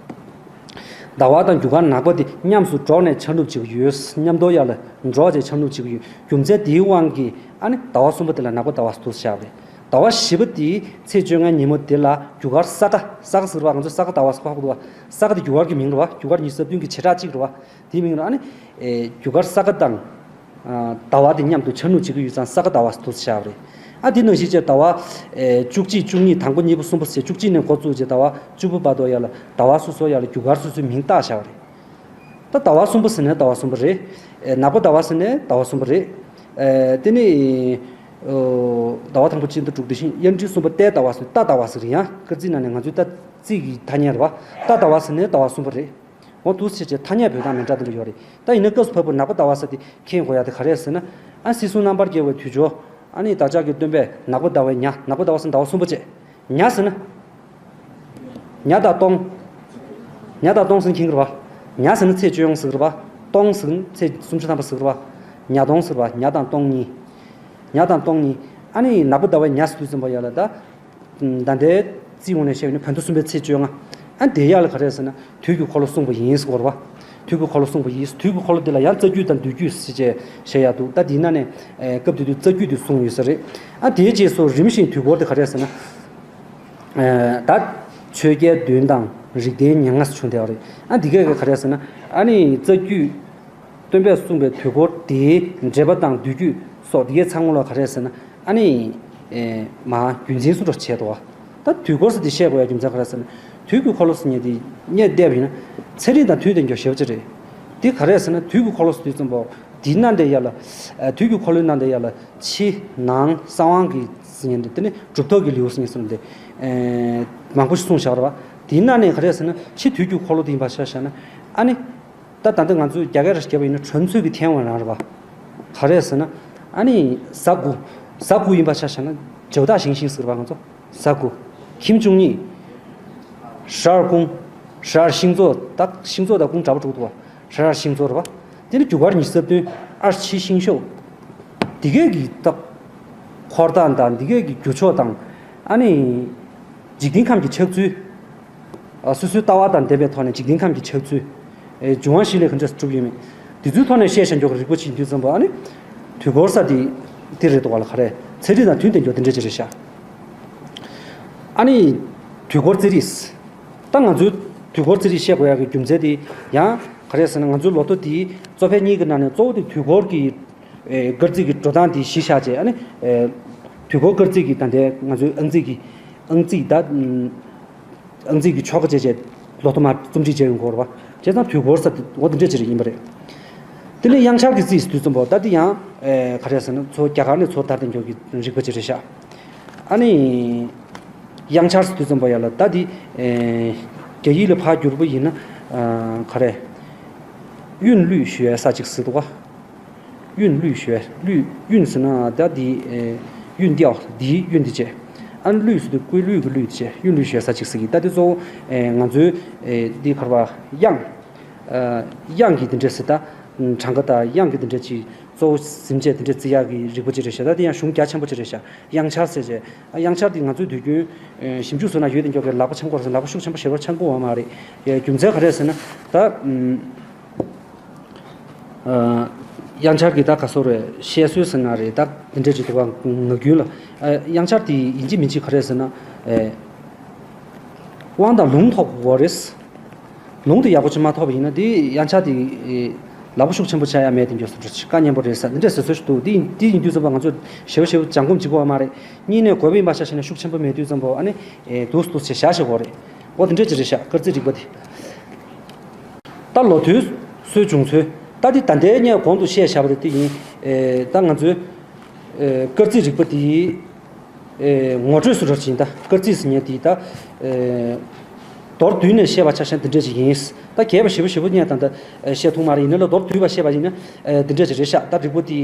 ཟླ་བ་དང་རྒྱུ་སྐར་ནག་པོ་དེ་མཉམ་དུ་འགྲོགས་ནས་འཆར་ནུབ་བྱེད་ཀྱི་ཡོད། མཉམ་དུ་ཡ་ལ་འགྲོགས་བྱས་འཆར་ནུབ་བྱེད་ཀྱི་ཡོད། རྒྱུ་མཚན་དེའི་དབང་གིས་ཨ་ནི་ཟླ་བ་གསུམ་པ་དེ་ལ་ནག་པོ་ཟླ་བ་ཟེར་དུ་བཞག་པ་རེད། ཟླ་བ་བཞི་པ་དེའི་ཚེས་བཅོ་ལྔའི་ཉིན་མོ་དེ་ལ་རྒྱུ་སྐར་ས་ག་ས་ག་ཟེར་བ་ང་ཚོ་ས་ག་ཟླ་བ་ཟེར་བ་ཧ་གོ་འདུག་བ། ས་ག་དེ་རྒྱུ་སྐར་གྱི་མིང་རེད་བ། རྒྱུ་སྐར་ཉི་ཤུ་རྩ་བདུན་གྱི་བྱེ་བྲག་གཅིག་རེད་བ། དེའི་མིང་ལ་ཨ་ནི། ཨེ་རྒྱུ་སྐར་ས་ག་དང་། ཨ་ཟླ་བ་དེ་མཉམ་དུ་འཆར་ནུབ་བྱེད་ཀྱི་ཡོད་ཙང་ས་ག་ཟླ་བ་ཟེར་དུ་བཞག་པ་རེད། ཨ་དེ་ནང་བཞིན་བྱས་ཟླ་བ། ཨེ་བཅུ་གཅིག་བཅུ་གཉིས་དང་པོ་གཉིས་པ་གསུམ་པ་ཟེར་བཅུ་གཅིག་ནས་འགོ་བཙུགས་བྱས་ཟླ་བ་བཅུ་པ་བར་དུ་ཡ་ལ་ཟླ་བ་སོ་སོ་ཡ་ལ་རྒྱུ་སྐར་སོ་སོའི་མིང་བཏགས་བཞག་པ་རེད། ད་ཟླ་བ་གསུམ་པ་ཟེར་ནས་ཟླ་བ་གསུམ་པ་རེད། ནག་པོ་ཟླ་བ་ཟེར་ནས་ཟླ་བ་གསུམ་པ་རེད། དེ་ནས་ཟླ་བ་དང་པོ་གཅིག་ཏུ་དྲུག་དེ་བཞིན་དབྱར་ཁྲིད་གསུམ་པ་རྟའི་ཟླ་བ་ཟེར་རྟ་ཟླ་བ་ཟེར་ཡང་སྐར་རྩིས་ནང་ནས་ང་ཚོའི་ད་རྩིས་ཀྱི་ཐ་སྙད་རེད་བ། རྟ་ཟླ་བ་ཟེར་ནས་ཟླ་བ་གསུམ་པ་རེད། འོ་འདུག་སེ་བྱས་ཐ་སྙད་འབོད་སྟངས་མི་འདྲ་དེ་འདྲ་ཡོད་རེད། ད་ཡིན་ན་སྐབས་སུ་བབས་པའི་ནག་པོ་ཟླ་བ་ཟེར་དེ་མཁྱེན་དགོས་ཡ་དེ་ག་རེ་རེད་ཟེར་ན། ཨ་སྲིད་སྲུང་རྣམ་པར་རྒྱལ་བའི་དུས་སྦྱོར། ཨ་ནི་བདག་ཅག་གི་སྟོན་པས་ནག་པོ་ཟླ་བའི་ཉ། ནག་པོ་ཟླ་བ་ཟེར་ཟླ་བ་གསུམ་པ་བྱས། ཉ་ཟེར་ན། ཉ་དང་སྟོང་། ཉ་དང་སྟོང་ཟེར་ན་མཁྱེན་གྱི་རེད་བ། ཉ་ཟེར་ན་ཚེས་བཅོ་ལྔ་ཟེར་གྱི་རེད་བ། སྟོང་ཟེར་ན་ཚེས་སུམ་ཅུ་ཐམ་པ་ཟེར་གྱི་རེད་བ། ཉ་སྟོང་ཟེར་བ། ཉ་དང་སྟོང་གཉིས། ཉ་དང་སྟོང་གཉིས། ཨ་ནི་ནག་པོ་ཟླ་བའི་ཉ་ཟེར་དུས་ཙམ་པ་ཡ་ལ་ད། ད་ལྟའི་རྩིས་ངོས་ནས་བཤད་པ་ཡིན་ན་བོད་ཟླ་གསུམ་པའི་ཚེས་བཅོ་ལྔ། ཨ་དེ་ཡ་ལ་ག་རེ་ཟེར་ན་དུས་ཀྱི་འཁོར་ལོ་གསུངས་པ་ཡིན་ཟེར་གྱི་རེད་བ། དུས་ཀྱི་འཁོར་ལོ་གསུངས་པ་ཡིན། དུས་ཀྱི་འཁོར་ལོ་འདི་ལ་ཡང་རྩ་རྒྱུད་དང་མདོ་རྒྱུད་ཟེར་བྱས་བཤད་ཡ་འདུག་ད་འདི་ནང་ནས་སྐབས་དེ་དུས་རྩ་རྒྱུད་དེ་གསུངས་ཡོད་ས་རེད། ཨ་དེའི་རྗེས་སུ་རིམ་བཞིན་དུས་འཁོར་དེ་ག་རེ་ཟེར་ན། ད་ཆོས་རྒྱལ་བདུན་དང་རིགས་ལྡན་ཉེར་ལྔ་ཟེར་བྱུང་བསྡད་པ་རེད། ཨ་འདི་གས་ག་རེ་ཟེར་ན། ཨ་ནི་རྩ་རྒྱུད་སྟོན་པས་གསུངས་པའི་དུས་འཁོར་དེའི་འགྲེལ་པ་དང་མདོ་རྒྱུད་སོགས་འདི་གས་ཚང་མ་ལ་ག་རེ་ཟེར་ན། ཨ་ནི་མ་རྒྱུན་འཛིན་སུ་འདྲ་བྱས་འདུག་བ། ད་དུས་འཁོར་ཟེར་འདི་བཤད་དགོས་ཡ་རྒྱུ་མཚན་ག་རེ་ཟེར་ན། དུས་ཀྱི་འཁོར་ལོ་ཟེར་མཁན་དེ་སྔོན་བལྟས་པ་ཡིན་ན་ཚན་རིག་དང་མཐུན་ལྡན་གྱི་ཞེ་པོ་ཅིག་རེད། འདི་ག་རེ་ཟེར་ན་དུས་ཀྱི་འཁོར་ལོ་ཟེར་དུས་ཙམ་པོ་འདིའི་ནང་དེ་ཡ་ལ། དུས་ཀྱི་འཁོར་ལོའི་ནང་དེ་ཡ་ལ་ཕྱི་ནང་གསང་དབང་གི་ཟེར་མཁན་དེ་དེ་ནི་གྲུབ་ཐོབ་ཀྱི་ལེའུ་ཟེར་མཁན་ཟེར་ནས་དེ་མང་པོ་ཞིག་གསུངས་བཞག་རེད་བ། དེའི་ནང་ནས་ག་རེ་ཟེར་ན་ཕྱི་དུས་ཀྱི་འཁོར་ལོ་དེ་ཡིན་པ་ཆ་བཞག་ན། ཨ་ནི། ད་ད་ལྟ་ང་ཚོས་རྒྱ་སྐད་ར་ཞིག་བརྒྱབ་པ་ཡིན་ན་ཁྲོན་ཚུལ་གྱི་ཐེངས་བ་རང་རེད་བ། ག་རེ་ཟེར་ན། ཨ་ནི་གཟའ་དགུ། གཟའ་དགུ་ཡིན་པ་ཆ་བཞག་ན་ཇོ་བདག་ཞིང་ཤིང་ཟེར་བ་ང་ཚོ། གཟའ་དགུ། ཁྱིམ་བཅུ་གཉིས། ཧྲར་ཀུང་། ཧྲར་ཤིང་བཙོ། ད་ཤིང་བཙོ་དང་ཀུང་འདྲ་པོ་འགྲོ་འདུག་བ། ཧྲར་ཤིང་བཙོ་རེད་བ། དེ་ནི་རྒྱུ་སྐར་ཉི་ཤུ་རྩ་བདུན། ཨར་ཕྱི་ཤིང་ཤོག་འདི་གས་ཀྱི་ད། འཁོར་སྟངས་དང་འདི་གས་ཀྱི་རྒྱུ་ཕྱོགས་དང་། ཨ་ནི། འཇིག་རྟེན་ཁམས་ཀྱི་ཆགས་ཚུལ། ཨ་སོ་སོའི་ལྟ་བ་དང་ལྡན་པའི་ཐོག་ནས་འཇིག་རྟེན་ཁམས་ཀྱི་ཆགས་ཚུལ། ཨེ་འབྱུང་བ་བཞི་ལས་ག་འདྲས་སུ་གྲུབ་ཡོད་མེད། དེ་ཚོའི་ཐོག་ནས་བཤད་བཞག་མགྱོགས་ཀྱི་རིག་པ་ཆེན་དུས་ཙམ་པ་ཨ་ནི། དུས་འཁོར་ས་དེ། དེ་རེད་འདུག་བ་ལ་ག་རེ། ཚན་རིག་དང་མཐུན་ལྡན་མགྱོགས་དེ་འདྲས་ཅིག་རེད་ཤག་ཨ་ནི། དུས་འཁོར་རྩིས་རིག་ད་ང་ཚོའི་དུས་འཁོར་རྩིས་རིག་བཤད་དགོས་ཡག་གི་རྒྱུ་མཚན་དེ་ཡང་ག་རེ་ཟེར་ན་ང་ཚོའི་ལོ་ཐོ་དེའི་གཙོ་ཕལ་གཉིས་ཀྱི་ནང་ནས་གཙོ་བོ་དེ་དུས་འཁོར་གྱི། ཨེ་སྐར་རྩིས་ཀྱི་འགྲོ་སྟངས་དེ་གཞི་བཞག་བྱས་ཨ་ནི། ཨེ་དུས་འཁོར་སྐར་རྩིས་ཀྱི་ད་ལྟའི་ང་ཚོའི་ཨང་རྩིས་ཀྱི། ཨང་རྩིས་ད། ཨང་རྩིས་ཀྱི་ཆོ་ག་བྱས་བྱས་ལོ་ཐོ་མར་རྩོམ་སྒྲིག་བྱས་ཡོང་གི་ཡོད་རེད་བ། བྱས་ཙང་དུས་འཁོར་ས་དེ་འོ་དེ་འདྲས་ཅིག་རེད་ཡིན་པ་རེད། དེ་ནས་དབྱངས་འཆར་གྱི་རྩིས་ཟེར་དུས་ཙམ་པ་ད་དེ་ཡང་། ཨེ་ག་རེ་ཟེར་ན་ཚུར་རྒྱ་གར་ནས་ཚུར་དར་བསྡད་མགྱོགས་ཀྱི་རིག་པ་ཅིག་རེད་ཤག་ཨ་ནི། དབྱངས་འཆར་ཟེར་དུས་ཙམ་པ་ཡ་ལ་ད་དེ། ཨེ་རྒྱ་ཡིག་ལ་ཕར་བསྒྱུར་བ་ཡིན་ན། ཨ་ག་རེ། དབྱིན་ལུས་ཞུ་བའི་ས་ཅིག་ཟེར་འདུག་བ། དབྱིན་ལུས་ཞུ་བའི་ལུས་དབྱིན་ཟེར་ན་ད་དེ། ཨེ་དབྱིན་ཏེའོ་དེའི་དབྱིན་དེ་བྱས། ཨ་ནི་ལུས་ཟེར་དུས་ཀུའི་ལུས་ཀྱི་ལུས་དེ་བྱས་དབྱིན་ལུས་ཞུ་བའི་ས་ཅིག་ཟེར་གི་ད་དེ་གཙོ་བོ། ཨེ་ང་ཚོའི། ཨེ་འདི་ག་རེ་བ་དབྱངས། ཨ་དབྱངས་ཀྱི་དེ་འདྲས་ཟེར་ད། གྲངས་ཀ་དང་དབྱངས་ཀྱི་དེ་འདྲས་ཅིག་གཙོ་བོ་ཟིན་བྱས་དེ་འདྲས་རྩི་ཡག་གི་རིག་པ་ཅིག་རེད་ཤག་ད་དེ་ཡང་གཞུང་རྒྱ་ཆེན་པོ་ཅིག་རེད་ཤག་དབྱངས་འཆར་ཟེར་བྱས། ཨ་དབྱངས་འཆར་དེ་ང་ཚོའི་དུས་རྒྱུན། ཨེ་ཞིབ་འཇུག་ཟེར་ན་ཡོད་དེ་མགྱོགས་ཀྱི་ལག་པ་འཆང་གི་ཡོད་རེད་ཟེར་ལག་པ་ཤུགས་ཆེན་པོ་ཞེ་པོ་འཆང་གི་ཡོད་མ་རེད། ཨེ་རྒྱུ་མཚན་ག་རེ་ཟེར་ན། ད། ཨ་དབྱངས་འཆར་གྱི་ད་ག་སོ་རེད་བཤད་སྲོལ་ཟེར་ན་རེད་ད་དེ་འདྲས་ཅིག་འདུག་ག་ངག་རྒྱུན་ལ། ཨ་དབྱངས་འཆར་དེ་ཡིན་གཅིག་མིན་གཅིག་ག་རེ་ཟེར་ན། ཨེ་དབང་དང་ལུང་ཐོབ་དགོས་རེད། ལུང་དེ་ཡག་པོ་ཅིག་མ་ཐོབ་པ་ཡིན་ན་དེ་དབྱངས་འཆར་དེ་ལག་པ་ཤུགས་ཆེན་པོ་ཆགས་ཡ་མེད་དེ་འགྱོ་སོ་འགྲོ་ཆེ་དཀའ་ཉེན་པོ་རེད་ཟེར་དེ་འདྲས་ཟེར་སྲོལ་ཞིག་འདུག་དེ་ཡིན་དེ་ཡིན་དུས་ཙམ་པ་ང་ཚོ་ཞེ་པོ་ཞེ་པོ་སྦྱང་གོམས་བྱེད་དགོས་པ་མ་རེད། གཉིས་ནས་དགོས་པ་ཡིན་པ་ཆ་བཞག་ན་ཤུགས་ཆེན་པོ་མེད་དུས་ཙམ་པ་ཨ་ནི་འདུག་འདུག་ཟེར་བཞག་བཞག་སྐར་རྩིས་རིག་པ་དེ། ད་ལོ་ཐོའི་སྲོལ་བྱུང་ཚུལ། ད་འདི་ད་ལྟའི་ངས་གོང་དུ་བཤད་བཞག་པ་དེ་དེ་ཡིན། ཨེ་ད་ང་ཚོའི་ཨེ་སྐར་རྩིས་རིག་པ་དེ་ཨེ་ངོ་སྤྲོད་སུ་རོལ་ཕྱིན་ད་སྐར་རྩིས་ཟེར་མཁན་དེ་ད་ཨེ་མདོར་བསྡུས་ནས་བཤད་པ་ཆ་བཞག་ན་དེ་འདྲས་ཅིག་ཡིན། ད་རྒྱས་པ་ཞེ་པོ་ཞེ་པོ་ངས་ད་ལྟ་ཨེ་བཤད་ཐུབ་མ་རེད། ཡིན་ན་ལ་མདོར་བསྡུས་པ་བཤད་པ་ཡིན་ན་ཨེ་དེ་འདྲས་ཅིག་རེད་ཤག་ད་རིག་པ་དེ།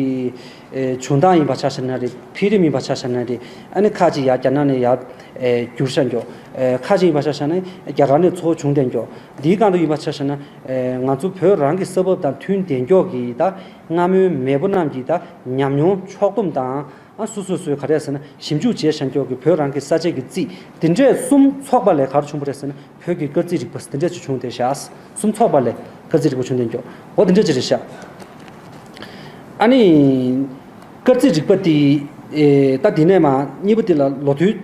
ཨེ་བྱུང་སྟངས་ཡིན་པ་ཆ་བཞག་ན་རེད། འཕེལ་རིམ་ཡིན་པ་ཆ་བཞག་ན་རེད། ཨ་ནི་ཁ་ཅིག་ཡར་རྒྱ་ནག་ནས་ཡར་ཨེ་བསྒྱུར་བཞག་མགྱོགས། ཨེ་ཁ་ཅིག་ཡིན་པ་ཆ་བཞག་ན་རྒྱ་གར་ནས་ཚུར་བྱུང་བསྡད་མགྱོགས། འདིའི་སྒང་དུ་ཡིན་པ་ཆ་བཞག་ན་ཨེ་ང་ཚོ་བོད་རང་གི་ས་བབ་དང་མཐུན་བསྡད་མགྱོགས་ཀྱི་ད་སྔ་མོའི་མེས་པོ་རྣམས་ཀྱི་ད་ཉམས་མྱོང་ཕྱོགས་བསྡོམས་དང་ཨ་སོ་སོ་སོའི་ག་རེ་ཟེར་ན་ཞིབ་འཇུག་བྱས་བཞག་མགྱོགས་ཀྱི་བོད་རང་གི་ས་དཔྱད་ཀྱི་རྩིས་འདི་འདྲས་གསུམ་ཚོགས་པ་ལས་ག་རེ་བྱུང་བ་རེད་ཟེར་ན། བོད་ཀྱི་སྐར་རྩིས་རིག་པ་དེ་འདྲས་ཅིག་བྱུང་བསྡད་ཤག་གསུམ་ཚོགས་པ་ལས་སྐར་རྩིས་རིག་པ་བྱུང་བསྡད་མགྱོགས། འོ་དེ་འདྲས་ཅིག་རེད་ཤག་ཨ་ནི། སྐར་རྩིས་རིག་པ་དེ། ཨེ་ད་དེ་ནས་མ་གཉིས་པ་དེ་ལ་ལོ་ཐོའི་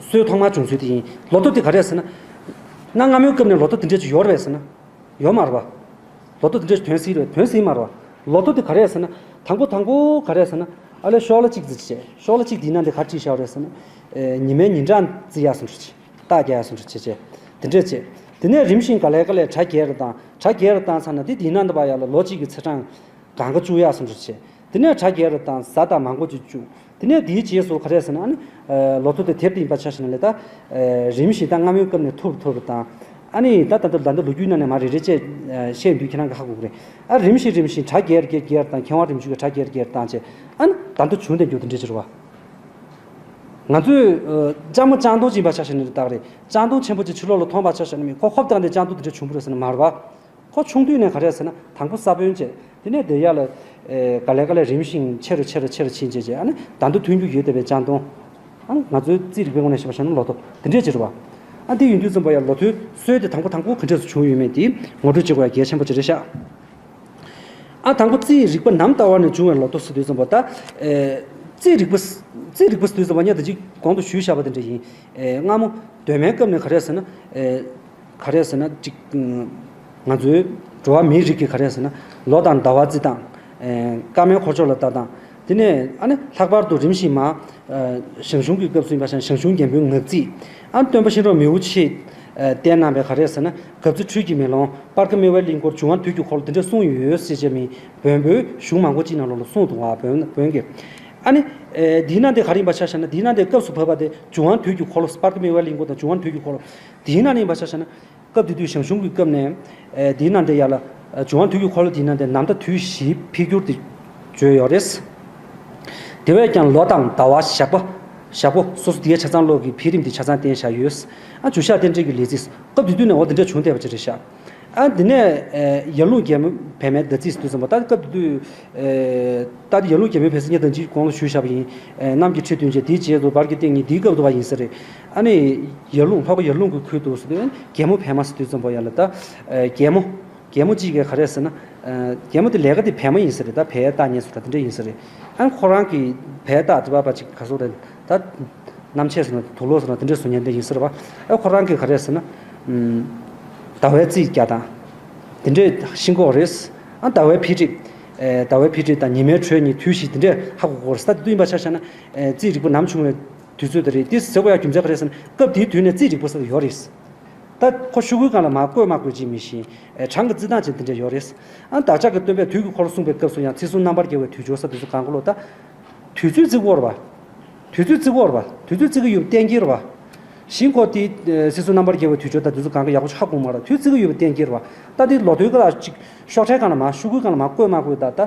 སྲོལ་ཐོག་མར་བྱུང་ཚུལ་དེ་ཡིན། ལོ་ཐོ་དེ་ག་རེ་ཟེར་ན། གནའ་སྔ་མོའི་སྐབས་ནས་ལོ་ཐོ་དེ་འདྲས་ཅིག་ཡོད་རེད་ཟེར་ན། ཡོད་མ་རེད་བ། ལོ་ཐོ་དེ་འདྲས་ཅིག་དོན་སྲིད་རེད་དོན་སྲིད་མ་རེད་བ། ལོ་ཐོ་དེ་ག་རེ་ཟེར་ན། དང་པོ་དང་པོ་ག་རེ་ཟེར་ན། ཨ་ལས་ཤོག་ལྷེ་གཅིག་ཙམ་བྱས་ཤོག་ལྷེ་གཅིག་དེའི་ནང་དེ་ག་རེ་བྲིས་བཞག་རེད་ཟེར་ན། ཨེ་ཉི་མའི་ཉིན་གྲངས་བརྩི་ཡག་སུ་འགྲོ་ཆེ། རྟགས་རྒྱག་ཡག་སུ་འགྲོ་ཆེ་ཆེ། དེ་འདྲས་བྱས། དེ་ནས་རིམ་བཞིན་ག་ལེ་ག་ལེ་གྲ་རྒྱས་རུ་བཏང་གྲ་རྒྱས་རུ་བཏང་ཚར་ན་དེ་དེའི་ནང་དུ་བ་ཡག་ལ་ལོ་གཅིག་གི་ཚེས་གྲངས་ གང་ག་བཅུག་ཡག་སོང་འདྲ་བྱས། དེ་ནས་གྲ་རྒྱས་རུ་བཏང་། ཟ་དང་མང་པོ་ཅིག་བཅུག་དེ་ནས་དེའི་རྗེས་སུ་ག་རེ་ཟེར་ན། ཨ་ནི་ལོ་ཐོ་དེ་དེབ་དེ་ཡིན་པ་ཆ་བཞག་ན་ལས་ད། རིམ་བཞིན་ད་སྔ་མོའི་སྐབས་ནས་ཐུར་ཐུར་དང་། ཨ་ནི་ད་ད་ལྟ་ད་ལྟ་ལོ་རྒྱུས་ནང་ནས་མ་རེ་རེ་བཅས་བཤད་དུས་ཁྱེད་རང་གི་ཧ་གོ་གི་རེད། ཨ་རིམ་བཞིན་རིམ་བཞིན་གྲ་རྒྱས་རྒྱས་རྒྱས་དང་མཁས་དབང་རིམ་བྱོན་གྱི་གྲ་རྒྱས་རྒྱས་བཏང་བྱས། ཨ་ནི་ད་ལྟ་བྱུང་བསྡད་རྒྱུ་དེ་འདྲ་ཅིག་རེད་བ། ང་ཚོས་ལྕང་མ་ལྕང་སྡོང་ཅིག་ཡིན་པ་ཆ་བཞག་ན་རེད་ད་ག་རེད། ལྕང་སྡོང་ཆེན་པོ་ཅིག་ཕྱི་ལོགས་ལ་མཐོང་པ་ཆ་བཞག་ན་མི་ཁོ་ཧོབ་བཏང་སྟེ་ལྕང་སྡོང་དེ་འདྲ་བྱུང་བ་རེད་ཟེར་ན་མ་རེད་བ། ཁོ་ཆུང་དུས་ནས་ག་རེ་ཟེར་ན་དང་པོ་ས་བོན་བཅད། དེ་ནས་དེ་ཡར་ལ་ཨེ་ག་ལེ་ག་ལེ་རིམ་བཞིན་ཆེ་རུ་ཆེ་རུ་ཆེ་རུ་ཕྱིན་བྱས་བྱས། ཨ་ནི་ད་དུང་ཐོན་རྒྱུ་ཡོད་བསྡད་པའི་ལྕང་སྡོང་། ཨ་ནི་ང་ཚོའི་རྩིས་རིག་པའི་ངོས་ནས་བཤད་པ་བྱས་ན་ལོ་ཐོ་དེ་འདྲས་ཅིག་རེད་བ། ཨ་དེ་ཡིན་དུས་ཙམ་པ་ཡང་ལོ་ཐོའི་སྲོལ་དེ་དང་པོ་དང་པོ་ག་འདྲས་སུ་བྱུང་ཡོད་མེད་དེ་ངོ་སྤྲོད་བྱེད་དགོས་ཡ་གལ་ཆེན་པོ་ཅིག་རེད་ཤག་ཨ་དང་པོ་རྩིས་རིག་པ་ནམ་ལྟ་བ་ནས་བྱུང་བའི་ལོ་ཐོ་ཟེར་དུས་ཙམ་པ་ད། ཨེ་རྩིས་རིག་པ། རྩིས་རིག་པ་ཟེར་དུས་ཙམ་པ་ངས་ད་ཅིག་གོང་དུ་ཞུས་བཞག་པ་དེ་འདྲ་ཡིན། ཨེ་སྔ་མོ་གདོད་མའི་སྐབས་ནས་ག་རེ་ཟེར་ན། ཨེ་ག་རེ་ཟེར་ན་ཅིག་ང་ཚོའི་འགྲོ་བ་མིའི་རིགས་ཀྱི་ག་རེ་ཟེར་ན་ལོ་དང་ཟླ་བ་རྩིས་སྟངས། ཨེ་སྐར་མའི་འཁོར་ཕྱོགས་ལ་ལྟ་སྟངས། དེ་ནས་ཨ་ནི་ལྷག་པར་དུ་རིམ་བཞིན་མ། ཨེ་ཞང་ཞུང་གི་སྐབས་སུ་ཡིན་པ་ཞང་ཞང་ཞུང་རྒྱལ་པོའི་ངག་རྩིས། ཨ་སྟོན་པ་གཤེན་རབ་མི་བོ་ཆེས་ཨེ་བསྟན་གནང་བའི་ག་རེ་ཟེར་ན་གབ་རྩེ་འཕྲུལ་གྱི་མེ་ལོང་སྤར་ཁ་སྨེ་བའི་གླིང་སྐོར་འབྱུང་བ་དུས་ཀྱི་འཁོར་ལོ་དེ་འདྲ་གསུངས་ཡོད་ཟེར་བྱས་མི་བོན་པོའི་གཞུང་མང་པོ་ཅིག་ནང་ལོགས་ལ་གསུངས་འདུག་བ། བོན་བོན་གྱི། ཨ་ནི། ཨེ་འདིའི་ནང་དེ་ག་རེ་ཡིན་པ་ཆ་བཞག་ན་འདིའི་ནང་དེ་སྐབས་སུ་བབས་པ་དེ་འབྱུང་བ་དུས་ཀྱི་འཁོར་ལོ་སྤར་ཁ་སྨེ་བའི་གླིང་སྐོར་དང་འབྱུང་བ་དུས་ཀྱི་འཁོར་ལོ། དེའི་ནང་ནས་ཡིན་པ་ཆ་བཞག་ན། སྐབས་དེ་དུས་ཞང་ཞུང་གི་སྐབས་ནས། ཨེ་འདིའི་ནང་དེ་ཡར་ལ། འབྱུང་བ་དུས་ཀྱི་འཁོར་ལོ་དེའི་ནང་དེ་ནམ་ཟླ་དུས་བཞིའི་འཕེལ་འགྱུར་དེ་བརྗོད་ཡོད་རེད། དེ་བས་ཀྱང་ལོ་དང་ཟླ་བ་ཞག་པ། ཞག་པོ་སོ་སོ་དེའི་ཆ་ཚང་ལོ་གི་འཕེལ་རིམ་དེ་ཆ་ཚང་བསྟན་བཞག་ཡོད། ཨ་འཇུ་ཤག་རྟེན་འབྲེལ་གྱི་ལས་རྩིས། སྐབས་དེ་དུས་ནས་འོ་དེ་འདྲ་བྱུང་བསྡད་པ་ཅིག་རེད་ཤག་ཨ་འདི་ནས་ཨེ་ཡར་ཀླུང་རྒྱལ་མོ་བལ་མའི་ཟླ་རྩིས་ཟེར་དུས་ཙམ་པ་ད་སྐབས་དེ་དུས་ཨེ་ད་དེ་ཡར་ཀླུང་རྒྱལ་མོའི་བལ་རྩིས་ངས་ད་ཅིག་གོང་ལ་ཞུས་བཞག་པ་ཡིན། ཨེ་གནམ་གྱི་ཁྲི་བདུན་བྱས་དེའི་རྗེས་སུ་བར་གྱི་སྟེང་གཉིས་དེའི་སྐབས་དུ་བ་ཡིན་ས་རེད། ཨ་ནི་ཡར་ཀླུང་ལྷོ་ཁ་ཡར་ཀླུང་གི་ཁུལ་དུ་ཟེར་དུས་རྒྱལ་མོ་བལ་མ་ཟེར་དུས་ཙམ་པ་ཡར་ལ་ད་ཨེ་རྒྱལ་མོ་རྒྱལ་མོ་གཅིག་གིས་ག་རེ་ཟེར་ན། ཨེ་རྒྱལ་མོ་དེ་ལས་ཀ་དེ་བལ་མ་ཡིན་ས་རེད། ད་བལ་རྟ་ཉེ་སུ་ར་དེ་འདྲ་ཡིན་ས་རེད། ཨ་ནི་ཁོ་རང་གིས་བལ་རྟ་དེ་བ་བ་ཅིག་ག་སོ་རེད་ད། གནམ་ཕྱེད་ཟེར་ན་དུག་ལོག་ཟེར་ན་དེ་འདྲས་བཟོ་མཁན་དེ་ཡིན་ཟེར་བ། ཨ་ཁོ་རང་གིས་ག་རེ་ཟེར་ན། ཟླ་བའི་རྩིས་རྒྱག་སྟངས། དེ་འདྲས་ཤེས་ཀྱི་ཡོད་རེད། ཨ་ཟླ་བའི་འཕེལ་འགྲིབ། ཨེ་ཟླ་བའི་འཕེལ་འགྲིབ་དང་ཉི་མའི་དྲོད་གཉིས་དུས་བཞི་དེ་འདྲས་ཧ་གོ་གི་ཡོད་རེད། ད་དེ་དུས་ཡིན་པ་ཆ་བཞག་ན། ཨེ་རྩིས་རིག་པ་ནམ་བྱུང་བའི་དུས་ཚོད་དེ་རེད། དེ་ཟེར་དགོས་ཡ་རྒྱུ་མཚན་ག་རེ་ཟེར་ན་སྐབས་དེའི་དུས་ནས་རྩིས་རིག་པ་ཟེར་བ་ཡོད་རེད། ད་ཁོ་ཤོག་གུའི་སྒང་ལ་མར་བཀོད་མ་བཀོད་ཅིག་མི་ཤེས། ཨེ་གྲངས་ཀྱི་རྩིས་སྟངས་ཅིག་དེ་འདྲས་ཡོད་རེད། ཨ་བདག་ཅག་གི་སྟོན་པས་དུས་ཀྱི་འཁོར་ལོ་གསུངས་པའི་སྐབས་སུ་ཡང་ཚེས་བཟུང་རྣམ་པར་རྒྱལ་བའི་དུས་སྦྱོར་ཟེར་དུས་སུ་གང་ག་ལོ་ད། དུས་ཚོད་བརྩི་གི་ཡོད་རེད་བ། དུས་ཚོད་བརྩི་གི་ཡོད་རེད་བ། དུས་ཚོད་བརྩི་གི་ཡོད་པ་གཏན་འཁེལ་རེད་བ། གཞི་ཁོ་དེ་ཚེས་བཟུང་རྣམ་པར་རྒྱལ་བའི་དུས་སྦྱོར་དང་དུས་ཚོད་གང་ག་ཡག་པོ་ཧ་གོ་མ་རེད། དུས་བརྩི་གི་ཡོད་པ་གཏན་འཁེལ་རེད་བ། ད་དེ་ལོ་ཐོའི་སྐབས་ལ་ཅིག་ཤོག་ཁྲའི་སྒང་ལ་མར་ཤོག་གུའི་སྒང་ལ་མར་བཀོད་མ་བཀོད་ད་ད་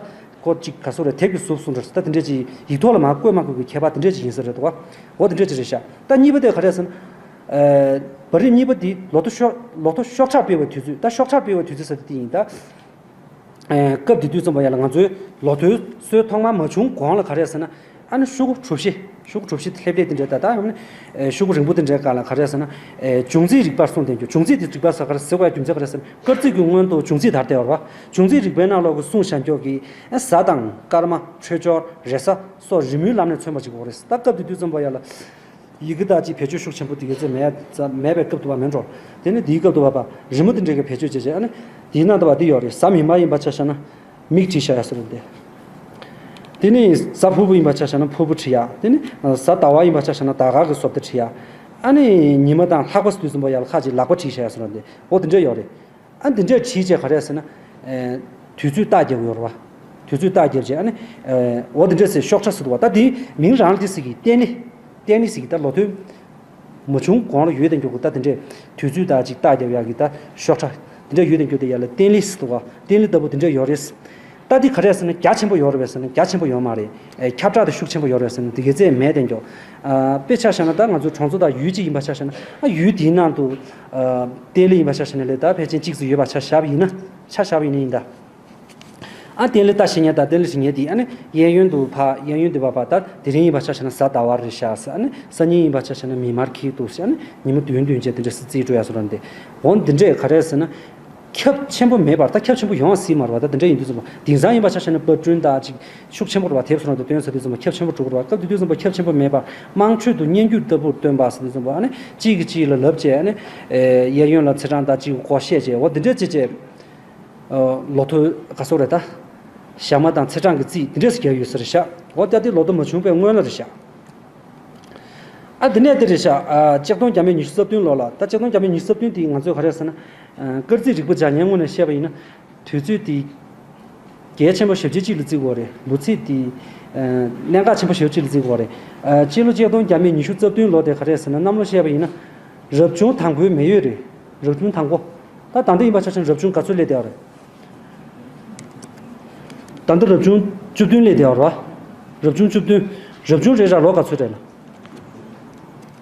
ཁོ་ཅིག་ག་སོ་རེད། དེབ་ཀྱི་གཟུགས་བཟུང་འདྲ་ད་དེ་འདྲས་ཅིག་ཡིག་ཐོག་ལ་མར་བཀོད་མ་བཀོད་ཀྱི་ཁྱད་པར་དེ་འདྲས་ཅིག་ཡིན་ས་རེད་འདུག་བ། འོ་དེ་འདྲས་ཅིག་རེད་ཤག་ད་གཉིས་པ་དེ་ག་རེ་ཟེར་ན། ཨ་བ་རིམ་གཉིས་པ་དེ་ལོ་ཐོ་ཤོག་ལོ་ཐོ་ཤོག་ཁྲ་སྤེལ་བའི་དུས་ཚོད། ད་ཤོག་ཁྲ་སྤེལ་བའི་དུས་ཚོད་ཟེར་དེ་དེ་ཡིན་ད། ཨེ་སྐབས་དེ་དུས་ཙམ་པ་ཡར་ལ་ང་ཚོའི་ལོ་ཐོའི་སྲོལ་ཐོག་མར་མ་བྱུང་གོང་ལ་ག་རེ་ཟེར་ན། ཨ་ནི་ཤོག་གུ་གྲུ་བཞི། ཤོག་གུ་གྲུ་བཞི་ལྷེབ་ལྷེབ་དེ་འདྲ་ད་ད་ཡང་ནི་ཨེ་ཤོག་གུ་རིང་པོ་དེ་འདྲའི་སྒང་ལ་ག་རེ་ཟེར་ན། ཨེ་འབྱུང་རྩིས་རིག་པར་གསུངས་བསྡད་རྒྱུ། འབྱུང་རྩིས་དེ་རིག་པ་ཟེར་ག་རེ་ཟེར་དགོས་ཡ་རྒྱུ་མཚན་ག་རེ་ཟེར་ན། སྐར་རྩིས་ཀྱི་སྔོན་དུ་འབྱུང་རྩིས་དར་བསྡད་ཡོད་རེད་བ། འབྱུང་རྩིས་རིག་པའི་ནང་ལོགས་ཀྱི་གསུང་བྱ་མཆོག་གིས་ཨེ་གཟའ་དང་སྐར་མ། ཆོས་འབྱོར། རེས་གཟའ་སོགས་རེས་མོས་ལམ་ནས་མཚོན་པ་ཅིག་ཡོད་རེད། ད་སྐབས་དེ་དུས་ཙམ་པ་ཡར་ལ། ཡི་གེ་དག་ཅིག་བེད་སྤྱོད་ཤུགས་ཆེན་པོ་དེ་གའི་ཚེ་མེད་ཙམ་མེད་པའི་སྐབས་དུ་བ་མེད་འགྲོ། དེ་ནི་དེའི་སྐབས་དུ་བ་པ་རི་མོ་དེ་འདྲའི་གི་བེད་སྤྱོད་བྱས་བྱས། ཨ་ནི་དེའི་ནང་དུ་བ་འདི་ཡོད་རེད། གཟའ་མིག་དམར་ཡིན་པ་ཆ་བཞག་ན་མིག་བྲིས་བཞག་ཡ་ཟེར་བ་འདི། དེ་ནི་གཟའ་ཕུར་བུ་ཡིན་པ་ཆ་བཞག་ན་ཕུར་བུ་བྲིས་ཡ། དེ་ནི་གཟའ་ཟླ་བ་ཡིན་པ་ཆ་བཞག་ན་ཟླ་སྐར་གི་བཟོ་ལྟ་བྲིས་ཡ། ཨ་ནི་ཉི་མ་དང་ལྷགས་པ་ཟེར་དུས་ཙམ་པ་ཡར་ལ་ཁ་ཅིག་ལག་པ་བྲིས་བཞག་ཡ་ཟེར་བ་འདི། འོ་དེ་འདྲ་ཡོད་རེད། ཨ་འདི་འདྲས་བྲིས་བྱས་ག་རེ་ཟེར་ན། ཨེ་དུས་ཚོད་རྟགས་རྒྱབ་ཡོད་རེད་བ། དུས་ཚོད་རྟགས་རྒྱབ་བྱས་ཨ་ནི། ཨེ་འོ་འདི་འདྲས་ཟེར་ཤོག་ཁྲ་ཟེར་འདུག་བ། ད་འདི་མིང་རང་ལ་འདི་ཟེར་གི་བསྟན་ལི། བསྟན་ལི་ཟེར་གི་ད་ལོ་ཐོའི་མ་བྱུང་གོང་ལ་ཡོད་དེ་འགྱོ་གི། ད་འདི་འདྲས་དུས་ཚོད་རྟགས་ཅིག་རྟགས་རྒྱབ་ཡག་གི་ད་ཤོག་ཁྲ་འདི་འདྲས་ཡོད་དེ་འགྱོ་དེ་ཡར་ལ་བསྟན་ལི་ཟེར་འདུག་བ། བསྟན་ལི་ལྟ་བུ་འདི་འདྲས་ཡོད་རེད། ད་འདི་ག་རེ་ཟེར་ན་རྒྱ་ཆེན་པོ་ཡོད་རེད་པས་ཟེར་ན་རྒྱ་ཆེན་པོ་ཡོད་མ་རེད། ཨེ་ཁྱབ་བསྒྲགས་དེ་ཤུགས་ཆེན་པོ་ཡོད་རེད་ཟེར་ན་དེ་གའི་རྩེ་མེད་དེ་འགྱོ། ཨ་དཔེ་ཆ་བཞག་ན་ད་ང་ཚོ་གྲོང་ཚོ་དང་ཡུལ་གཅིག་ཡིན་པ་ཆ་བཞག་ན། ཨ་ཡུལ་དེའི་ནང་དུ་ཨ་བསྟན་ལི་ཡིན་པ་ཆ་བཞག་ན་ལས་ད་ཕལ་ཆེར་གཅིག་ཙམ་ཡོད་པ་ཆ་བཞག་པ་ཡིན་ན། ཆ་བཞག་པ་ཡིན་ན་ཡིན་ད། ཨ་བསྟན་ལི་ལྟ་ཤེས་མཁན་དང་བསྟན་ལི་ཤེས་མཁན་དེ་ཨ་ནི་གཡས་གཡོན་དུ་ཕ་གཡས་གཡོན་དུ་བ་ཕ་ད་དེ་རིང་ཡིན་པ་ཆ་བཞག་ན་གཟའ་ཟླ་བ་རེད་ཤག་ཟེར། ཨ་ནི་སང་ཉིན་ཡིན་པ་ཆ་བཞག་ན་མིག་དམར་འཁྱིལ་འདུག་ཟེར། ཨ་ནི་ཉི་མ་བདུན་བདུན་བྱས་དེ་འདྲ་སེ་རྩིས་སྤྲོད་ཡ་སོ་ར་འདི། འོ་འདི་འདྲས་ག་རེ་ཟེར་ན། ཁྱབ་ཆེན་པོ་མེད་པར། ད་ཁྱབ་ཆེན་པོ་ཡོང་སྲིད་མ་རེད་བ། ད་དེ་འདྲ་ཡིན་དུས་ཙམ་པ་དེང་སང་ཡིན་པ་ཆ་བཞག་ན་པར་སྐྲུན་དང་ཅིག་ཤུགས་ཆེན་པོ་རེད་བ། དེབ་སོ་ར་འདི་སྟོན་ཟེར་དུས་ཙམ་པ་ཁྱབ་ཆེན་པོ་འགྲོ་གི་རེད་བ། སྐབས་དེ་དུས་ཙམ་པ་ཁྱབ་ཆེན་པོ་མེད་པར་དམངས་ཁྲོད་དུ་སྙན་བརྒྱུད་ལྟ་བུར་སྟོན་པ་ཟེར་དུས་ཙམ་པ་ཨ་ནི་གཅིག་གིས་གཅིག་ལ་ལབ་བྱས། ཨ་ནི་གཡས་གཡོན་ལ་ཚེས་གྲངས་དང་གཅིག་གི་སྐོར་བཤད་བྱས། འོ་འདི་འདྲས་བྱས་བྱས། ཨ་ལོ་ཐོ་ག་སོ་རེད་ད། ཞག་མ་དང་ཚེས་གྲངས་ཀྱི་རྩིས་འདི་འདྲས་སུ་རྒྱག་ཡོད་ས་རེད་ཤག་འོ་ད་དེ་ལོ་ཐོ་མ་བྱུང་བའི་སྔོན་ལ་རེད་ཤག་ཨ་དེ་ནས་དེ་རེད་ཤག་ཨ་ཆིག་སྟོང་བརྒྱ་མེད་ཉི་ཤུ་རྩ་བདུན་ལོ་ལ། ད་ཆིག་སྟོང་བརྒྱ་མེད་ཉི་ཤུ་རྩ་བདུན་དེ་ང་ཚོས་ག་རེ་ཟེར་ན། ཨ་སྐར་རྩིས་རིག་པ་སྦྱང་མཁན་ངོས་ནས་བཤད་པ་ཡིན་ན། དུས་ཚོད་དེ། གལ་ཆེན་པོ་ཞེ་པོ་ཅིག་ལ་བརྩི་དགོས་རེད། ལོ་ཚིགས་དེ་གནད་འགག་ཆེན་པོ་ཞེ་པོ་ཅིག་ལ་བརྩི་དགོས་རེད། སྤྱི་ལོ་ཆིག་སྟོང་བརྒྱ་མེད་ཉི་ཤུ་རྩ་བདུན་ལོ་དེ་ག་རེ་ཟེར་ན། གནམ་ལོ་བཤད་པ་ཡིན་ན། རབ་བྱུང་དང་པོའི་མེ་ཡོས་རེད། རབ་བྱུང་དང་པོ། ད་ད་ལྟ་ཡིན་པ་ཆ་བཞག་ན་རབ་བྱུང་ག་ཚོད་སླེབས་བསྡད་པ་རེད། ད་ལྟ་རབ་བྱུང་བཅུ་བདུན་སླེབས་བསྡད་པ་རེད་བ། རབ་བྱུང་བཅུ་བདུན། རབ་བྱུང་རེད་ར། ལོ་ག་ཚོད་རེད་ལ།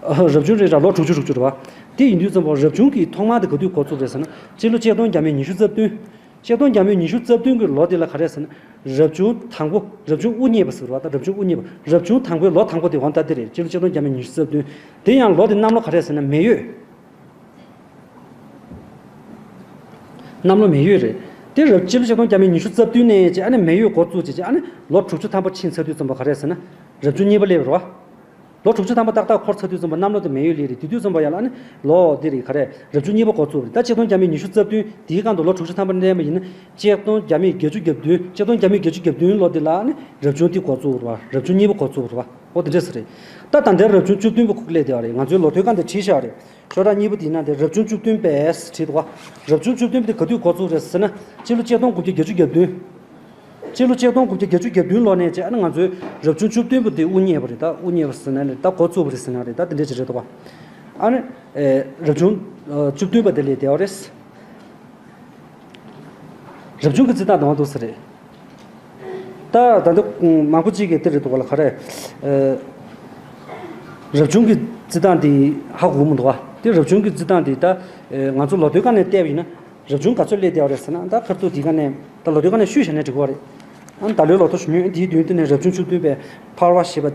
རབ་བྱུང་རེད་ར། ལོ་དྲུག་ཅུ་དྲུག་ཅུ་རེད་བ། དེ་ཡིན་དུས་ཙམ་པ་རབ་བྱུང་གི་ཐོག་མ་དེ་ག་དུས་འགོ་བཙུགས་རེད་ཟེར་ན། སྤྱི་ལོ་ཆིག་སྟོང་བརྒྱ་མེད་ཉི་ཤུ་རྩ་བདུན། ཆིག་སྟོང་བརྒྱ་མེད་ཉི་ཤུ་རྩ་བདུན་གྱི་ལོ་དེ་ལ་ག་རེ་ཟེར་ན། རབ་བྱུང་དང་པོ། རབ་བྱུང་དབུ་བརྙེས་པ་ཟེར་བ་དང་། རབ་བྱུང་དབུ་བརྙེས་པ། རབ་བྱུང་དང་པོའི་ལོ་དང་པོ་དེ་འོ་ད་དེ་རེད། སྤྱི་ལོ་ཆིག་སྟོང་བརྒྱ་མེད་ཉི་ཤུ་རྩ་བདུན། དེ་ཡང་ལོ་དེ་གནམ་ལོ་ག་རེ་ཟེར་ན། མེ་ཡོས། གནམ་ལོ་མེ་ཡོས་རེད། དེ་རབ་སྤྱི་ལོ་ཆིག་སྟོང་བརྒྱ་མེད་ཉི་ཤུ་རྩ་བདུན་ནས་བྱས། ཨ་ནི་མེ་ཡོས་འགོ་བཙུགས་བྱས་བྱས། ཨ་ནི་ལོ་དྲུག་ཅུ་ཐམ་པ་ཕྱིན་ཚར་དུས་ཙམ་པ་ག་རེ་ཟེར་ན། རབ་བྱུང་གཉིས་པ་སླེབས་རེད་བ། ལོ་དྲུག་ཅུ་ཐམ་པ་ཏག་ཏག་འཁོར་ཚར་དུས་ཙམ་པ་གནམ་ལོ་དེ་མེ་ཡོས་སླེབས་རེད། དེ་དུས་ཙམ་པ་ཡང་ལ་ཨ་ནི་ལོ་དེ་རེད། ག་རེ། རབ་བྱུང་གཉིས་པ་འགོ་བཙུགས་རེད། ད་ཆིག་སྟོང་བརྒྱ་མེད་ཉི་ཤུ་རྩ་བདུན་དེའི་སྒང་དུ་ལོ་དྲུག་ཅུ་ཐམ་པ་བསྣན་པ་ཡིན་ན། ཆིག་སྟོང་བརྒྱ་མེད་བརྒྱད་ཅུ་གྱ་བདུན། ཆིག་སྟོང་བརྒྱ་མེད་བརྒྱད་ཅུ་གྱ་བདུན་ལོ་དེ་ལ་ཨ་ནི་རབ་བྱུང་དེ་འགོ་བཙུགས་རེད་བ། རབ་བྱུང་གཉིས་པ་འགོ་བཙུགས་རེད་བ། འོ་དེ་འདྲས་སེ་རེད། ད་ད་ལྟའི་རབ་བྱུང་བཅུ་བདུན་པ་ཁུག་སླེབས་བསྡད་པ་རེད། ང་ཚོའི་ལོ་ཐོའི་སྒང་དེ་བྲིས་བཞག་རེད། ཤོག་གྲངས་གཉིས་པོ་དེ་ཡིན་ན་དེ་རབ་བྱུང་བཅུ་བདུན་པས་བྲིས་འདུག་བ། རབ་བྱུང་བཅུ་བདུན་པ་དེ་ག་དུས་འགོ་བཙུགས་རེད་ཟེར་ན། སྤྱི་ལོ་ཆིག་སྟོང་དགུ་བརྒྱ་བརྒྱད་ཅུ་གྱ་བདུན། སྤྱི་ལོ་ཆིག་སྟོང་དགུ་བརྒྱ་བརྒྱད་ཅུ་གྱ་བདུན་ལོ་ནས་བྱས། ཨ་ནི་ང་ཚོའི་རབ་བྱུང་བཅུ་བདུན་པ་དེ་དབུ་བརྙེས་པ་རེད། ད་དབུ་བརྙེས་པ་ཟེར་ན་རེད། ད་འགོ་བཙུགས་པ་རེད་ཟེར་ན་རེད། ད་དེ་འདྲས་ཅིག་རེད་འདུག་བ། ཨ་ནི། ཨེ། རབ་བྱུང་། ཨ། བཅུ་བདུན་པ་དེ་སླེབས་བསྡད་པ་རེད། རབ་བྱུང་གི་རྩི་སྟངས་དང་འདུག་ས་རེད། ད་ད་ལྟ་མང་པོ་ཅིག་གིས་དེ་རེད་འདུག་ག་ལ། ག་རེ། ཨ། རབ་བྱུང་གི་རྩི་སྟངས་དེ་ཧ་གོ་གི་མི་འདུག་བ། དེ་རབ་བྱུང་གི་རྩི་སྟངས་དེ་ད། ཨ། ང་ཚོ་ལོ་ཐོའི་སྒང་ནས་བལྟས་པ་ཡིན་ན། རབ་བྱུང་ག་ཚོད་སླེབས་བསྡད་པ་རེད་ཟེར་ན། ད་ཁ་ཐུག་དེའི་སྒང་ནས། ད་ལོ་ཐོའི་སྒང་ནས་བཤུས་བཞག་ན་འགྲིག་གི་རེད། ཨ། ད་ལོའི་ལོ་ཐོ་ཞུ་མྱོང་། དེའི་མདུན་དེ་ནས་རབ་བྱུང་བཅུ་བདུན་པའི་ཕར་བ་ཞེས་པ།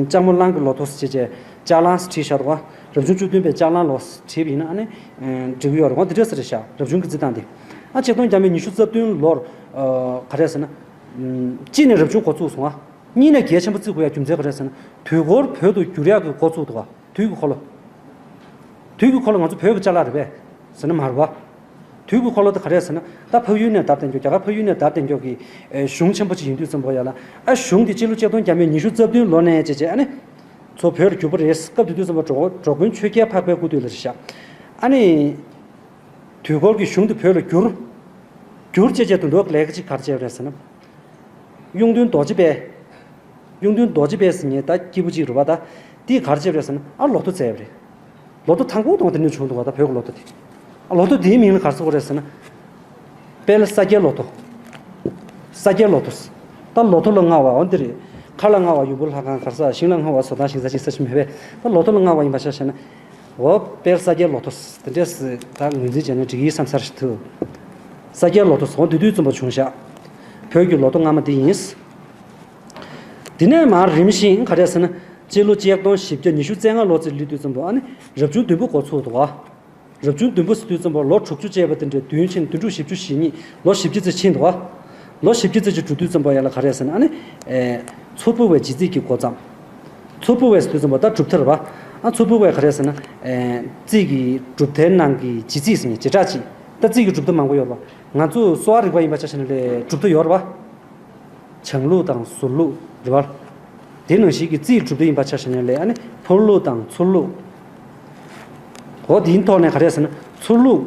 ལྕམ་མོ་གླང་གི་ལོ་ཐོ་ཟེར་བྱས། ལྕགས་གླང་ཟེར་བྲིས་བཞག་འདུག་བ། རབ་བྱུང་བཅུ་བདུན་པའི་ལྕགས་གླང་ལོ་ཟེར་བྲིས་པ་ཡིན་ན་ཨ་ནི། ཨ། འགྲིག་གི་ཡོད་རེད། འོ་འདི་འདྲས་ཟེར་བཞག་རབ་བྱུང་གི་རྩི་སྟངས་དེ། ཨ། ཆིག་སྟོང་བརྒྱ་མེད་ཉི་ཤུ་རྩ་བདུན་ལོར། ཨ། ག་རེ་ཟེར་ན། ཨམ། གཅིག་ནས་རབ་བྱུང་འགོ་བཙུགས་སོང་བ། གཉིས་ནས་གལ་ཆེན་པོ་བརྩི་དགོས་ཡ་རྒྱུ་མཚན་ག་རེ་ཟེར་ན། དུས་འཁོར་བོད་དུ་བསྒྱུར་ཡག་གི་འགོ་བཙུགས་འདུག་བ། དུས་ཀྱི་འཁོར་ལོ། དུས་ཀྱི་འཁོར་ལོ་ང་ཚོ་བོད་ཀྱི་ཅ་ལག་རེད་པས་ཟེར་ན་མ་རེད་བ། དུས་ཀྱི་འཁོར་ལོ་དེ་ག་རེ་ཟེར་ན། ད་འཕགས་ཡུལ་ནས་དར་ཏེ་འགྱོ། རྒྱ་གར་འཕགས་ཡུལ་ནས་དར་ཏེ་འགྱོ་གི། ཨེ། གཞུང་ཆེན་པོ་ཅིག་ཡིན་དུས་ཙམ་པ་ཡ་ལ། ཨ། གཞུང་དེ་སྤྱི་ལོ་ཆིག་སྟོང་བརྒྱ་མེད་ཉི་ཤུ་རྩ་བདུན་ལོ་ནས་བྱས་བྱས། ཨ་ནི། ཚུར་བོད་ལ་བསྒྱུར་པ་རེད། སྐབས་དེ་དུས་ཙམ་པ་འགྲོ་འགྲོ་མགོན་ཆོས་རྒྱལ་འཕགས་པའི་སྐུ་དུས་ལ་བཞག་ཨ་ནི། དུས་འཁོར་གྱི་གཞུང་དེ་བོད་ལ་བསྒྱུར། བསྒྱུར་བྱས་བྱས་དོན་དུ་ལས་ཀ་ཅིག་ག་རེ་བྱས་པ་རེད་ཟེར་ན། གཡུང་སྟོན་རྡོ་རྗེ་དཔལ། གཡུང་སྟོན་རྡོ་རྗེ་དཔལ་ཟེར་མཁན་ད་སྐྱེས་བུ་གཅིག་རེད་བ། ད་དེས་ག་རེ་བྱས་པ་རེད་ཟེར་ན། ཨ། ལོ་ཐོ་བཙལ་བ་རེད། ལོ་ཐོ་དང་པོ་དང་དེ་ནས་བྱུང་འདུག་བ། ད་བོད་ཀྱི་ལོ་ཐོ་དེ། ཨ། ལོ་ཐོ་དེའི་མིང་ལ་ག་རེ་ཟེར་གྱི་རེད་ཟེར་ན། དཔལ་ས་སྐྱའི་ལོ་ཐོ། ས་སྐྱའི་ལོ་ཐོ། ད་ལོ་ཐོ་ལ་མངའ་བ་འོ་འདི་རེད། མཁའ་ལ་མངའ་བ་ཡུམ་བུ་ལྷ་ཁང་གར་ས། ཞིང་ལ་མངའ་བ་བཟོ་ལྟ་ཞིང་ས་ཞིང་ས་ཞིང་མེད་པས། ད་ལོ་ཐོ་ལ་མངའ་བ་ཡིན་པ་ཆ་བཞག་ན། འོ། དཔལ་ས་སྐྱའི་ལོ་ཐོ། དེ་འདྲས་ད་ངོས་འཛིན་བྱས་ན་འགྲིག་གི་བསམ་ས་ཞིག་འདུག་ས་སྐྱའི་ལོ་ཐོ་འོ་འདི་དུས་ཙམ་པ་བྱུང་ཤག་བོད་ཀྱི་ལོ་ཐོ་སྔ་མ་འདི་ཡིན། དེ་ནས་མར་རིམ་བཞིན་ག་རེ་ཟེར་ན། སྤྱི་ལོ་ཆིག་སྟོང་བཞི་བརྒྱ་ཉི་ཤུ་རྩ་ལྔ་ལོ་ཙམ་སླེབས་དུས་ཙམ་པ། ཨ་ནི། རབ་བྱུང་བདུན་པ་འགོ་ཚུགས་འདུག་བ། རབ་བྱུང་བདུན་པ་ཟེར་དུས་ཙམ་པ་ལོ་དྲུག་ཅུ་བྱས་པ་དེ་འདྲའི་བདུན་ཕྱིན། བདུན་དྲུག་བཞི་བཅུ་ཞེ་གཉིས། ལོ་བཞི་བཅུ་ཙམ་ཕྱིན་འདུག་བ། ལོ་བཞི་བཅུ་ཙམ་ཅིག་འགྲོ་དུས་ཙམ་པ་ཡ་ལ་ག་རེ་ཟེར་ན། ཨ་ནི། ཨེ། མཚུར་ཕུ་བའི་བྱེད་རྩིས་ཀྱི་འགོ་བརྩམས། མཚུར་ཕུ་བའི་ཟེར་དུས་ཙམ་པ་ད་གྲུབ་མཐའ་རེད་བ། ཨ། མཚུར་ཕུ་བའི་ག་རེ་ཟེར་ན། ཨེ། རྩིས་ཀྱི་གྲུབ་མཐའི་ནང་གི་བྱེད་རྩིས་ཟེར་ནས་བྱེ་བྲག་ཅིག་ད་རྩིས་ཀྱི་གྲུབ་མཐའ་མང་པོ་ཡོད་རེད་བ། ང་ཚོ་གསོ་བ་རིག་པ་ཡིན་པ་ཆ་བཞག་ན་ལས་གྲུབ་མཐའ་ཡོད་རེད་བ། བྱང་ལུགས་དང་ཟུར་ལུགས་རེད་བ། དེ་ནང་བཞིན་གྱི་རྩིས་གྲུབ་མཐའ་ཡིན་པ་ཆ་བཞག་ན་ལས། ཨ་ནི། ཕུར་ལུགས་དང་མཚུར་ལུགས། འོ། དེའི་ཐོག་ནས་ག་རེ་ཟེར་ན། མཚུར་ལུགས།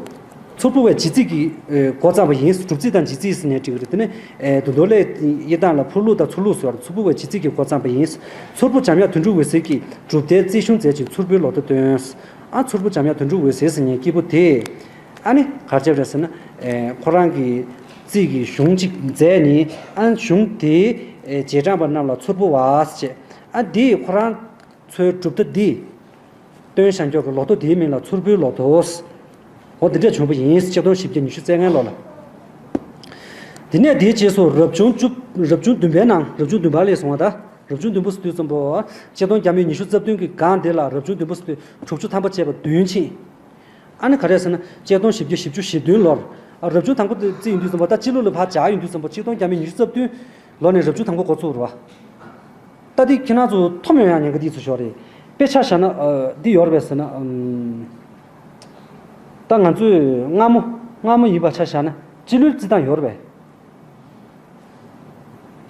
མཚུར་ཕུ་བའི་བྱེད་རྩིས་ཀྱི། ཨེ། འགོ་བརྩམས་པ་ཡིན། གྲུབ་རྩིས་དང་བྱེད་རྩིས་ཟེར་ནས་འབྲི་གི་རེད། དེ་ནས། ཨེ། དུང་དོ་ལས་དབྱེ་སྟངས་ལ་ཕུར་ལུགས་དང་མཚུར་ལུགས་ཟེར་བ་རེད། མཚུར་ཕུ་བའི་བྱེད་རྩིས་ཀྱི་འགོ་བརྩམས་པ་ཡིན། མཚུར་ཕུ་འཇམ་དབྱངས་དོན་གྲུབ་འོད་ཟེར་གྱིས་གྲུབ་མཐའི་རྩིས་གཞུང་མཛད་ཅིང་མཚུར་ཕུའི་ལོ་ཐོ་བཏོན། ཨ། མཚུར་ཕུ་འཇམ་དབྱངས་དོན་གྲུབ་འོད་ཟེར་ཟེར་མཁན་སྐྱེས་བུ་དེས། ཨ་ནི། ག་རེ་བྱས་པ་རེད་ཟེར་ན། ཨེ། ཁོ་རང་གིས་རྩིས་ཀྱི་གཞུང་གཅིག་མཛད་ནས། ཨ། གཞུང་དེའི། ཨེ། རྗེས་འབྲང་པ་རྣམས་ལ་མཚུར་ཕུ་བ་ཟེར་བྱས། ཨ། འདིས་ཁོ་རང་ཚོའི་གྲུབ་མཐའ་འདི་བཏོན་བཞག་རྒྱུ་གི་ལོ་ཐོ་འདིའི་མིང་ལ་མཚུར་ཕུའི་ལོ་ཐོ། འོ། འདི་འདྲས་བྱུང་བ་ཡིན། ཆིག་སྟོང་བཞི་བརྒྱ་ཉི་ཤུ་རྩ་ལྔའི་ལོ་ལ། དེ་ནས་དེའི་རྗེས་སུ་རབ་བྱུང་བཅུ། རབ་བྱུང་བདུན་པའི་ནང་། རབ་བྱུང་བདུན་པ་ལ་སོང་བ། ད་རབ་བྱུང་བདུན་པ་ཟེར་དུས་ཙམ་པ་ཆིག་སྟོང་བརྒྱ་མེད་ཉི་ཤུ་རྩ་བདུན་གྱི་སྒང་དེ་ལ། རབ་བྱུང་བདུན་པ་ཟེར་དུས་དྲུག་ཅུ་ཐམ་པ་བྱས་པ་བདུན་ཕྱིན། ཨ་ནི་ག་རེ་ཟེར་ན། ཆིག་སྟོང་བཞི་བརྒྱ་བཞི་བཅུ་ཞེ་བདུན་ལོར། ཨ། རབ་བྱུང་དང་པོ་དེ་རྩིས་ཡིན་དུས་ཙམ་པ། ད་སྤྱི་ལོ་ལ་ཕར་སྦྱར་ཡིན་དུས་ཙམ་པ། ཆིག་སྟོང་བརྒྱ་མེད་ཉི་ཤུ་རྩ་བདུན་ལོ་ནས་རབ་བྱུང་དང་པོ་འགོ་ཚུགས་རེད་བ། ད་འདི་ཁྱེད་རང་ཚོ་མཐོང་མྱོང་ཡག་ཉེན་ཁ་འདི་ཚོ་ཤོར་རེད། དཔེ་ཆ་བཞག་ན། ཨ། འདི་ཡོད་རེད་པས་ཟེར་ན། ཨམ། ད་ང་ཚོས་སྔ་མོ། སྔ་མོ་ཡིན་པ་ཆ་བཞག་ན་སྤྱི་ལོའི་རྩི་སྟངས་ཡོད་རེད་པས།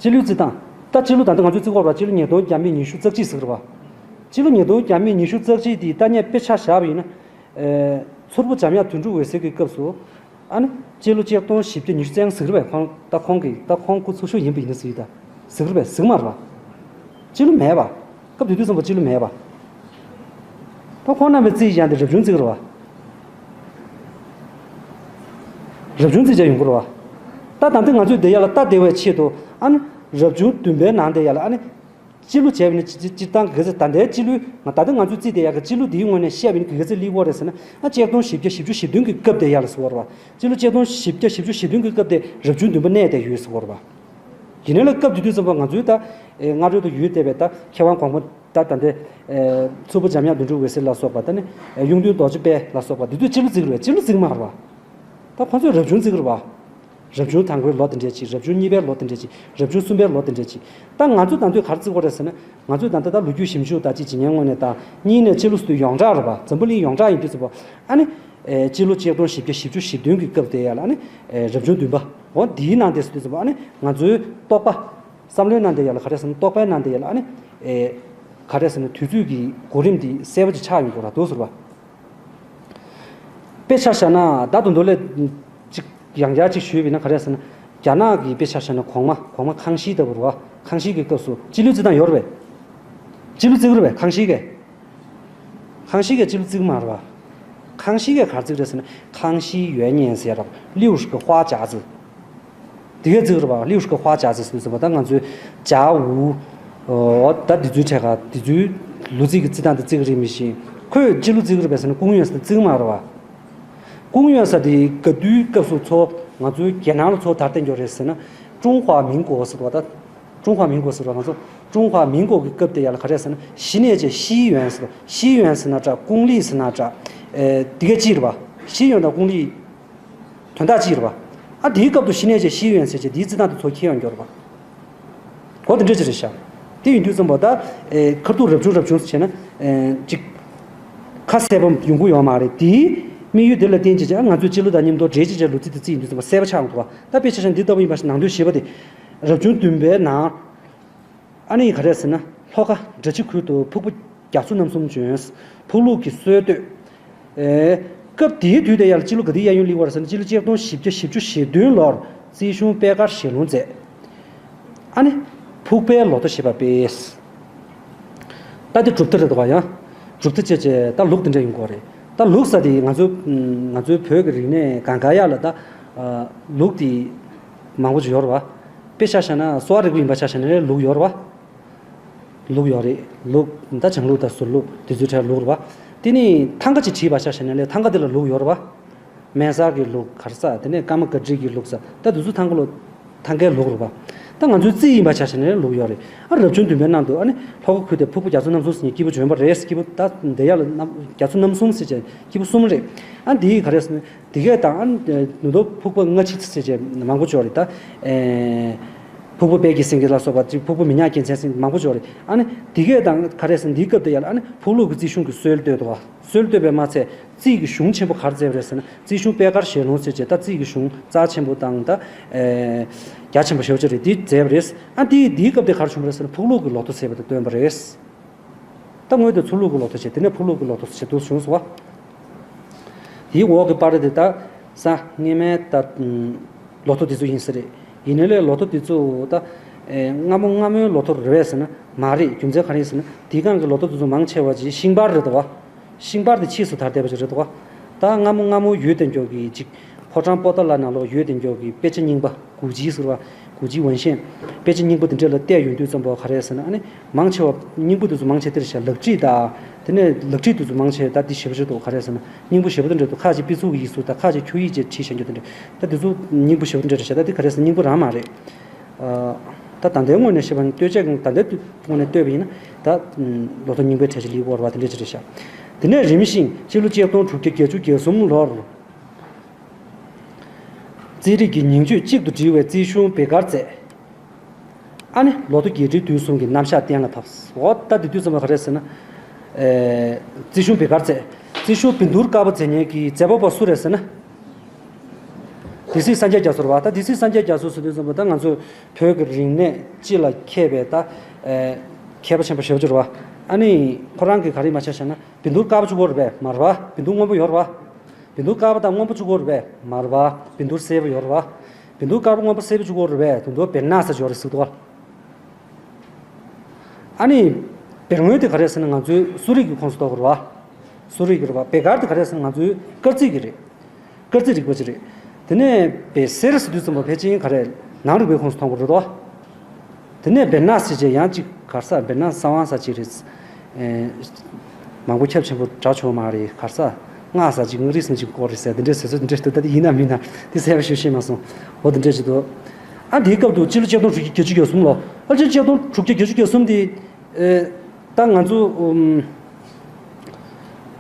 སྤྱི་ལོའི་རྩི་སྟངས། ད་སྤྱི་ལོ་ད་ལྟ་ང་ཚོས་བརྩི་གི་ཡོད་རེད་པ། སྤྱི་ལོ་ཉིས་སྟོང་བརྒྱ་མེད་ཉི་ཤུ་རྩ་གཅིག་ཟེར་གི་རེད་པ། སྤྱི་ལོ་ཉིས་སྟོང་བརྒྱ་མེད་ཉི་ཤུ་རྩ་གཅིག་དེ་ད་ངས་དཔེ་ཆ་བཞག་པ་ཡིན་ན། ཨེ། མཚུར་ཕུ་འཇམ་དབྱངས་དོན་གྲུབ་འོད་ཟེར་གྱི་སྐབས་སུ། ཨ་ནི་སྤྱི་ལོ་ཆིག་སྟོང་བཞི་བརྒྱ་ཉི་ཤུ་རྩ་ལྔ་ཟེར་གི་རེད་པས། ཁོང་ད་ཁོང་གིས་ད་ཁོང་སྐུ་འཚོ་བཞུགས་ཡིན་པ་ཡིན་ན་ཟེར་གི། ད་ཟེར་གི་རེད་པས། ཟེར་གི་མ་རེད་པ། སྤྱི་ལོ་མེད་པ། སྐབས་དེ་དུས་ཙམ་པ་སྤྱི་ལོ་མེད་པ། ད་ཁོང་རྣམ་པས་རྩིས་ཀྱང་དེ་རབ་བྱུང་བརྩི་གི་རེད་པ། རབ་བྱུང་རྩིས་བྱས་ཡོང་གི་རེད་པ། ད་ད་ལྟ་ང་ཚོས་དེ་ཡར་ལ་ལྟ་བདེ་བའི་ཆེད་དུ། ཨ་ནི་རབ་བྱུང་བདུན་པའི་ནང་དེ་ཡར་ལ་ཨ་ནི་སྤྱི་ལོ་བྱས་པ་ཡིན་ན་སྤྱི་སྤྱི་སྤྱིར་བཏང་གི་ག་ཚོད་ད་ལྟའི་སྤྱི་ལོའི་ང་ད་ལྟ་ང་ཚོས་རྩིས་དེ་ཡར་གི་སྤྱི་ལོ་འདིའི་ངོས་ནས་བཤད་པ་ཡིན་ན་གི་ག་ཚོད་སླེབས་ཀྱི་ཡོད་རེད་ཟེར་ན། ཨ་ཆིག་སྟོང་བཞི་བརྒྱ་བཞི་བཅུ་ཞེ་བདུན་གི་སྐབས་དེ་ཡར་ལ་ཟེར་བ་རེད་པ། སྤྱི་ལོ་ཆིག་སྟོང་བཞི་བརྒྱ་བཞི་བཅུ་ཞེ་བདུན་གི་སྐབས་དེ་རབ་བྱུང་བདུན་པ་གནས་བསྡད་ཡོད་ཟེར་བ་རེད་པ། ཡིན་ནའི་ལ་སྐབས་དེ་དུས་ཙམ་པ་ང་ཚོའི་ད་ཨེ་སྔ་རོལ་དུ་ཡོད་བསྡད་པའི་ད་མཁས་དབང་གོང་མ་ད་ད་ལྟའི་ཨེ་མཚུར་ཕུ་འཇམ་དབྱངས་དོན་གྲུབ་འོད་ཟེར་ལ་སོགས་པ། ད་ནི་ཨེ་གཡུང་སྟོན་རྡོ་རྗེ་དཔལ་ལ་སོགས་པ་འདི་ཚོས་སྤྱི་ལོ་བརྩི་གི་རེད་པས། སྤྱི་ལོ་བརྩི་གི་མ་རེད་པ། ད་ཁོ་ཚོས་རབ་བྱུང་བརྩི་གི་རེད་པ། རབ་བྱུང་དང་པོའི་ལོ་དེ་འདྲས་ཅིག་རབ་བྱུང་གཉིས་པའི་ལོ་དེ་འདྲས་ཅིག་རབ་བྱུང་གསུམ་པའི་ལོ་དེ་འདྲས་ཅིག་ད་ང་ཚོས་ད་དུང་ག་རེ་བརྩི་དགོས་རེད་ཟེར་ན། ང་ཚོས་ད་ལྟ་ད་ལོ་རྒྱུས་ཞིབ་འཇུག་ད་ཅིག་བྱེད་མཁན་ངོས་ནས་ད་གཉིས་ནས་སྤྱི་ལོ་ཟེར་དུས་ཡོངས་གྲགས་རེད་པ། འཛམ་བུ་གླིང་ཡོངས་གྲགས་ཡིན་དུས་ཙམ་པ། ཨ་ནི་ཨེ་སྤྱི་ལོ་ཆིག་སྟོང་བཞི་བརྒྱ་བཞི་བཅུ་ཞེ་བདུན་གི་སྐབས་དེ་ཡར་ལ་ཨ་ནི་ཨེ་རབ་བྱུང་བདུན་པ། འོ་འདིའི་ནང་དེ་ཟེར་དུས་ཙམ་པ། ཨ་ནི་ང་ཚོའི་རྟོག་པ། བསམ་བློའི་ནང་དེ་ཡར་ལ་ག་རེ་ཟེར་ན། རྟོག་པའི་ནང་དེ་ཡར་ལ་ཨ་ནི་ཨེ་ག་རེ་ཟེར་ན། དུས་ཚོད་ཀྱི་གོ་རིམ་འདི་གསལ་པོ་ཅིག་ཆགས་ཡོང་གི་རེད་འདུག་ཟེར་བ། དཔེ་ཆ་བཞག་ན་ད་དུང་མདོ་ལས་ཅིག་ཡང་བསྐྱར་ཅིག་ཞུས་པ་ཡིན་ན་ག་རེ་ཟེར་ན། རྒྱ་ནག་གི་དཔེ་ཆ་བཞག་ན་གོང་མ་གོང་མ་ཁང་ཤིའི་ལྟ་བུ་རེད་པ། ཁང་ཤིའི་གི་སྐབས་སུ་སྤྱི་ལོའི་རྩིས་སྟངས་ཡོད་རེད་པས། སྤྱི་ལོ་བརྩི་གི་རེད་པས་ཁང་ཤིའི་གིས། ཁང་ཤིའི་གིས་སྤྱི་ལོ་བརྩི་གི་མ་རེད་པ། ཁང་ཤིའི་གིས་ག་རེ་བརྩི་གི་རེད་ཟེར་ན། 康熙元年ཟེར་ར། 六十个花甲子། དེ་གས་བརྩི་གི་རེད་པ། 六十个花甲子ཟེར་དུས་ཙམ་པ་ད་ང་ཚོའི་甲午། ཨོ་ད་འདི་ཚོའི་གྲས་ཀ་འདི་ཚོའི་ལོ་རྩིས་ཀྱི་རྩིས་སྟངས་དེ་བརྩི་གི་རེད་མི་ཤེས། ཁོས་སྤྱི་ལོ་བརྩི་གི་རེད་པས་ཟེར་ན། 公元ཟེར་ན་བརྩི་གི་མ་རེད་པ། 公元ཟེར་དེ་ག་དུས་སྐབས་སུ་ཚོ་ང་ཚོའི་རྒྱལ་ནང་ལ་ཚོ་དར་བསྟན་རྒྱུ་རེད་ཟེར་ན། 中华民国ཟེར་བ་ད། 中华民国ཟེར་བ་ང་ཚོ་中华民国གི་སྐབས་དེ་ཡར་ལ་ག་རེ་ཟེར་ན། 十年间西元ཟེར། 西元ཟེར་ན་འདྲ། 公历ཟེར་ན་འདྲ། ཨེ་དེ་གས་གཅིག་རེད་པ། 西元དང་公历དོན་དག་གཅིག་རེད་པ། ཨ་དེའི་སྐབས་དུ་十年间西元ཟེར་བྱས་དེའི་རྩིས་སྟངས་དེ་ཚོ་ཁྱེར་ཡོང་རྒྱུ་རེད་པ། འོ་དེ་འདྲ་ཅིག་རེད་ཤག་དེ་ཡིན་དུས་ཙམ་པ་ད་ཨེ་ཁ་ཐུག་རབ་བྱུང་རབ་བྱུང་ཟེར་བྱས་ན་ཨེ་ཅིག་ཁ་གསལ་པོ་ཡོང་གི་ཡོད་མ་རེད། དེའི་དམིགས་ཡུལ་དེ་ལ་བརྟེན་བྱས་ཨ་ང་ཚོས་སྤྱི་ལོ་དང་མཉམ་དུ་འབྲེལ་བྱས་བྱས་ལོ་རྩིས་དེ་རྩིས་ཡིན་དུས་ཙམ་པ་གསལ་པོ་ཆགས་འདུག་པ། ད་དཔེ་ཆ་བཞག་འདི་ལྟ་བུ་ཡིན་པ་ཞིག་ནང་དོན་ཞེས་པ་དེ་རབ་བྱུང་བདུན་པའི་ནང་། ཨ་ནི་ག་རེ་ཟེར་ན། ལྷོ་ཁ་འབྲི་ཆུ་ཁུལ་དུ་ཕུག་པ་རྒྱ་མཚོ་རྣམ་གསུམ་བྱོན། ཕུག་ལུགས་ཀྱི་སྲོལ་གཏོད། ཨེ། སྐབས་དེའི་དུས་དེ་ཡར་སྤྱི་ལོ་ག་དུས་གཡས་གཡོན་སླེབས་པ་རེད་ཟེར་ན། སྤྱི་ལོ་ཆིག་སྟོང་བཞི་བརྒྱ་བཞི་བཅུ་ཞེ་བདུན་ལོར་རྩིས་གཞུང་པད་དཀར་ཞལ་ལུང་མཛད། ཨ་ནི་ཕུག་པའི་ལོ་ཐོ་ཞེས་པ་སྤེལ། ད་དེ་གྲུབ་མཐའ་རེད་འདུག་ག་ཡང་གྲུབ་མཐའ་བྱས་བྱས་ད་ལུགས་དེ་འདྲ་ཡོང་གི་རེད། ད་ལུགས་ཟེར་དེ་ང་ཚོ་ང་ཚོའི་བོད་ཀྱི་རིག་གནས་གང་ག་ཡག་ལ་ད་ལུགས་དེ་མང་པོ་ཅིག་ཡོད་རེད་པ། དཔེ་ཆ་བཞག་ན་གསོ་བ་རིག་པ་ཡིན་པ་ཆ་བཞག་ན་ལུགས་ཡོད་རེད་པ། ལུགས་ཡོད་རེད། ལུགས་ད་བྱང་ལུགས་དང་ཟུར་ལུགས་དེ་ཚོའི་གྲས་ལུགས་རེད་པ། དེ་ནི་ཐང་ག་ཅིག་བྲིས་པ་ཆ་བཞག་ན་ལས་ཐང་ག་དེ་ལ་ལུགས་ཡོད་རེད་པ། དམན་གསར་གྱི་ལུགས་ག་རེ་ཟེར། དེ་ནས་ཀརྨ་སྒར་བྲིས་ཀྱི་ལུགས་ཟེར། ད་དེ་ཚོ་ཐང་ག་ལོ་ཐང་གའི་ལུགས་རེད་པ། ད་ང་ཚོའི་རྩིས་ཡིན་པ་ཆ་བཞག་ན་ལུགས་ཡོད་རེད། ཨ་རབ་བྱུང་བདུན་པའི་ནང་དུ་ཨ་ནི་ལྷོ་ཁ་ཁུལ་དེ་ཕུག་པ་རྒྱ་མཚོ་རྣམ་གསུམ་ཟེར་མཁན་སྐྱེས་བུ་བྱོན་པ་རེད། སྐྱེས་བུ་ད་འདི་ཡ་ལ་རྣམ་རྒྱ་མཚོ་རྣམ་གསུམ་ཟེར་བྱས་སྐྱེས་བུ་གསུམ་རེད། ཨ་འདི་ག་རེ་ཟེར་ན། དེ་གས་དང་ཨ་ནི་ནུབ་ཕུག་པ་སྔ་ཕྱི་ཟེར་བྱས་མང་པོ་ཅིག་ཡོད་རེད་ད། ཨེ། ཕུག་པ་དཔལ་གྱི་སེང་གེ་ལ་སོགས་པ་ཅིག་ཕུག་པ་མི་ཉག་རྒྱལ་མཚན་ཟེར་མང་པོ་ཅིག་ཡོད་རེད། ཨ་ནི་དེ་གས་དང་ག་རེ་ཟེར་ན། འདིའི་སྐབས་དེ་ཡ་ལ་ཨ་ནི་ཕུག་ལུགས་ཀྱི་རྩིས་གཞུང་གི་སྲོལ་བཏོད་འདུག་ག་སྲོལ་བཏོད་པས་མ་ཚད་རྩིས་ཀྱི་གཞུང་ཆེན་པོ་ག་རེ་མཛད་པ་རེད་ཟེར་ན། རྩིས་གཞུང་པད་དཀར་ཞལ་ལུང་ཟེར་བྱས་ད་རྩིས་ཀྱི་གཞུང་རྩ་ཆེན་པོ་དང་ད། ཨེ། རྒྱ་ཆེན་པོ་ཞེ་པོ་ཅིག་རེད། འདི་མཛད་པ་རེད། ཨ་འདི་འདིའི་སྐབས་དེ་ག་རེ་བྱུང་བ་རེད་ཟེར་ན། ཕུག་ལུགས་ཀྱི་ལོ་ཐོ་ཟེར་བ་དེ་བཏོན་པ་རེད། ད་སྔོན་དུ་མཚུར་ལུགས་ཀྱི་ལོ་ཐོ་བྱས། དེ་ནས་ཕུག་ལུགས་ཀྱི་ལོ་ཐོ་ཟེར་དུ་བྱུང་སོང་བ། དེའི་འོག་གི་པར་དེ་ད་ས་སྔས་མའི་ད་ལོ་ཐོ་དེ་ཚོ་ཡིན་ས་རེད། ཡིན་ནའི་ལས་ལོ་ཐོ་དེ་ཚོ་ད་ཨེ་སྔ་མོ་སྔ་མོའི་ལོ་ཐོ་རེད་པས་ཟེར་ན་མ་རེད། རྒྱུ་མཚན་ག་རེ་ཡིན་ཟེར་ན། དེའི་སྒང་གི་ལོ་ཐོ་དེ་ཚོ་མང་ཆེ་བ་ཅིག་ཤིང་པར་རེད་དོ། ཤིང་པར་དེ་ཕྱིས་སུ་དར་བསྡད་པ་ཅིག་རེད་དོ། ད་སྔ་མོ་སྔ་མོ་ཡོད་དེ་མགྱོགས་ཀྱི་ཅིག་ཕོ་བྲང་པོ་ཏཱ་ལ་ནང་ལོགས་ཡོད་དེ་མགྱོགས་ཀྱི་དཔེ་ཆ་རྙིང་པ། 古籍ཟེར་བ། 古籍文献། དཔེ་ཆ་རྙིང་པ་དེ་འདྲ་ལ་བལྟས་ཡོང་དུས་ཙམ་པ་ག་རེ་ཟེར་ན། ཨ་ནི་མང་ཆེ་བ་རྙིང་པ་དེ་ཚོ་མང་ཆེ་དེར་བཞག་ལག་བྲིས་དང་། དེ་ནས་ལག་བྲིས་དེ་ཚོ་མང་ཆེ་ད་འདི་ཞེ་པོ་ཅིག་འདུག་ག་རེ་ཟེར་ན། རྙིང་པ་ཞེ་པོ་དེ་འདྲ་འདུག་ཁ་ཅིག་པི་ཚུགས་ཀྱི་ཡིག་གཟུགས་དང་། ཁ་ཅིག་ཁྱོ་ཡིག་ཅེས་བྲིས་བཞག་རྒྱུ་དེ་འདྲ། ད་དེ་ཚོ་རྙིང་པ་ཞེ་པོ་དེ་འདྲ་རེད་ཤག་ད་འདི་ག་རེ་ཟེར་ན་རྙིང་པ་རང་མ་རེད། ཨ། ད་ད་ལྟའི་ངོས་ནས་བཤད་པ་ཡིན་ན། ལྟོས་བཅས་ཀྱང་ད་ལྟའི་ངོས་ནས་ལྟོས་པ་ཡིན་ན། ད་ལོ་ཐོ་རྙིང་པའི་གྲས་ཅིག་སླེབས་ཡོད་རེད་པ། དེ་འདྲ་ཅིག་རེད་ཤག་དེ་ནས་རིམ་བཞིན་སྤྱི་ལོ་ཆིག་སྟོང་དྲུག་བརྒྱ་བརྒྱད་ཅུ་གྱ་གསུམ་ལོར། རྩིས་རིག་གི་ཉིང་བཅུད་གཅིག་ཏུ་དྲིལ་བའི་རྩིས་གཞུང་བེ་དཀར་མཛད། ཨ་ནི་ལོ་ཐོ་རྒྱས་འབྲིང་བསྡུས་གསུམ་གྱི་རྣམ་གཞག་གཏན་ལ་ཕབ། འོ་ད་དེ་དུས་ཙམ་པ་ག་རེ་ཟེར་ན། ཨེ། རྩིས་གཞུང་བེ་དཀར་མཛད། རྩིས་གཞུང་བཻ་ཌཱུརྱ་བཀའ་པོད་མཛད་མཁན་གྱི་མཛད་པ་པོ་སུ་རེད་ཟེར་ན། སྡེ་སྲིད་སངས་རྒྱས་རྒྱ་མཚོ་རེད་པ། ད་སྡེ་སྲིད་སངས་རྒྱས་རྒྱ་མཚོ་ཟེར་དུས་ཙམ་པ་ད་ང་ཚོ་བོད་ཀྱི་རིག་གནས་སྤྱི་ལ་མཁས་པའི་ད། ཨེ། མཁས་པ་ཆེན་པོ་ཞེ་པོ་ཅིག་རེད་པ། ཨ་ནི་ཁོ་རང་གིས་ག་རེ་མ་ཆ་བཞག་ན། བཻ་ཌཱུརྱ་བཀའ་པོད་ཅིག་པོ་རེད་པས་མ་རེད་པ། བཻ་ཌཱུརྱ་སྔོན་པོ་ཡོད་རེད་པ། བཻ་ཌཱུར་དཀར་པོ་དང་སྔོན་པོ་གཅིག་པོ་རེད་པས། མར་པ་བཻ་ཌཱུར་སེར་པོ་ཡོད་རེད་པ། བཻ་ཌཱུར་དཀར་པོ་སྔོན་པོ་སེར་པོ་གཅིག་པོ་རེད་པས། དེ་ཚོ་བེར་ནག་ཟེར་གྱི་ཡོད་རེད་ཟེར་འདུག་པ། ཨ་ནི། བེར་སྔོན་དེ་ག་རེ་རེད་ཟེར་ན་ང་ཚོའི་གསོ་རིག་གི་ཁོངས་སུ་གཏོགས་པ་རེད་པ། གསོ་རིག་གི་རེད་པ། བཻ་དཀར་དེ་ག་རེ་རེད་ཟེར་ན་ང་ཚོའི་སྐར་རྩིས་ཀྱི་རེད། སྐར་རྩིས་རིག་པ་ཅིག་རེད། དེ་ནས་བེ་སེར་ཟེར་དུས་ཙམ་པ་ཕལ་ཆེར་ག་རེ། ནང་རིག་པའི་ཁོངས་སུ་མཐོང་གི་རེད་དོ། དེ་ནས་བེར་ནག་ཟེར་བྱས་ཡང་ཅིག་ག་རེ་ཟེར། བེར་ནག་གསང་བ་ཟེར་ཅིག་རེད། ཨེ། མང་པོ་ཁྱབ་ཆེན་པོ་འདྲ་བྱུང་མ་རེད། ག་རེ་ཟེར། སྔགས་ཟེར་ཅིག་སྔགས་རིག་ཟེར་ཅིག་སྐོར་རེད་ཟེར། དེ་འདྲས་ཟེར་ཚོད་དེ་འདྲས་འདུག་ད་དེ་ཡིན་ན་མིན་ན་དེ་གསལ་པོ་ཞིག་ཤེས་མ་སོང་། འོ་དེ་འདྲས་ཅིག་འདུག་ཨ་དེའི་སྐབས་དུ་སྤྱི་ལོ་ཆིག་སྟོང་དྲུག་བརྒྱ་བརྒྱད་ཅུ་གྱ་གསུམ་ལོ། ཨ་སྤྱི་ལོ་ཆིག་སྟོང་དྲུག་བརྒྱ་བརྒྱད་ཅུ་གྱ་གསུམ་དེ། ཨེ། ད་ང་ཚོ་ཨུམ།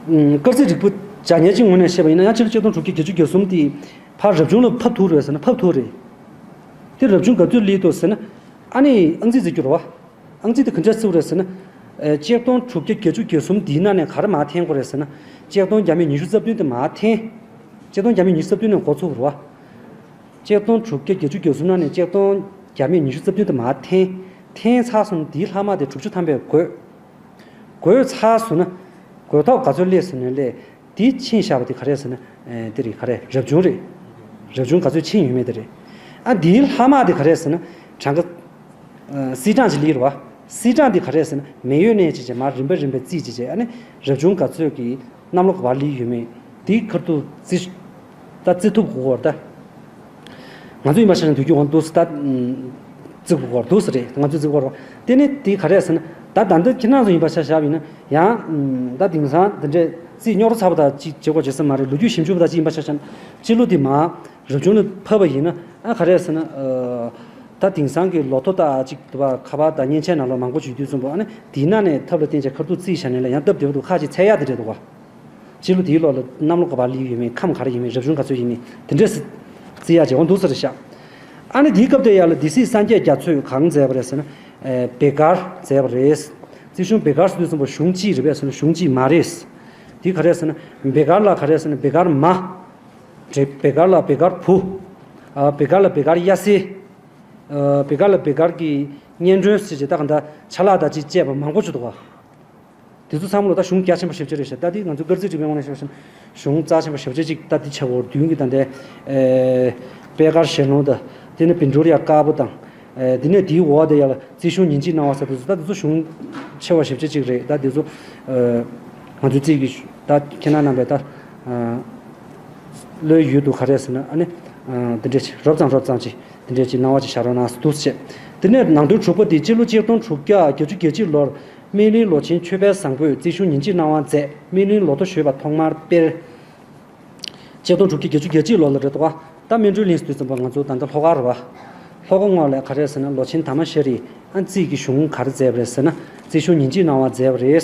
ཨུམ། སྐར་རྩིས་རིག་པ་སྦྱང་མཁན་གྱི་ངོས་ནས་བཤད་པ་ཡིན་ན་ཡང་སྤྱི་ལོ་ཆིག་སྟོང་དྲུག་བརྒྱ་བརྒྱད་ཅུ་གྱ་གསུམ་དེ་ཕར་རབ་བྱུང་ལ་ཕབ་ཐུབ་རེད་ཟེར་ན་ཕབ་ཐུབ་རེད། དེ་རབ་བྱུང་ག་ཚོད་སླེབས་འདུག་ཟེར་ན། ཨ་ནི་ཨང་རྩིས་བརྩི་རྒྱུ་རེད་པ། ཨང་རྩིས་དེ་ག་འདྲས་བརྩི་བ་རེད་ཟེར་ན། ཨེ། ཆིག་སྟོང་དྲུག་བརྒྱ་བརྒྱད་ཅུ་གྱ་གསུམ་དེའི་ནང་ནས་ག་རེ་མར་འཐེན་དགོས་རེད་ཟེར་ན། ཆིག་སྟོང་བརྒྱ་མེད་ཉི་ཤུ་རྩ་བདུན་དེ་མར་འཐེན། ཆིག་སྟོང་བརྒྱ་མེད་ཉི་ཤུ་རྩ་བདུན་ནས་འགོ་ཚུགས་པ་རེད་པ། ཆིག་སྟོང་དྲུག་བརྒྱ་བརྒྱད་ཅུ་གྱ་གསུམ་ནང་ནས་ཆིག་སྟོང་བརྒྱ་མེད་ཉི་ཤུ་རྩ་བདུན་དེ་མར་འཐེན། འཐེན་ཚར་སོང་ན་དེའི་ལྷག་མ་དེ་དྲུག་ཅུ་ཐམ་པས་བགོས། བགོས་ཚར་སོང་ན། བགོས་ཐོབ་ག་ཚོད་སླེབས་སོང་ན་སླེབས། དེ་ཕྱིན་བཞག་པ་དེ་ག་རེ་ཟེར་ན། ཨེ། དེ་རེད། ག་རེ། རབ་བྱུང་རེད། རབ་བྱུང་ག་ཚོད་ཕྱིན་ཡོད་མེད་དེ་རེད། ཨ་དེའི་ལྷག་མ་དེ་ག་རེ་ཟེར་ན། གྲངས་ཀ་ཨ། སིལ་གྲངས་ཅིག་སླེབས་རེད་པ། སིལ་གྲངས་འདི་ག་རེ་ཟེར་ན་མེ་ཡོད་ནས་ཅིག་བྱས་མར་རིམ་པས་རིམ་པས་རྩིས་ཅིག་བྱས། ཨ་ནི་རབ་བྱུང་ག་ཚོད་ཀྱི་གནམ་ལོ་ག་པར་སླེབས་ཡོད་མེད་འདི་ཁ་ཐུག་རྩིས། ད་རྩིས་ཐུབ་དགོས་རེད་ད། ང་ཚོ་ཡིན་པ་ཆ་ནས་དུས་རྒྱུན་འོང་འདུག་ད། རྩིས་དགོས་རེད་འདུག་རེད། ང་ཚོས་རྩིས་དགོས་རེད། དེ་ནི་འདི་ག་རེ་ཟེར་ན། ད་ད་ལྟ་ཁྱེད་རང་ཚོ་ཡིན་པ་ཆ་བཞག་པ་ཡིན་ན་ཡང་། ད་དེང་སང་འདི་འདྲའི་རྩིས་རྙོག་དྲ་ཚ་པོ་དང་ཅིག་བྱེད་དགོས་བྱེད་ས་མ་རེད། ལོ་རྒྱུས་ཞིབ་འཇུག་པ་དང་ཅིག་ཡིན་པ་ཆ་བཞག་ན་སྤྱི་ལོ་འདི་མར། རབ་བྱུང་ལ་ཕབ་པ་ཡིན་ན། ཨ། ག་རེ་ཟེར་ན། ཨ། ད་དེང་སང་གི་ལོ་ཐོ་དང་ཅིག་འདུག་པ། ཁ་པར་དང་མཉེན་ཆས་ནང་ལོགས་མང་པོ་ཅིག་ཡོད་དུས་ཙམ་པ། ཨ་ནི་དེའི་ནང་ནས་ཐབས་ལ་བརྟེན་བྱས་ཁ་ཐུག་རྩིས་བྱས་ནས་ལ་ཡང་སྟབས་བདེ་པོ་འདུག་ཁ་ཅིག་འཚོལ་ཡག་དེ་འདྲས་འདུག་ག་སྤྱི་ལོ་དེའི་ལོ་ལ་གནམ་ལོ་ག་པར་སླེབས་ཡོད་མེད། ཁམས་ག་རེ་ཡིན་མིན། རབ་བྱུང་ག་ཚོད་ཡིན་མིན། དེ་འདྲས་རྩིས་ཡག་བྱས་འོང་འདུག་ས་རེད་ཤག་ཨ་ནི་དེའི་སྐབས་དེ་ཡར་ལ་སྡེ་སྲིད་སངས་རྒྱས་རྒྱ་མཚོས་གང་མཛད་པ་རེད་ཟེར་ན། ཨེ། བཻ་དཀར་མཛད་པ་རེད། རྩིས་གཞུང་བཻ་དཀར་ཟེར་དུས་ཙམ་པ་གཞུང་གཅིག་རེད་པས་ཟེར་ན་གཞུང་གཅིག་མ་རེད། དེ་ག་རེ་ཟེར་ན། བཻ་དཀར་ལ་ག་རེ་ཟེར་ན་བཻ་དཀར་མ། བཻ་དཀར་ལ་བཻ་དཀར་བུ། ཨ། བཻ་དཀར་ལ་བཻ་དཀར་གཡའ་སེ། ཨ། བཻ་དཀར་ལ་བཻ་དཀར་གྱི་སྙན་སྒྲོན་ཟེར་བྱས་ད་ག་འདྲ་ཆ་ལག་དང་ཅིག་བཅས་པ་མང་པོ་ཅིག་འདུག་ག་དེ་ཚོ་ཚང་མ་ལ་ད་གཞུང་རྒྱ་ཆེན་པོ་ཞེ་པོ་ཅིག་རེད་ཤག་ད་དེ་ང་ཚོ་སྐར་རྩིས་རིག་པའི་ངོས་ནས་བཤད་པ་ཞིག་ན་གཞུང་རྩ་ཆེན་པོ་ཞེ་པོ་ཅིག་ད་དེ་ཆགས་ཡོད་རེད། མདུན་གྱི་ད་ལྟའི། ཨེ། པད་དཀར་ཞལ་ལུང་དང་། དེ་ནས་བཻ་ཌཱུརྱ་དཀར་པོ་དང་། ཨེ། དེ་ནས་དེའི་འོག་དེ་ཡར་ལ་རྩིས་གཞུང་ཉིན་གཅིག་སྣང་བ་ཟེར་དུས་ད་དེ་ཚོ་གཞུང་ཆེ་བ་ཞེ་པོ་ཅིག་རེད། ད་དེ་ཚོ། ཨེ། ང་ཚོའི་རྩིས་ཀྱི་ད་ཁྱེད་རང་རྣམ་པས་ད། ཨ། བློའི་ཡུལ་དུ་ག་རེ་ཟེར་ན། ཨ་ནི། ཨ། འདི་འདྲས་ཅིག་རོབ་ཙམ་རོབ་ཙམ་ཅིག་འདི་འདྲས་ཅིག་སྣང་བ་ཅིག་བཞག་རོགས་གནང་ཟེར་འདུག་ཟེར་བྱས། དེ་ནས་ནང་དོན་དྲུག་པ་འདི་སྤྱི་ལོ་ཆིག་སྟོང་དྲུག་བརྒྱ་བརྒྱད་ཅུ་གྱ་གཅིག་ལོར་སྨིན་གླིང་ལོ་ཆེན་ཆོས་འཕེལ་བཟང་པོས་རྩིས་གཞུང་ཉིན་གཅིག་སྣང་བ་མཛད། སྨིན་གླིང་ལོ་ཐོ་ཞེས་པ་ཐོག་མར་སྤེལ། ཆིག་སྟོང་དྲུག་བརྒྱ་བརྒྱད་ཅུ་གྱ་གཅིག་ལོ་ལ་རེད་འདུག་ག་ད་སྨིན་གྲོལ་གླིང་ཟེར་དུས་ཙམ་པ་ང་ཚོ་ད་ལྟ་ལྷོ་ཁ་རེད་པ། ལྷོ་ཁ་ངོས་ལ་ག་རེ་ཟེར་ན་ལོ་ཆེན་དར་མ་ཤ་རིས། ཨ། རྩིས་ཀྱི་གཞུང་ག་རེ་མཛད་པ་རེད་ཟེར་ན། རྩིས་གཞུང་ཉིན་གཅིག་སྣང་བ་མཛད་པ་རེད།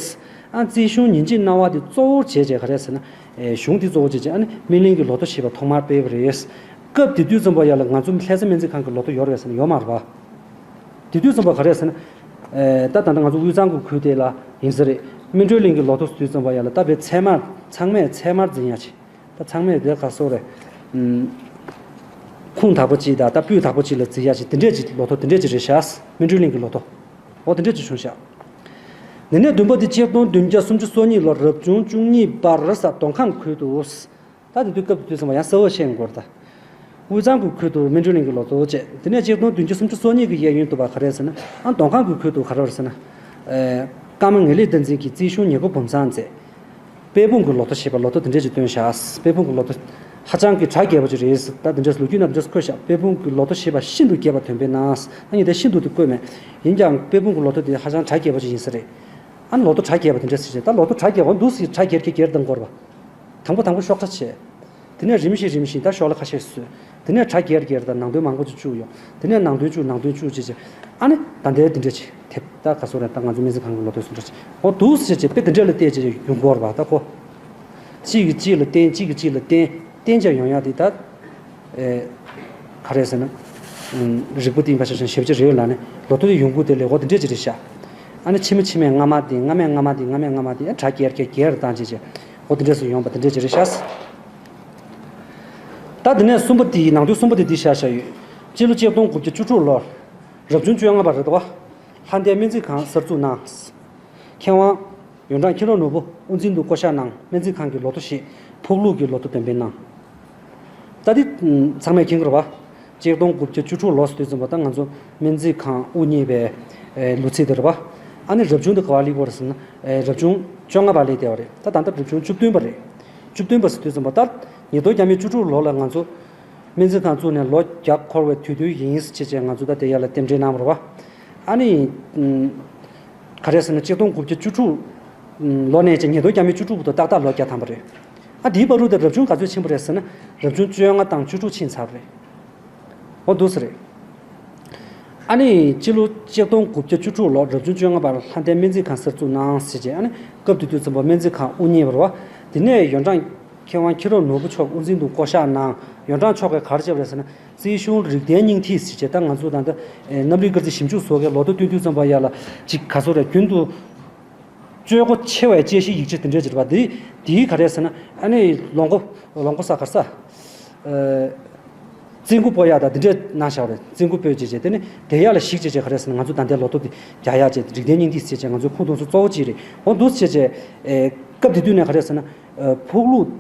ཨ། རྩིས་གཞུང་ཉིན་གཅིག་སྣང་བ་དེ་གཙོ་བོར་བྱས་བྱས་ག་རེ་ཟེར་ན། ཨེ། གཞུང་དེ་གཙོ་བོ་བྱས་བྱས། ཨ་ནི་སྨིན་གླིང་གི་ལོ་ཐོ་ཞེས་པ་ཐོག་མར་སྤེལ་བ་རེད། སྐབས་དེ་དུས་ཙམ་པ་ཡར་ལ་ང་ཚོ་ལྷ་ས་སྨན་རྩིས་ཁང་གི་ལོ་ཐོ་ཡོད་རེད་ཟེར་ན་ཡོད་མ་རེད་པ། དེ་དུས་ཙམ་པ་ག་རེ་ཟེར་ན། ཨེ། ད་ད་ལྟ་ང་ཚོ་དབུས་གཙང་གི་ཁུལ་དེ་ལ་ཡིན་ས་རེད། སྨིན་གྲོལ་གླིང་གི་ལོ་ཐོ་ཟེར་དུས་ཙམ་པ་ཡར་ལ་ད་དཔེ་ཚད་མར་ཚང་མས་ཚད་མར་འཛིན་ཡ་ཆེ། ད་ཚང་མས་དེ་ག་སོགས་རེད། ཨུམ། ཁུངས་དག་པོ་གཅིག་དང་ད་སྤུས་དག་པོ་གཅིག་ལ་བརྩི་ཡ་ཅིག་དེ་འདྲས་ཅིག་ལོ་ཐོ་དེ་འདྲས་ཅིག་རེད་ཤག་སྨིན་གྲོལ་གླིང་གི་ལོ་ཐོ། འོ་དེ་འདྲས་ཅིག་བྱུང་ཤག་དེ་ནས་བདུན་པ་དེ་ཆིག་སྟོང་བདུན་བརྒྱ་སུམ་ཅུ་སོ་གཉིས་ལོར་རབ་བྱུང་བཅུ་གཉིས་པར་ས་མདོ་ཁམས་ཁུལ་དུ། ད་དེ་དུས་སྐབས་དེ་དུས་ཙམ་པ་ཡང་གསལ་བོ་ཤེས་དགོས་རེད་ད། དབུས་གཙང་གི་ཁུལ་དུ་སྨིན་གྲོལ་གླིང་གི་ལོ་ཐོ་བྱས། དེ་ནས་ཆིག་སྟོང་བདུན་བརྒྱ་སུམ་ཅུ་སོ་གཉིས་ཀྱི་གཡས་གཡོན་དུ་བ་ག་རེ་ཟེར་ན། ཨ། མདོ་ཁམས་ཀྱི་ཁུལ་དུ་ག་རེ་རེད་ཟེར་ན། ཨེ། ཀརྨ་ངེས་ལེགས་བསྟན་འཛིན་གྱིས་རྩིས་གཞུང་ཉེར་དགུ་འབུམ་ཚང་མཛད། དཔལ་སྤུངས་ཀྱི་ལོ་ཐོ་ཞེས་པ་ལོ་ཐོ་དེ་འདྲས་ཅིག་བཏོན་བཞག་དཔལ་སྤུངས་ཀྱི་ལོ་ཐོ་ཧ་ཅང་གི་གྲ་རྒྱས་པོ་ཅིག་རེད། ད་དེ་འདྲས་ལོ་རྒྱུས་ནང་དེ་འདྲས་བཀོད་བཞག་དཔལ་སྤུངས་ཀྱི་ལོ་ཐོ་ཞེས་པ་ཤིན་ཏུ་རྒྱས་པ་དོན་སྤེལ་གནང་། ད་ངས་དེ་ཤིན་ཏུ་དེ་བཀོད་མེད། ཡིན་ཀྱང་དཔལ་སྤུངས་ཀྱི་ལོ་ཐོ་དེ་ཧ་ཅང་གྲ་རྒྱས་པོ་ཅིག་ཡིན་ས་རེད། ཨ་ནི་ལོ་ཐོ་གྲ་རྒྱས་པ་དེ་འདྲས་ཟེར་བྱས། ད་ལོ་ཐོ་གྲ་རྒྱས་པོ་འདུག་ཟེར་གྲ་རྒྱས་རྒྱས་རྒྱས་བཏང་དགོས་རེད་པ། དང་པོ་དང་པོ་ཤོག་ཁྲ་བྱས། དེ་ནས་རིམ་བཞིན་རིམ་བཞིན་ད་ཤོག་ལྷེ་ཁ་ཤས་བཟོས། དེ་ནས་གྲ་རྒྱས་རྒྱས་དང་ནང་དོན་མང་པོ་ཅིག་བཅུག་ཡོང་། དེ་ནས་ནང་དོན་བཅུག་ནང་དོན་བཅུག་བྱས་བྱས། ཨ་ནི་ད་ལྟའི་དེ་འདྲ་ཅིག་དེབ་ད་ག་སོ་རེད། ད་ང་ཚོ་སྨན་རྩིས་ཁང་གི་ལོ་ཐོ་སུ་འདྲ་ཅིག་འོ་འདུག་ཟེར་བྱས་དཔེ་དེ་འདྲ་ལ་བལྟས་བྱས་ཡོང་གི་ཡོད་རེད་པ། ད་ཁོ། གཅིག་གིས་གཅིག་ལ་བརྟེན། གཅིག་གིས་གཅིག་ལ་བརྟེན། བརྟེན་བྱས་ཡོང་ཡག་དེ་ད། ཨེ། ག་རེ་ཟེར་ན། ཨུམ། རིག་པ་དེ་ཡིན་པ་ཆ་བཞག་ན་ཞེ་པོ་ཅིག་རེད་ལབ་ནས་ལོ་ཐོ་དེ་ཡོང་ཁུངས་དེ་ལས་འོ་དེ་འདྲས་ཅིག་རེད་ཤག་ཨ་ནི་ཕྱི་མ་ཕྱི་མས་སྔ་མ་དེ་སྔ་མས་སྔ་མ་དེ་སྔ་མས་སྔ་མ་དེ་ཨ་གྲ་རྒྱས་རྒྱས་རྒྱས་རུ་བཏང་བྱས་བྱས་འོ་དེ་འདྲས་སུ་ཡོང་པ་དེ་འདྲས་ཅིག་རེད་ཤག་ད་དེ་ནས་གསུམ་པ་དེ་ནང་དོན་གསུམ་པ་དེ་འདི་བཞག་བཞག་ཡོད། སྤྱི་ལོ་ཆིག་སྟོང་དགུ་བརྒྱ་བཅུ་དྲུག་ལོར་རབ་བྱུང་བཅོ་ལྔ་པ་རེད་དོ། ལྷ་ལྡན་སྨན་རྩིས་ཁང་གསར་འཛུགས་གནང་། མཁས་དབང་ཡོན་ཀྲང་མཁྱེན་རབ་ནོར་བུ་དབུ་འཛིན་དུ་བསྐོ་བཞག་གནང་། སྨན་རྩིས་ཁང་གི་ལོ་ཐོ་ཞེས་ ཕུག་ལུགས་ཀྱི་ལོ་ཐོ་གཏན་འབེབས་གནང་། ད་འདི་ཚང་མས་མཁྱེན་གྱི་རེད་པ། ཆིག་སྟོང་དགུ་བརྒྱ་བཅུ་དྲུག་ལོ་ཟེར་དུས་ཙམ་པ་ད་ང་ཚོ་སྨན་རྩིས་ཁང་དབུ་བརྙེས་པའི་ལོ་ཚིགས་དེ་རེད་པ། ཨ་ནི་རབ་བྱུང་དེ་ག་པར་སླེབས་པ་རེད་ཟེར་ན། རབ་བྱུང་བཅོ་ལྔ་པ་སླེབས་བསྡད་པ་རེད། ད་ད་ལྟ་རབ་བྱུང་བཅུ་བདུན་པ་རེད། བཅུ་བདུན་པ་ཟེར་དུས་ཙམ་པ་ད་ཉིས་སྟོང་བརྒྱ་མེད་བཅུ་དྲུག་ལོ་ལ་ང་ཚོ་སྨན་རྩིས་ཁང་བཙུགས་ནས་ལོ་བརྒྱ་འཁོར་བའི་དུས་སྟོན་ཡིན་ཟེར་བྱས་ང་ཚོ་ད་དེ་ཡར་ལ་རྟེན་འབྲེལ་གནང་བ་རེད་པ། ཨ་ནི། ག་རེ་ཟེར་ན་ཆིག་སྟོང་དགུ་བརྒྱ་བཅུ་དྲུག་ལོ་ནས་བྱས་ཉིས་སྟོང་བརྒྱ་མེད་བཅུ་དྲུག་བར་དུ་ཏག་ཏག་ལོ་བརྒྱ་ཐམ་པ་རེད། ཨ་དེའི་བར་དུ་དེ་རབ་བྱུང་ག་ཚོད་ཕྱིན་པ་རེད་ཟེར་ན། རབ་བྱུང་བཅོ་ལྔ་དང་བཅུ་དྲུག་ཕྱིན་ཚར་བ་རེད། འོ་འདུག་སེ་རེད། ཨ་ནི་སྤྱི་ལོ་ཆིག་སྟོང་དགུ་བརྒྱ་བཅུ་དྲུག་ལོ་རབ་བྱུང་བཅོ་ལྔ་པར་ལྷ་ལྡན་སྨན་རྩིས་ཁང་གསར་བཙུགས་གནང་ཟེར་བྱས། ཨ་ནི་སྐབས་དེ་དུས་ཙམ་པ་སྨན་རྩིས་ཁང་དབུ་བརྙེས་པ་རེད་པ། དེ་ནས་ཡོན་ཀྲང་མཁས་དབང་མཁྱེན་རབ་ནོར་བུ་མཆོག་དབུ་འཛིན་དུ་བསྐོ་གཞག་གནང་། ཡོན་ཀྲང་མཆོག་གིས་ག་རེ་བྱས་པ་རེད་ཟེར་ན། རྩིས་གཞུང་རིག་ལྡན་སྙིང་ཐིག་ཟེར་བྱས། ད་ང་ཚོ་ད་ལྟ་ཨེ་གནམ་རིག་སྐར་རྩིས་ཞིབ་འཇུག་སོགས་ཀྱི་ལོ་ཐོ་སྟོན་དུས་ཙམ་པ་ཡར་ལ་ཅིག་ག་ཚོད་རེད། རྒྱུན་དུ་སྤྱོད་སྒོ་ཆེ་བའི་དཔྱད་གཞིའི་ཡིག་ཆ་དེ་འདྲས་ཅིག་རེད་པ། དེ་དེའི་ག་རེ་ཟེར་ན། ཨ་ནི་ལོ་མགོ་ལོ་མགོ་ས་ག་རེ་ཟེར། ཨེ་རྩིས་འགོ་སྤོ་ཡག་དང་དེ་འདྲས་གནང་བཞག་པ་རེད། རྩིས་འགོ་སྤོས་བྱས་བྱས། དེ་ནི་དེ་ཡར་ལ་གཞིགས་བྱས་བྱས་ག་རེ་ཟེར་ན། ང་ཚོ་ད་ལྟའི་ལོ་ཐོ་དེ་རྒྱག་ཡག་བྱས། རིག་ལྡན་སྙིང་ཐིག་ཟེར་བྱས་ང་ཚོའི་ཁུངས་གཏོང་ས་གཙོ་བོ་གཅིག་རེད། འོ་འདུག་སེ་བྱས་བྱས། ཨེ་སྐབས་དེ་དུས་ནས་ག་རེ་ཟེར་ན། ཨེ་ཕུག་ལུགས།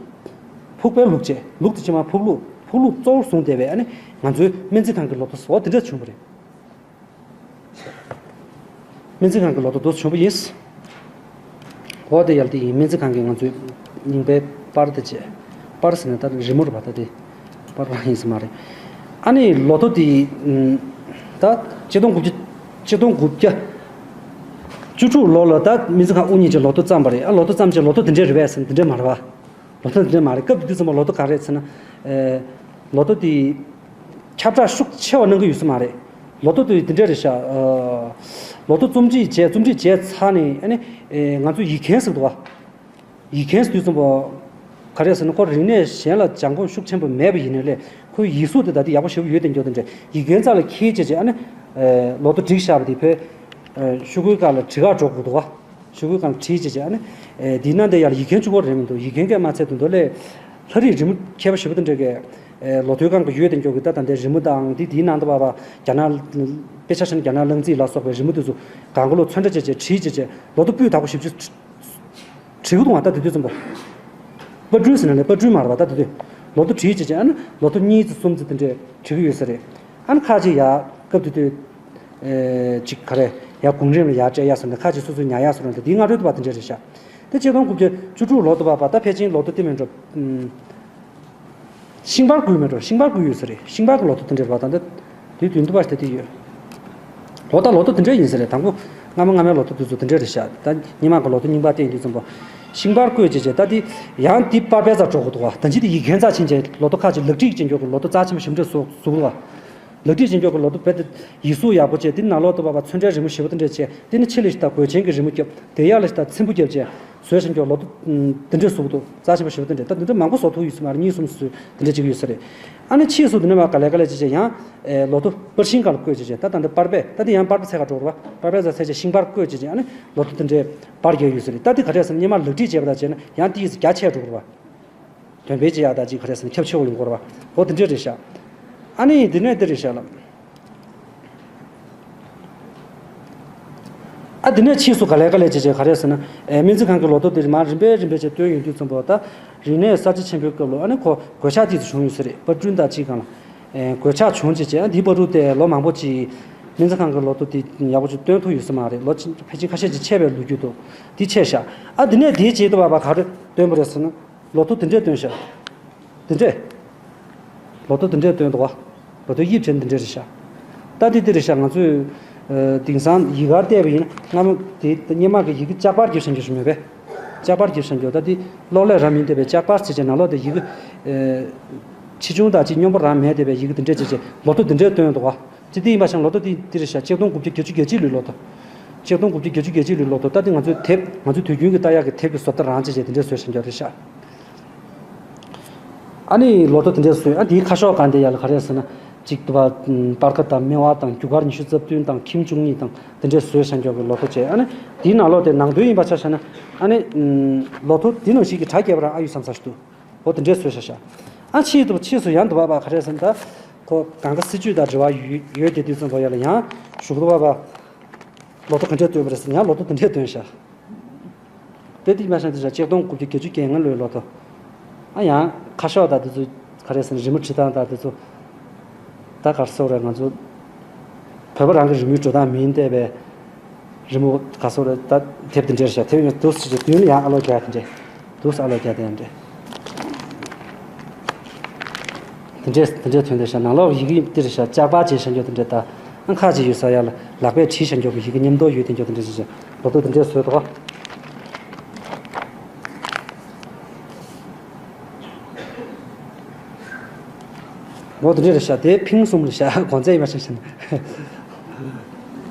ཕུག་པའི་ལུགས་བྱས། ལུགས་དེ་ཕྱི་མ་ཕུག་ལུགས། ཕུག་ལུགས་གཙོ་བོར་བཟུང་བསྡད་པའི་ཨ་ནི་ང་ཚོའི་སྨན་རྩིས་ཁང་གི་ལོ་ཐོ་སོགས་དེ་འདྲ་བྱུང་བ་རེད། སྨན་རྩིས་ཁང་གི་ལོ་ཐོ་འདུག་སེ་བྱུང་བ་ཡིན། འོ་དེ་ཡར་ལ་དེ་ཡིན། སྨན་རྩིས་ཁང་གི་ང་ཚོའི་རྙིང་པའི་པར་དེ་བྱས། པར་ཟེར་ན་ད་རི་མོ་རེད་པ། ད་དེ་པར་རང་ཡིན་ས་མ་རེད། ཨ་ནི་ལོ་ཐོ་དེ་ད་ཆིག་སྟོང་དགུ་བརྒྱ་ཆིག་སྟོང་དགུ་བརྒྱ་བཅུ་དྲུག་ལོ་ལ་ད་སྨན་རྩིས་ཁང་དབུ་བརྙེས་བྱས་ལོ་ཐོ་བརྩམས་པ་རེད། ཨ་ལོ་ཐོ་བརྩམས་བྱས་ལོ་ཐོ་དེ་འདྲས་རེད་པས་ཟེར་ན་དེ་འདྲས་མ་རེད་པ། ལོ་ཐོ་དེ་འདྲས་མ་རེད། སྐབས་དེ་དུས་ཙམ་པ་ལོ་ཐོ་ག་རེ་རེད་ཟེར་ན། ཨེ་ལོ་ཐོ་དེ་ཁྱབ་བསྒྲགས་ཤུགས་ཆེ་བ་གནང་གི་ཡོད་ས་མ་རེད། ལོ་ཐོ་དེ་དེ་འདྲས་རེད་ཤག་ཨ་ལོ་ཐོ་རྩོམ་སྒྲིག་བྱས། རྩོམ་སྒྲིག་བྱས་ཚར་ནས་ཨ་ནི་ཨེ་ང་ཚོ་ཡིག་མཁན་ཟེར་འདུག་པ། ཡིག་མཁན་ཟེར་དུས་ཙམ་པ་ག་རེ་ཟེར་ན། ཁོ་རིག་གནས་གཞན་ལ་སྦྱང་གོམས་ཤུགས་ཆེན་པོ་མེད་པ་ཡིན་ནའི་ལས་ཁོའི་ཡིག་གཟུགས་དེ་ད་དེ་ཡག་པོ་ཞེ་པོ་ཡོད་དེ་འགྱོ་དེ་འདྲས། ཡིག་མཁན་རྩ་ལ་འཁྱེར་བྱས་བྱས། ཨ་ནི་ཨེ་ལོ་ཐོ་བསྒྲིགས་བཞག་པ་དེ་བོད་ཨེ་ཤོག་གུའི་སྒང་ལ་བྲིས་ཁ་འགྲོ་དགོས་འདུག་པ། ཤོག་གུའི་སྒང་བྲིས་བྱས་བྱས། ཨ་ནི་ཨེ་འདིའི་ནང་དེ་ཡར་ཡིག་མཁན་གཅིག་པོ་རེད་མི་འདུག་ཡིག་མཁན་སྐད་མ་ཚད་དུ་འདུག་ལས། ལྷ་རིས་རི་མོ་མཁས་པ་ཞེ་པོ་དེ་འདྲས་ཀྱི་ཨེ་ལོ་ཐོའི་སྒང་གི་ཡོད་དེ་འགྱོ་གི། ད་ད་ལྟའི་རི་མོ་དང་དེ་དེའི་ནང་དུ་བབ་པ་རྒྱ་ནག་དཔེ་ཆ་བཞག་ན་རྒྱ་ནག་གླང་རྩིས་ལ་སོགས་པའི་རི་མོ་དེ་ཚོ་སྒང་ག་ལོ་ཚོན་ཁྲ་བྱས་བྱས་བྲིས་བྱས་བྱས་ལོ་ཐོ་སྤུས་དག་པོ་ཞེ་པོ་ཅིག་བྲིས་གི་འདུག་པ། ད་དེ་དུས་ཙམ་པ་པར་སྐྲུན་ཟེར་ན་ལས་པར་སྐྲུན་མ་རེད་པ། ད་དེ་དུས་ལོ་ཐོ་བྲིས་བྱས་བྱས། ཨ་ནི་ལོ་ཐོ་གཉིས་ཙམ་གསུམ་ཙམ་དེ་འདྲས་བྲིས་གི་ཡོད་ས་རེད། ཨ་ནི་ཁ་ཅིག་ཡར་སྐབས་དེ་དུས་ཨེ་ཅིག་ག་རེ་ཡར་གོང་རིམ་ལ་ཡར་སྤྲད་ཡ་ཟེར་ནས་ཁ་ཅིག་སོ་སོས་ཉར་ཡ་ཟེར་ནས། དེའི་སྔ་རོལ་དུ་བ་དེ་འདྲས་རེད་ཤག་དེ་ཆིག་སྟོང་དགུ་བརྒྱ་བཅུ་དྲུག་ལོ་དུ་བ་བ་ད་ཕལ་ཆེར་ལོ་ཐོ་དེ་མིན་འགྲོ། ཤིང་པར་བརྐོས་མེད་འགྲོ། ཤིང་པར་བརྐོས་ཡོད་ས་རེད། ཤིང་པར་གྱི་ལོ་ཐོ་དེ་འདྲས་རེད་པ། ད་ལྟ་དེ་དུས་འདུག་པ་ཞིག་ད་དེ་ཡོད། འོ་ད་ལོ་ཐོ་དེ་འདྲས་ཡིན་ས་རེད། དང་པོ་སྔ་མ་སྔ་མའི་ལོ་ཐོ་དེ་ཚོ་དེ་འདྲས་རེད་ཤག་ད་སྔོན་མ་གི་ལོ་ཐོ་རྙིང་པ་བལྟས་དུས་ཙམ་པ་ཤིང་པར་བརྐོས་བྱས་བྱས། ད་དེ་ཡང་དེ་པར་པའི་རྩར་འགྲོ་དགོས་འདུག་པ། ད་ཅི་དེ་ཡིག་མཁན་རྩར་ཕྱིན་བྱས་ལོ་ཐོ་ཁ་ཅིག་ལག་བྲིས་ཅན་འགྱོ་གི་ལོ་ཐོ་རྩ་ཆེན་པོ་ཞིབ་འབྲི་སོགས་བཟོ་དགོས་པ། ལག་བྲིས་ཅན་འགྱོ་གི་ལོ་ཐོ་བེད་དེ་ཡིག་གཟུགས་ཡག་པོ་བྱས། དེ་ནང་ལོགས་དུ་བབ་པ་ཚོན་ཁྲའི་རི་མོ་ཞེ་པོ་དེ་འདྲས་བྱས། དེ་ནི་ཕྱི་ལ་ཞིག་ད་གོས་ཆེན་གྱི་རི་མོ་བརྒྱབ། དེ་ཡར་ལ་ཞིག་ད་ཚེམ་བུ་བརྒྱབ་བྱས་བཟོས་བྱས་འགྱོ་ལོ་ཐོ་དེ་འདྲས་བཟོ་གི་འདུག་རྩ་ཆེན་པོ་ཞེ་པོ་དེ་འདྲས། ད་དེ་འདྲས་མང་པོ་བཟོ་ཐུབ་ཡོད་ས་མ་རེད། གཉིས་གསུམ་བཟོས་དེ་འདྲས་ཅིག་ཡོད་ས་རེད། ཨ་ནི་ཕྱིས་སུ་དེ་ནས་མར་ག་ལེ་ག་ལེ་བྱས་བྱས་ཡང་ཨེ་ལོ་ཐོ་པར་ཤིང་སྒང་ལ་བརྐོས་བྱས་བྱས། ད་ད་འདི་པར་པས། ད་འདི་ཡང་པར་པ་ཚད་ཁ་འགྲོ་རེད་པ། པར་པའི་རྩར་ཚད་བྱས་ཤིང་པར་བརྐོས་བྱས་བྱས། ཨ་ནི་ལོ་ཐོ་དེ་འདྲས་པར་རྒྱག་ཡོད་ས་རེད། ད་འདི་ག་རེ་ཟེར་ན་སྔོན་མ་ལག་བྲིས་བྱས་པ་དང་བྱས་ན་ཡང་དེ་ཡིས་རྒྱ་ཆེ་འགྲོ་གི་རེད་པ། འདོན་སྤེལ་བྱེད་ཡག་ད་ཅིག་ག་རེ་ཟེར་ན་ཁྱབ་ཆེ་བོ་ཡོང་གི་རེད་པ། འོ་དེ་འདྲས་རེད་ཤག་ཨ་ནི་དེ་ནས་དེ་རེད་ཤག་ལ། ཨ་དེ་ནས་ཕྱིས་སུ་ག་ལེ་ག་ལེ་བྱས་བྱས་ག་རེ་ཟེར་ན། ཨེ་སྨན་རྩིས་ཁང་གི་ལོ་ཐོ་དེ་མར་རིམ་པས་རིམ་པས་བྱས་བཏོན་ཡོང་དུས་ཙམ་པ། ད་རིག་གནས་གསར་བརྗེ་ཆེན་པོའི་སྐབས་ལ་ཨ་ནི་ཁོ་གོད་ཆག་དེ་ཚོ་བྱུང་ཡོད་ས་རེད། པར་སྐྲུན་དང་ཅིག་སྒང་ལ་ཨེ་གོད་ཆག་བྱུང་བྱས་བྱས། ཨ་དེའི་བར་དུ་དེ་ལོ་མང་པོ་ཅིག་སྨན་རྩིས་ཁང་གི་ལོ་ཐོ་དེ་ཡག་པོ་ཅིག་བཏོན་ཐུབ་ཡོད་ས་མ་རེད། ལོ་ཕལ་ཆེར་ཁ་ཤས་ཅིག་ཆད་པའི་ལོ་རྒྱུས་འདུག་དེ་ཆད་ཤག་ཨ་དེ་ནས་དེའི་རྗེས་དུ་བབ་པ་ག་རེ་བཏོན་པ་རེད་ཟེར་ན། ལོ་ཐོ་དེ་འདྲས་བཏོན་ཤག་དེ་འདྲས། ལོ་ཐོ་དེ་འདྲས་བཏོན་འདུག་པ། ལོ་ཐོ་དབྱིབས་བྱས་ནས་དེ་འདྲས་རེད་ཤག་ད་དེ་དེ་རེད་ཤག་ང་ཚོས་ཨ་དེང་སང་ཡི་གར་བལྟས་པ་ཡིན་ན་སྔ་མོ་དེ་སྔོན་མ་གི་ཡི་གེ་ལྕགས་པར་བརྒྱབ་བཞག་རྒྱུ་ཞིག་མེད་པས། ལྕགས་པར་བརྒྱབ་བཞག་རྒྱུ། ད་དེ་གློག་ཀླད་རང་མིན་བསྡད་པའི་ལྕགས་པར་ཟེར་བྱས་ནང་ལོགས་དེ་ཡི་གེ་ཨ་ཆེ་ཆུང་དང་ཅིག་སྙོམས་པོ་རང་མེད་བསྡད་པའི་ཡི་གེ་དེ་འདྲས་བྱས་བྱས་ལོ་ཐོ་དེ་འདྲས་བཏོན་འདུག་པ། ཅི་སྟེ་ཡིན་པ་ཞིག་ལོ་ཐོ་དེ་དེ་རེད་ཤག་ཆིག་སྟོང་དགུ་བརྒྱ་བརྒྱད་ཅུ་གྱ་གཅིག་ལོའི་ལོ་ཐོ། ཆིག་སྟོང་དགུ་བརྒྱ་བརྒྱད་ཅུ་གྱ་གཅིག་ལོའི་ལོ་ཐོ། ད་དེ་ང་ཚོའི་དེབ། ང་ཚོའི་དུས་རྒྱུན་གྱི་ལྟ་ཡག་གི་དེབ་ཀྱི་བཟོ་ལྟ་རང་བྱས་བྱས་དེ་འདྲས་བཟོས་བཞག་རྒྱུ་རེད་ཤག་ཨ་ནི་ལོ་ཐོ་དེ་འདྲས་བཟོས། ཨ་དེའི་ཁ་ཕྱོགས་སྒང་དེ་ཡར་ལ་ག་རེ་ཟེར་ན། གཅིག་ཏུ་བ་སྤར་ཁ་དང་སྨེ་བ་དང་རྒྱུ་སྐར་ཉི་ཤུ་རྩ་བདུན་དང་ཁྱིམ་བཅུ་གཉིས་དང་དེ་འདྲས་བཟོས་བཞག་རྒྱུ་གི་ལོ་ཐོ་བྱས། ཨ་ནི་དེའི་ནང་ལོགས་དེ་ནང་དོན་ཡིན་པ་ཆ་བཞག་ན། ཨ་ནི་ལོ་ཐོ་དེ་ནང་བཞིན་གྱི་གྲ་རྒྱས་པ་རང་ཨ་ཡོད་བསམ་ས་ཞིག་འདུག་འོ་དེ་འདྲས་བཟོས་བཞག་ཤག་ཨ་ཕྱིས་སུ་ཕྱིས་སུ་ཡང་དུ་བ་བ་ག་རེ་ཟེར་ན། ད་ཁོ་གང་ག་སྲིད་ཇུས་དང་འབྲེལ་བ་ཡོད་ཡོད་དེ་དུས་ཙམ་པ་ཡར་ལ་ཡང་གཞུག་དུ་བ་བ་ལོ་ཐོ་ག་འདྲས་བཏོན་པ་རེད་ཟེར་ན་ཡང་ལོ་ཐོ་དེ་འདྲས་བཏོན་ཤག་དེ་དེ་མ་བཞག་དེ་ཆིག་སྟོང་དགུ་བརྒྱ་བརྒྱད་ཅུ་གྱ་ལྔ་ལོའི་ལོ་ཐོ། ཨ་ཡང་ཁ་ཤོག་དང་དེ་ཚོ་ག་རེ་ཟེར་ན་རི་མོ་བྲིས་སྟངས་དང་དེ་ཚོ་ད་ག་རེ་ཟེར་རེད། ང་ཚོ་བོད་པ་རང་གི་རི་མོའི་འགྲོ་སྟངས་མིན་བལྟས་པའི་རི་མོ་ག་ཟེར་རེད། ད་དེབ་དེ་འདྲ་རེད་ཤག་དེབ་ཡང་འདུག་སེ་བྱས་མདུན་ལ་ཡང་ཨ་ལོ་རྒྱག་དེ་འདྲ། འདུག་སེ་ཨ་ལོ་རྒྱག་དེ་འདྲ། དེ་འདྲས་དེ་འདྲས་ཐོན་དེ་ཤག་ནང་ལོགས་ཡི་གེ་འདི་རེད་ཤག་ལྕགས་པར་བྱས་བཞག་རྒྱུ་དེ་འདྲས། ད་ཨང་ཁག་ཅིག་ཡོད་ས་ཡ་ལ་ལག་པས་བྲིས་བཞག་རྒྱུ་གི་ཡི་གེ་མཉམ་དུ་ཡོད་དེ་འཇོག་དེ་འདྲས་བྱས་བྱས་ལོ་ཐོ་དེ་འདྲས་བཟོས་འདུག་ངོ་དེ་འདྲས་རེད་ཤག་དེ་ཕིང་གསུམ་རེད་ཤག་གོང་ཚད་ཡིན་པ་ཤག་ཤག་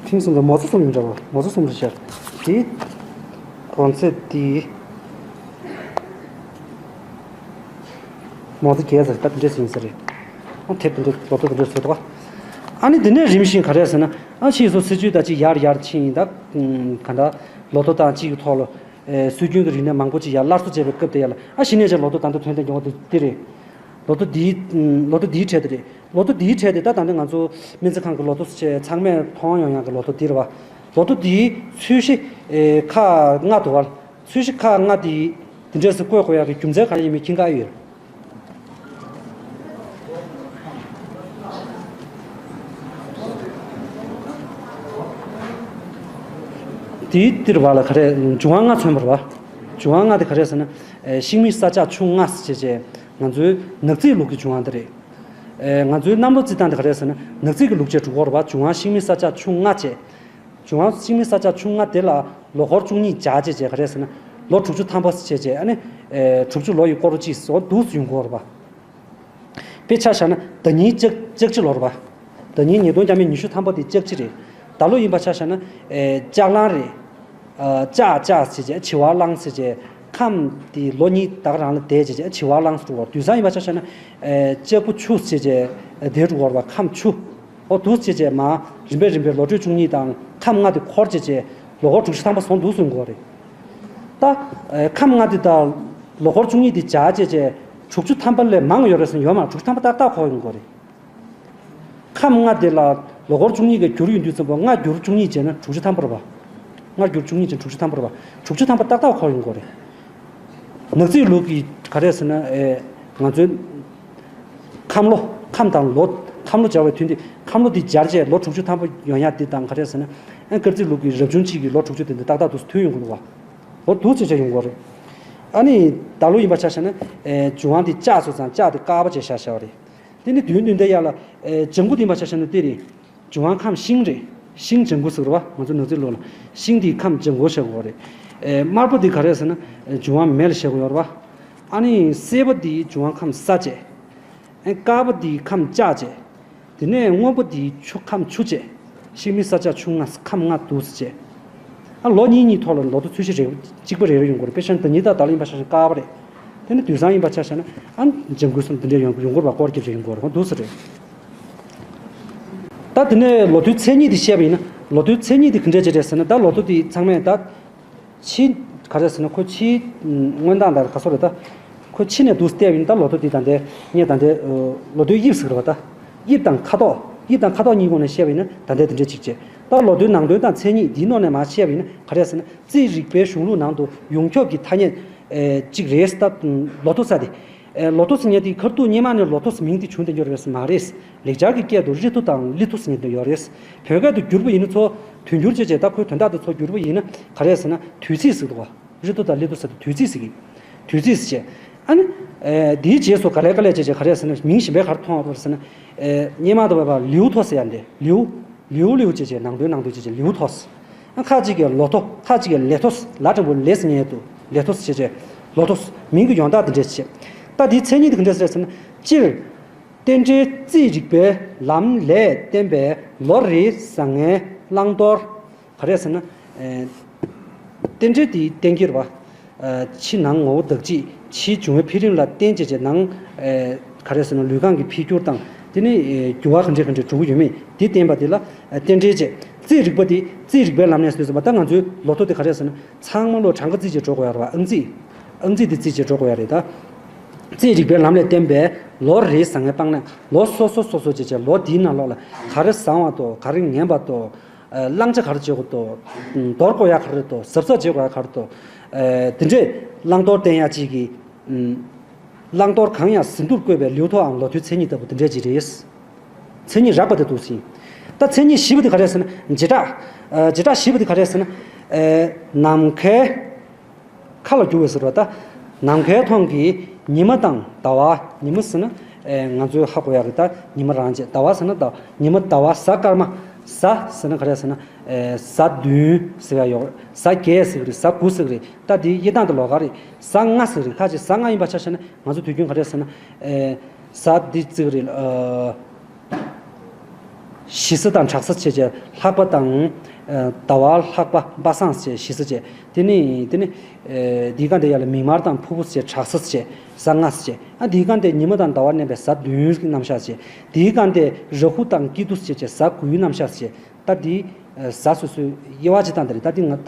ཕིང་གསུམ་རེད། མོ་ཙི་གསུམ་ཡིན་འདྲ་བོ། མོ་ཙི་གསུམ་རེད་ཤག་དེ་གོང་ཚད་དེ། མོ་ཙི་རྒྱལ་ཟེར་ད་དེ་འདྲས་ཡིན་ས་རེད། ཨ་དེབ་དེ་འདྲས་ལོ་ཐོ་དེ་འདྲས་བཟོས་འདུག་ཨ་ནི་དེ་ནས་རིམ་བཞིན་ག་རེ་ཟེར་ན། ཨ་ཕྱིས་སུ་སྲིད་ཇུས་ད་ཅིག་ཡར་ཡར་ཕྱིན་ཡིན་ད། ག་འདྲ་ལོ་ཐོ་དང་གཅིག་གི་ཐོག་ལ་སྲོལ་རྒྱུན་གྱི་རིག་གནས་མང་པོ་ཅིག་ཡར་སླར་གསོ་བྱས་པའི་སྐབས་དེ་ཡ་ལ་ཨ་གཞི་ནས་ཅིག་ལོ་ཐོ་ད་ལྟ་ཐོན་བསྡད་མྱོང་བ་དེ་དེ་རེད། ལོ་ཐོ་འདིའི་ལོ་ཐོ་འདིའི་གྲས་དེ་རེད། ལོ་ཐོ་འདིའི་གྲས་དེ་ད་ད་ལྟ་ང་ཚོ་སྨན་རྩིས་ཁང་གི་ལོ་ཐོ་བཅས་ཚང་མས་མཐོང་ཡོང་ཡག་གི་ལོ་ཐོ་འདི་རེད་བ། ལོ་ཐོ་འདིའི་ཚོས་གཞི་ཁག་ལྔ་འདུག་བ། ཚོས་གཞི་ཁག་ལྔ་དེ་དེ་འདྲས་སུ་བཀོད་དགོས་ཡག་གི་རྒྱུ་མཚན་ག་རེ་ཡིན་མིན་མཁྱེན་ག་ཡོད། དེའི་འདིར་བ་ལ་ག་རེ་འབྱུང་བ་ལྔ་མཚོན་པར་བ། འབྱུང་བ་ལྔ་དེ་ག་རེ་ཟེར་ན། ཨེ་ཤིང་མིག་ས་ཆ་ཆུང་ལྔ་ཟེར་བྱས་བྱས་ང་ཚོའི་ནག་རྩིས་ལུགས་ཀྱི་འབྱུང་བ་འདི་རེད། ཨེ་ང་ཚོའི་གནམ་ལོ་རྩིས་སྟངས་དེ་ག་རེ་ཟེར་ན་ནག་རྩིས་ཀྱི་ལུགས་བྱས་གྲུབ་ཀྱི་ཡོད་རེད་བ། འབྱུང་བ་ཤིང་མིག་ས་ཆ་ཆུང་ལྔ་བྱས། འབྱུང་བ་ཤིང་མིག་ས་ཆ་ཆུང་ལྔ་དེ་ལ་ལོ་འཁོར་བཅུ་གཉིས་སྦྱར་བྱས་བྱས་ག་རེ་ཟེར་ན་ལོ་དྲུག་ཅུ་ཐམ་པ་ཟེར་བྱས་བྱས་ཨ་ནི། ཨེ་དྲུག་ཅུ་ལོ་ཡི་སྐོར་གཅིག་སོ་འདུག་སེ་ཡོང་གི་ཡོད་རེད་བ། དཔེ་ཆ་བཞག་ན་ཟླ་ཉིན་ལྕགས་ལྕགས་བྱི་ལོ་རེད་བ། ཟླ་ཉིན་ཉིས་སྟོང་བརྒྱ་མེད་ཉི་ཤུ་ཐམ་པ་དེ་ལྕགས་བྱི་རེད། ད་ལོ་ཡིན་པ་ཆ་བཞག་ན། ཨེ་ལྕགས་གླང་རེད། ཨ་ལྕགས་ལྕགས་ཟེར་བྱས་བྱི་བ་གླང་ཟེར་བྱས་ཁམས་དེ་ལོ་གཉིས་ད་ག་རང་ལ་བསྡད་བྱས་བྱས་བྱི་བ་གླང་ཟེར་འགྲོ་བ། དུས་བཟང་ཡིན་པ་ཆ་བཞག་ན། ཨེ་ལྕགས་ཕོ་ཆུ་ཟེར་བྱས་དེ་འགྲོ་བ་ཁམས་ཆུ། ཨོ་འདུག་སེ་བྱས་བྱས་མ་རིམ་པས་རིམ་པས་ལོ་དྲུག་ཅུ་གཉིས་དང་ཁམས་ལྔ་དེ་འཁོར་བྱས་བྱས་ལོ་འཁོར་དྲུག་ཅུ་ཐམ་པ་སོང་འདུག་སེ་ཡོང་གི་ཡོད་རེད། ད། ཨེ་ཁམས་ལྔ་དེ་དང་ལོ་འཁོར་བཅུ་གཉིས་དེ་སྦྱར་བྱས་བྱས་དྲུག་ཅུ་ཐམ་པ་ལས་མང་ཡོད་རེད་ཟེར་ན་ཡོད་མ་རེད། དྲུག་ཅུ་ཐམ་པ་ཏག་ཏག་འཁོར་ཡོང་གི་ཡོད་རེད། ཁམས་ལྔ་དེ་ལ་ལོ་འཁོར་བཅུ་གཉིས་ཀྱི་བསྒྱུར་ཡོང་དུས་ཙམ་པ་ལྔ་བསྒྱུར་བཅུ་གཉིས་བྱས་ན་དྲུག་ཅུ་ཐམ་པ་རེད་བ། ལྔ་བསྒྱུར་བཅུ་གཉིས་བྱས་ན་དྲུག་ཅུ་ཐམ་པ་རེད་བ། དྲུག་ཅུ་ཐམ་པ་ཏག་ཏག་འཁོར་ཡོང་གི་ཡོད་རེད། ནག་རྩིས་ལུགས་ཀྱི་ག་རེ་ཟེར་ན་ཨེ་ང་ཚོའི་ཁམས་ལོ་ཁམས་དང་ལོ་ཁམས་ལོ་སྦྱར་བའི་དུས་འདི་ཁམས་ལོ་འདི་སྦྱར་བྱས་ལོ་དྲུག་ཅུ་ཐམ་པ་ཡོང་ཡག་འདི་དང་ག་རེ་ཟེར་ན་ཨེ་སྐར་རྩིས་ལུགས་ཀྱི་རབ་བྱུང་གཅིག་གི་ལོ་དྲུག་ཅུ་དེ་འདི་ཏག་ཏག་ཏུ་མཐུད་ཡོང་གི་འདུག་བ། ལོ་འདུག་སེ་བྱས་ཡོང་གི་ཡོད་རེད། ཨ་ནི་ད་ལོ་ཡིན་པ་ཆ་བཞག་ན་ཨེ་འབྱུང་བ་འདི་ལྕགས་སོང་ཙང་ལྕགས་དེ་དཀར་པོ་བྱས་བཞག་བཞག་པ་རེད། དེ་ནི་མདུན་མདུན་དེ་ཡར་ལ་ཨེ་ལྗང་གུ་འདི་ཡིན་པ་ཆ་བཞག་ན་དེ་རེད། འབྱུང་བ་ཁམས་ཤིང་རེད། ཤིང་ལྗང་གུ་ཟེར་བ་ང་ཚོ་ནག་རྩིས་ལུགས་ལ་ཤིང་དེའི་ཁམས་ལྗང་གུ་བྱེད་དགོས་རེད། ཨེ་དམར་པོ་འདི་ག་རེ་ཟེར་ན་ཨེ་འབྱུང་བ་མེ་ལ་བྱེད་དགོས་ཡོད་རེད་བ། ཨ་ནི་སེར་པོ་འདི་འབྱུང་བ་ཁམས་ས་བྱས། ཨེ་དཀར་པོ་འདི་ཁམས་ལྕགས་བྱས། དེ་ནས་སྔོན་པོ་འདི་ཆུ་ཁམས་ཆུ་བྱས། ཤིང་མིག་ས་ཆ་ཆུང་ང་ཁམས་ལྔ་འདུག་སེ་བྱས། ཨ་ལོ་གཉིས་གཉིས་ཐོག་ལ་ལོ་ཐོ་ཚོས་གཞི་རེ་གཅིག་པ་རེ་རེ་ཡོང་གི་རེད། དཔེ་བཞག་ན་ཟླ་ཉིན་དང་ཟླ་ལོ་ཡིན་པ་ཆ་བཞག་ན་དཀར་པོ་རེད། དེ་ནི་དུས་བཟང་ཡིན་པ་ཆ་བཞག་ན་ཨ་ལྗང་གུ་སོང་འདི་འདྲས་ཡོང་ཡོང་གི་རེད་བ། སྐོར་གྱི་རེ་ཡོང་གི་རེད་བ། འདུག་སེ་རེད། ད་དེ་ནས་ལོ་ཐོའི་མཚན་ཉིད་དེ་བཤད་པ་ཡིན་ན་ལོ་ཐོའི་མཚན་ཉིད་དེ་ག་འདྲས་ཅིག་རེད་ཟེར་ན་ད་ལོ་ཐོ་དེ་ཚང་མས་ད། ཕྱི། ག་རེ་ཟེར་ན་ཁོ་ཕྱིའི་མངོན་སྟངས་དང་ག་སོ་རེད་ད། ཁོ་ཕྱི་ནས་འདུག་སེ་བལྟས་པ་ཡིན་ན་ད་ལོ་ཐོ་འདི་ད་ལྟའི་ངས་ད་ལྟའི་ལོ་ཐོའི་དབྱིབས་ཟེར་བ་ད། དབྱིབས་དང་ཁ་དོག་དབྱིབས་དང་ཁ་དོག་གཉིས་ངོས་ནས་བཤད་པ་ཡིན་ན་ད་ལྟའི་དེ་འདྲས་ཅིག་བྱས། ད་ལོ་ཐོའི་ནང་དོན་དང་མཚན་ཉིད་འདིའི་ནང་ནས་མར་བཤད་པ་ཡིན་ན་ག་རེ་ཟེར་ན་རྩིས་རིག་པའི་གཞུང་ལུགས་ནང་དུ་ཡོངས་ཁྱབ་ཀྱི་ཐ་སྙད་ཅིག་རེད་ད། ལོ་ཐོ་ཟེར་དེ། ལོ་ཐོ་ཟེར་མཁན་དེ་ཁ་ཐུག་སྔོན་མ་ནས་ལོ་ཐོ་ཟེར་མིང་དེ་བྱུང་བསྡད་ཡོད་རེད་ཟེར་མ་རེད། ལེགས་སྦྱར་གྱི་སྐད་དུ་རི་ཐོ་དང་ལི་ཐོ་ཟེར་མཁན་དེ་ཡོད་རེད། བོད་སྐད་དུ་བསྒྱུར་བ་ཡིན་ན་ཚོ་དོན་བསྒྱུར་བྱས་བྱས་ད་ཁོའི་དོན་དག་དེ་ཚོ་བསྒྱུར་བ་ཡིན་ན་ག་རེ་ཟེར་ན་དུས་ཚིགས་ཟེར་འདུག་ག་རི་ཐོ་དང་ལི་ཐོ་ཟེར་དུས་ཚིགས་ཟེར་གི། དུས་ཚིགས་ཟེར་བྱས། ཨ་ནི། དེའི་རྗེས་སུ་ག་ལེ་ག་ལེ་བྱས་བྱས་ག་རེ་ཟེར་ན་མིང་གཞན་པའི་ག་རེ་མཐོང་བ་རེད་ཟེར་ན། སྔོན་མ་དུ་བ་ལིའུ་ཐོ་ཟེར་ཡ་འདི་ལིའུ། ལིའུ་ལིའུ་བྱས་བྱས་ནང་དོན་ནང་དོན་བྱས་བྱས་ལིའུ་ཐོ་ཟེར། ཨ་ཁ་ཅིག་གིས་ལོ་ཐོ། ཁ་ཅིག་གིས་ལེ་ཐོ་ཟེར། ལ་འགྲེང་བུ་ལེ་ཟེར་མཁན་དུ་ལེ་ཐོ་ཟེར་བྱས་བྱས་ལོ་ཐོ་ཟེར། མིང་གི་ཡོང་སྟངས་འདི་འདྲས་བྱས། ད་འདིའི་མཚན་ཉིད་འདི་ག་འདྲས་ཟེར་ཟེར་ན། སྤྱིར། རྟེན་འབྲེལ་རྩིས་རིག་པའི་ལམ་ལས་བརྟེན་པའི་ལོ་རེའི་བཟང་ངན་བླང་དོར། ག་རེ་ཟེར་ན། ཨེ། རྟེན་འབྲེལ་དེའི་རྟེན་འབྱེད་པ། ཨ། ཕྱི་ནང་ངོ་བོ་དག་གཅིག་ཕྱིའི་འབྱུང་བའི་འཕེལ་རིམ་ལ་བརྟེན་བྱས་བྱས་ནང་། ཨེ། ག་རེ་ཟེར་ན་ལུས་ཁམས་ཀྱི་འཕེལ་འགྱུར་དང་དེ་ནི། ཨེ། འགྱུར་བ་ག་འདྲས་ག་འདྲས་འགྲོ་གི་ཡོད་མེད་དེ་བསྟན་པ་དེ་ལ། ཨ། རྟེན་འབྲེལ་བྱས། རྩིས་རིག་པ་དེ་རྩིས་རིག་པའི་ལམ་ནས་ཟེར་ཟེར་བ་ད་ང་ཚོའི་ལོ་ཐོ་དེ་ག་རེ་ཟེར་ན་ཚང་མ་ལོ་གྲངས་ཀ་རྩིས་བྱས་འགྲོ་དགོས་ཡ་རེད་བ། ཨང་རྩིས། ཨང་རྩིས་དེ་རྩིས་བྱས་འགྲོ་དགོས་ཡ་རེད་ད། རྩིས་རིག་པའི་ལམ་ལས་བརྟེན་པའི་ལོ་རེའི་བཟང་ངན་སྤང་ནས་ལོ་སོ་སོ་སོ་སོ་བྱས་བྱས་ལོ་དེའི་ནང་ལོགས་ལ་ག་རེ་བཟང་བ་འདུག་ག་རེ་ངན་པ་འདུག་ཨ། བླང་བྱ་ག་རེ་བྱེད་དགོས་འདུག་དོར་དགོས་ཡ་ག་རེ་འདུག་གཟབ་གཟབ་བྱེད་དགོས་ཡ་ག་རེ་འདུག་ཨ། དེ་འདྲས་བླང་དོར་བསྟན་ཡ་གཅིག་གི། ཨ། བླང་དོར་གང་ཡང་ཟིན་ཐོར་བཀོད་པའི་ལེའུ་ཐོའམ་ལོ་ཐོའི་མཚན་ཉིད་ལྟ་བུ་དེ་འདྲས་ཅིག་རེད། མཚན་ཉིད་རགས་པ་དེ་འདུག་ཟིན། ད་མཚན་ཉིད་བཞི་པ་དེ་ག་རེ་ཟེར་ན་བྱེ་བྲག་ཨ། བྱེ་བྲག་བཞི་པ་དེ་ག་རེ་ཟེར་ན། ཨེ། ནམ་མཁའི་མཁའ་ལ་རྒྱུ་བའི་ཟེར་བ་ད། ནམ་མཁའི་མཐོངས་ཀྱི་ཉི་མ་དང་ཟླ་བ། ཉི་མ་ཟེར་ན། ཨེ། ང་ཚོའི་ཧ་གོ་ཡག་གི་ད་ཉི་མ་རང་བྱས། ཟླ་བ་ཟེར་ན་ཟླ་བ། ཉི་མ་ཟླ་བ་གཟའ་སྐར་མ། གཟའ་ཟེར་ན་ག་རེ་ཟེར་ན། ཨེ། གཟའ་བདུན་ཟེར་ཡག་ཡོད། གཟའ་བརྒྱད་ཟེར་གི་རེད། གཟའ་དགུ་ཟེར་གི་རེད། ད་དེ་དབྱེ་སྟངས་དེ་ལོགས་ཀ་རེད། གཟའ་ལྔ་ཟེར་གི་རེད། ཁ་ཅིག་གཟའ་ལྔ་ཡིན་པ་ཆ་བཞག་ན་ང་ཚོ་དུས་རྒྱུན་ག་རེ་ཟེར་ན། ཨེ། གཟའ་འདི་བརྩི་གི་རེད། ཨ། ཞི་གཟའ་དང་དྲག་གཟའ་བྱས་བྱས་ལྷག་པ་དང་། ཨ། ཟླ་བ་ལྷག་པ་པ་སངས་བྱས་ཞི་གཟའ་བྱས། དེ་ནི་དེ་ནི། ཨེ། འདིའི་སྒང་དེ་ཡར་ལ་མིག་དམར་དང་ཕུར་བུ་བྱས་དྲག་གཟའ་བྱས་གཟའ་ལྔ་བྱས། ཨ། འདིའི་སྒང་དེ་ཉི་མ་དང་ཟླ་བ་མནན་པའི་གཟའ་བདུན་གྱི་རྣམ་གཞག་བྱས། དེའི་སྒང་དེ་རཱ་ཧུ་དང་ཀེ་ཏུ་བྱས་བྱས་གཟའ་དགུའི་རྣམ་གཞག་བྱས། ད་འདི། ཨ། གཟའ་སོ་སོའི་དབྱེ་བ་ཅིག་བཏང་དེ་རེད། ད་འདི་ང་ད།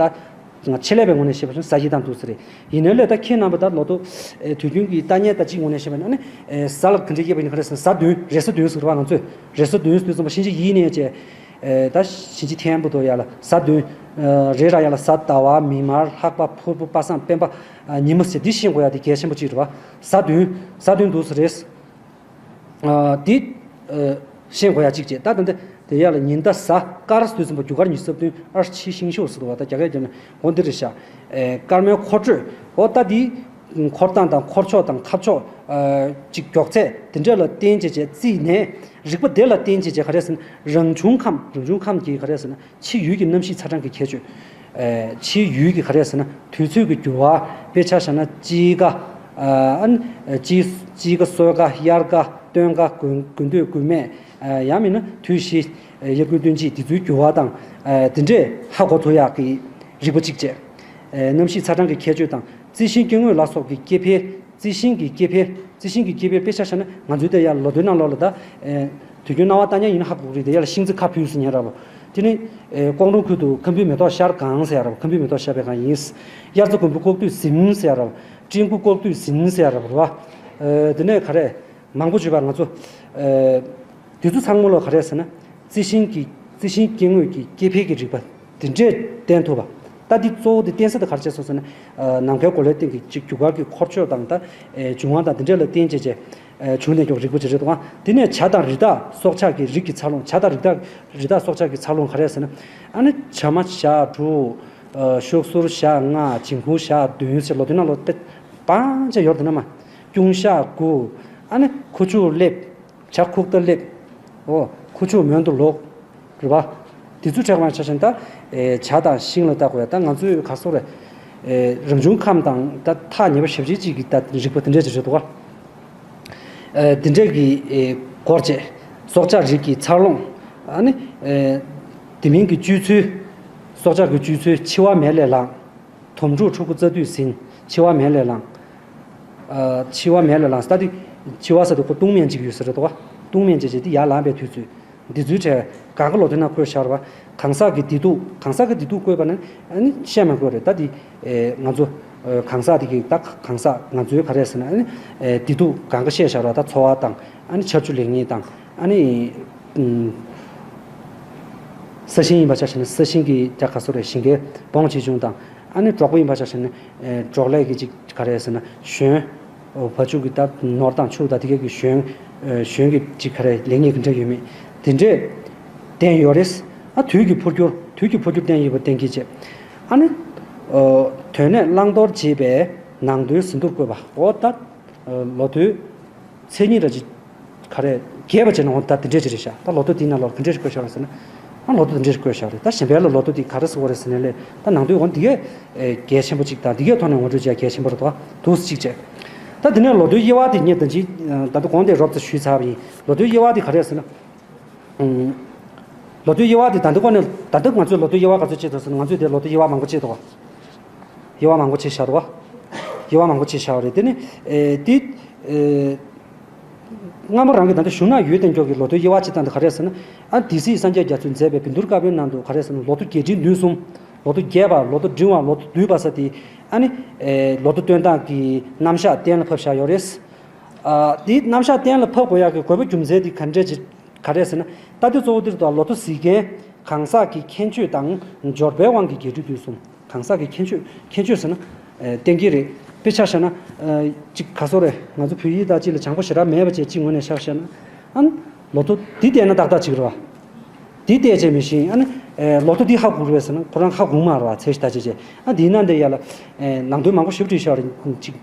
ང་ཆེད་ལས་པའི་ངོས་ནས་བཤད་པ་སོང་གཟའ་དབྱེ་སྟངས་འདུག་ཟེར་རེད། ཡིན་ནའི་ལས་ད་ཁྱེད་རྣམ་པ་ད་ལོ་ཐོ། ཨེ། དུས་རྒྱུན་གྱི་ལྟ་ཉན་ད་གཅིག་ངོས་ནས་བཤད་པ་ཡིན་ན་ནི། ཨེ། གཟའ་ལ་ག་འདྲ་དབྱེ་བ་ཡིན་ག་རེ་ཟེར་ན་གཟའ་བདུན། རེས་གཟའ་བདུན་ཟེར་བ་ང་ཚོས་རེས་གཟའ་བདུན་ཟེར་དུས་ཙམ་པ་ཕྱིན་ཆད་ཡིན་ནས་བྱས། ཨེ། ད་ཕྱིན་ཆད་འཐེན་པོ་དོ་ཡ་ལ་གཟའ་བདུན། ཨེ། རེ་ར་ཡ་ལ་གཟའ་ཟླ་བ་མིག་དམར་ལྷག་པ་ཕུར་བུ་པ་སངས་སྤེན་པ། ཨ། ཉི་མ་ཟེར་འདི་ཤེས་དགོས་ཡ་དེ་གལ་ཆེན་པོ་གཅིག་རེད་བ། གཟའ་བདུན། གཟའ་བདུན་འདུག་ཟེར་རེད། ཨ། འདི། ཨ། ཤེས་དགོས་ཡ་གཅིག་བྱས། ད་ད་འདི་དེ་ཡ་ལ་ཉི་ཟླ་གཟའ་སྐར་ཟེར་དུས་ཙམ་པ་རྒྱུ་སྐར་ཉི་ཤུ་རྩ་བདུན་ཨར་ཆི་ཤིང་ཤོག་ཟེར་བ་ད་རྒྱ་སྐད་རྒྱབ་ན་འོ་འདི་རེད་ཤག་ཨེ། སྐར་མའི་འཁོར་སྤྲོད། འོ་ད་འདི། འཁོར་སྟངས་དང་འཁོར་ཕྱོགས་དང་འཐབ་ཕྱོགས། ཨ། ཅིག་མགྱོགས་ཚད་དེ་འདྲ་ལ་བརྟེན་བྱས་བྱས་བརྩིས་ནས། རིག་པ་དེ་ལ་བརྟེན་བྱས་བྱས་ག་རེ་ཟེར་ན་རང་བྱུང་ཁམས། རང་བྱུང་ཁམས་ཀྱི་ག་རེ་ཟེར་ན། ཕྱི་ཡུལ་གྱི་གནམ་གཤིས་ཚ་གྲང་གི་ཁྱད་ཆོས། ཨེ། ཕྱི་ཡུལ་གྱི་ག་རེ་ཟེར་ན་དུས་ཚོད་ཀྱི་འགྱུར་བ། དཔེ་ཆ་བཞག་ན་དཔྱིད་ཀ། ཨ། དཔྱིད། དཔྱིད་ཀ། སོས་ཀ། དབྱར་ཀ། སྟོན་ཀ། དགུན། དགུན་སྟོད། དགུན་སྨད། ཨ། ཡང་མིན་ན་དུས་བཞི། ཨ། དབྱར་དགུན་སྟོན་དཔྱིད་དེ་ཚོའི་འགྱུར་བ་དང་། ཨ། དེ་འདྲས་ཧ་གོ་ཐུབ་ཡག་གི་རིག་པ་གཅིག་བྱས། ཨ། གནམ་གཤིས་ཚ་གྲང་གི་ཁྱད་ཆོས་དང་། རྩི་ཤིང་སྐྱེ་དངོས་ལ་སོགས་ཀྱི་སྐྱེ་འཕེལ། རྩི་ཤིང་གི་སྐྱེ་འཕེལ། རྩི་ཤིང་གི་སྐྱེ་འཕེལ་དཔེ་ཆ་བཞག་ན་ང་ཚོའི་དེ་ཡར་ལོ་ཐོའི་ནང་ལོགས་ལ་ད། ཨེ། དུས་རྒྱུན་སྣང་བ་བལྟ་མཁན་ཡིན་ན་ཧ་གོ་གི་རེད། དེ་ཡར་ལ་ཤིང་རྩི་ཁ་ཕུལ་ཟེར་མཁན་ར་བ། དེ་ནི། ཨེ། ཀོང་རོང་ཁུལ་དུ་ཁམ་བུའི་མེ་ཏོག་ཤར་གང་ཟེར་ཡ་ར་བ། ཁམ་བུའི་མེ་ཏོག་ཤར་བའི་གང་ཡིན། དབྱར་རྩྭ་དགུན་འབུ་ལྐོག་དུས་ཟིན་ཟེར་ཡ་ར་བ། སྤྲིན་ཕུང་ལྐོག་དུས་ཟིན་ཟེར་ཡ་ར་བ་ར་བ། ཨེ། དེ་ནས་ག་རེ། མང་པོ་བརྗོད་པ་ང་ཚོ། ཨེ། དེ་ཚོ་ཚང་མ་ལོ་ག་རེ་ཟེར་ན། རྩི་ཤིང་གི། རྩི་ཤིང་སྐྱེ་དངོས་ཀྱི་སྐྱེ་འཕེལ་གྱི་རིག་པ་དེ་འདྲས་བསྟན་ཐུབ་པ། ད་འདི་གཙོ་བོ་དེ་བསྟན་ས་དེ་ག་རེ་བྱས་སོང་ཟེར་ན། ཨ། ནམ་མཁའི་གོ་ལའི་སྟེང་གི་གཅིག་རྒྱུ་སྐར་གྱི་འཁོར་ཕྱོགས་དང་ད། ཨེ། འབྱུང་བ་དང་དེ་འདྲས་ལ་བརྟེན་བྱས་བྱས། ཨེ། བྱུང་གནས་ཀྱི་རིག་པ་ཅིག་རེད་འདུག་ག་དེ་ནས་བྱ་དང་རི་དྭགས་སྲོག་ཆགས་ཀྱི་རིགས་ཀྱི་འཚར་ལོངས། བྱ་དང་རི་དྭགས། རི་དྭགས་སྲོག་ཆགས་ཀྱི་འཚར་ལོངས་ག་རེ་ཟེར་ན། ཨ་ནི་བྱ་མ་བཞག་འབྲུག་ཨ། ཤུག་ཟུར་བཞག་ལྔ། འབྱིན་ཁུང་བཞག་བདུན་ཟེར་ལོ་དེ་ནང་ལོ་དཔེ་སྤང་བྱས་ཡོད་དེ་ན་མ། སྐྱུང་བཞག་དགུ། ཨ་ནི་ཁུ་བྱུག་སླེབས། བྱ་ཁུག་རྟ་སླེབས། འོ། ཁུ་བྱུག་མོན་དུ་ལོག་རེད་པ། དེ་ཚོ་ཕྲད་པ་ཆ་བཞག་ན་ད། ཨེ། བྱ་དང་ཤིང་ལ་བལྟ་དགོས་ཡ། ད་ང་ཚོའི་ག་སོག་རེད། ཨེ། རང་བྱུང་ཁམས་དང་ད་ཐག་ཉེ་པོ་ཞེ་པོ་ཅིག་གི་ད་རིག་པ་དེ་འདྲས་ཅིག་རེད་འདུག་ག་ཨེ། དེ་འདྲས་ཀྱི། ཨེ། སྐོར་བྱས། སྲོག་ཆགས་རིགས་ཀྱི་འཚར་ལོངས། ཨ་ནི། ཨེ། དེ་མིན་གྱི་སྤྱོད་ཚུལ། སྲོག་ཆགས་ཀྱི་སྤྱོད་ཚུལ། འཆི་བ་མལ་ལས་ལངས། དོམ་ཕྲུག་ཕྲུ་གུ་བཙའ་དུས་ཟིན། འཆི་བ་མལ་ལས་ལངས། ཨ། འཆི་བ་མལ་ལས་ལངས། ད་དེ་འཆི་བ་ཟེར་དུས་ཁོ་ལྟུང་མེད་ཅིག་ཡོད་ས་རེད་དོ། ལྟུང་མེད་ཅིག་བྱས་དེ་ཡར་ལངས་པའི་དུས་ཚོད། འདི་ཚོའི་གྲས་གང་ག་ལོ་དེ་ན་བཀོད་བཞག་རེད་པ། གང་ཟག་གི་བདེ་སྡུག་གང་ཟག་གི་བདེ་སྡུག་བཀོད་པ་ནི་ཨ་ནི་བཤད་མ་དགོས་རེད། ད་དེ། ཨེ། ང་ཚོ། ཨེ། གང་ཟག་དེ་གི་ད་གང་ཟག་ང་ཚོའི་ག་རེ་ཟེར་ན་ཨ་ནི། ཨེ། བདེ་སྡུག་གང་ག་བཤད་བཞག་རེད་པ། ད་འཚོ་བ་དང་། ཨ་ནི་ཆར་ཆུ་ལེགས་ཉེས་དང་། ཨ་ནི། ཨུམ། ས་ཞིང་ཡིན་པ་ཆ་བཞག་ན་ས་ཞིང་གི་ད་ག་སོག་རེད། ཞིང་ཁའི་སྦོམ་ཆེ་ཆུང་དང་། ཨ་ནི་འབྲོག་པ་ཡིན་པ་ཆ་བཞག་ན། ཨེ། འབྲོག་ལས་ཀྱི་ཅིག་ག་རེ་ཟེར་ན་ཞོན། འོ། བ་ཕྱུགས་ཀྱི་ད་ནོར་དང་ཕྱུགས་དང་དེ་གའི་གི་ཞོན། ཨེ། ཞོན་གྱི་ཅིག་ག་རེ་ལེགས་ཉེས་ག་འདྲ་ཡོད་མེད་དེ་འདྲས་བསྟན་ཡོད་རེད། ཨ། དུས་ཀྱི་འཕོ་འགྱུར། དུས་ཀྱི་འཕོ་འགྱུར་བསྟན་ཡོད་པ་གཏན་འཁེལ་བྱས། ཨ་ནི། ཨོ། དོན་གནད་བླང་དོར་འབྱེད་པའི་ནང་དོན་ཟིན་ཐོར་བཀོད་པ། འོ་ད། ཨ། ལོ་ཐོའི་མཚན་ཉིད་ར་ཅིག་ག་རེ་རྒྱས་པ་བྱས་ན་འོ་ད་དེ་འདྲས་ཅིག་རེད་ཤག་ད་ལོ་ཐོ་དེའི་ནང་ལོགས་ག་འདྲས་ཞིག་བཀོད་བཞག་རེད་ཟེར་ན། ཨ། ལོ་ཐོ་དེ་འདྲས་ཞིག་བཀོད་བཞག་རེད། ད་གཞན་པའི་ལ་ལོ་ཐོ་དེ་ག་རེ་ཟེར་བ་རེད་ཟེར་ན་ལས། ད་ནང་དོན་འོ་འདི་གས། ཨེ། གལ་ཆེན་པོ་ཅིག་དང་། འདི་གས་ཐོག་ནས་ངོ་སྤྲོད་བྱས་གལ་ཆེན་པོ་རེད་དོ། འདུག་སེ་ཅིག་བྱས། ད་དེ་ནས་ལོ་ཐོའི་དབྱེ་བ་དེ་ངས་ད་ཅི་ད་ལྟ་གོང་དེ་རོབ་ཙམ་ཞུས་ཚར་བ་ཡིན། ལོ་ཐོའི་དབྱེ་བ་དེ་ག་རེ་ཟེར་ན། ཨུམ། ལོ་ཐོའི་དབྱེ་བ་དེ་ད་ལྟ་གོང་ནས། ད་ལྟ་ང་ཚོས་ལོ་ཐོའི་དབྱེ་བ་ག་ཚོད་བྱས་འདུག་ཟེར་ན། ང་ཚོས་དེ་ལོ་ཐོའི་དབྱེ་བ་མང་པོ་བྱས་འདུག་བ། དབྱེ་བ་མང་པོ་བྱས་བཞག་འདུག་བ། དབྱེ་བ་མང་པོ་བྱས་བཞག་པ་རེད། དེ་ནི། ཨེ། དེ། ཨེ། སྔ་མོ་རང་གི་ད་ལྟ་གཞུང་ན་ཡོད་དེ་འཇོག་གི་ལོ་ཐོའི་དབྱེ་བ་ཅིག་བཏང་དེ་ག་རེ་ཟེར་ན། ཨ། སྡེ་སྲིད་སངས་རྒྱས་རྒྱ་མཚོས་མཛད་པའི་བཻ་ཌཱུརྱ་བཀའ་པོད་ནང་དུ་ག་རེ་ཟེར་ན། ལོ་ཐོ་རྒྱས་འབྲིང་བསྡུས་གསུམ། ལོ་ཐོ་རྒྱས་པ། ལོ་ཐོ་འབྲིང་བ། ལོ་ཐོ་བསྡུས་པ་ཟེར་དེ། ཨ་ནི། ཨེ། ལོ་ཐོ་སྟོན་སྟངས་ཀྱི་རྣམ་གཞག་གཏན་ལ་ཕབ་བཞག་ཡོད་རེད། ཨ། དེའི་རྣམ་གཞག་གཏན་ལ་ཕབ་དགོས་ཡག་གི་དགོས་པ་རྒྱུ་མཚན་དེ་ག་འདྲས་ཅིག་ག་རེ་ཟེར་ན། ད་དེ་གཙོ་བོ་དེ་རེད་དོ། ལོ་ཐོ་གཟིགས་མཁན་གང་ཟག་གི་ཁྱད་ཆོས་དང་འབྱོར་པའི་དབང་གིས་རྒྱས་འབྲིང་བསྡུས་གསུམ། གང་ཟག་གི་ཁྱད་ཆོས། ཁྱད་ཆོས་ཟེར་ན། ཨེ། གཏན་འཁེལ་རེད། དཔེ་ཆ་བཞག་ན། ཨ། ཅིག་ག་སོ་རེད། ང་ཚོ་བོད་ཡིག་དང་ཅིག་ལ་སྦྱང་པོ་ཞེ་དྲག་མེད་པ་བྱས། ཅིག་ངོས་ནས་ཆ་བཞག་ན། ཨ་ནི་ལོ་ཐོ་འདི་བལྟས་ན་ཏག་ཏག་ཅིག་རེད་བ། འདི་བལྟས་བྱས་མི་ཤེས། ཨ་ནི་ཨེ། ལོ་ཐོ་འདི་ཧ་གོ་རེད་ཟེར་ན་ཁོ་རང་ཧ་གོ་མ་རེད་བ། ཚད་གཞི་ལྟ་བྱས་བྱས། ཨ། འདིའི་ནང་དེ་ཡ་ལ། ཨེ། ནང་དོན་མང་པོ་ཞིག་བྲིས་བཞག་རེད། ཅིག་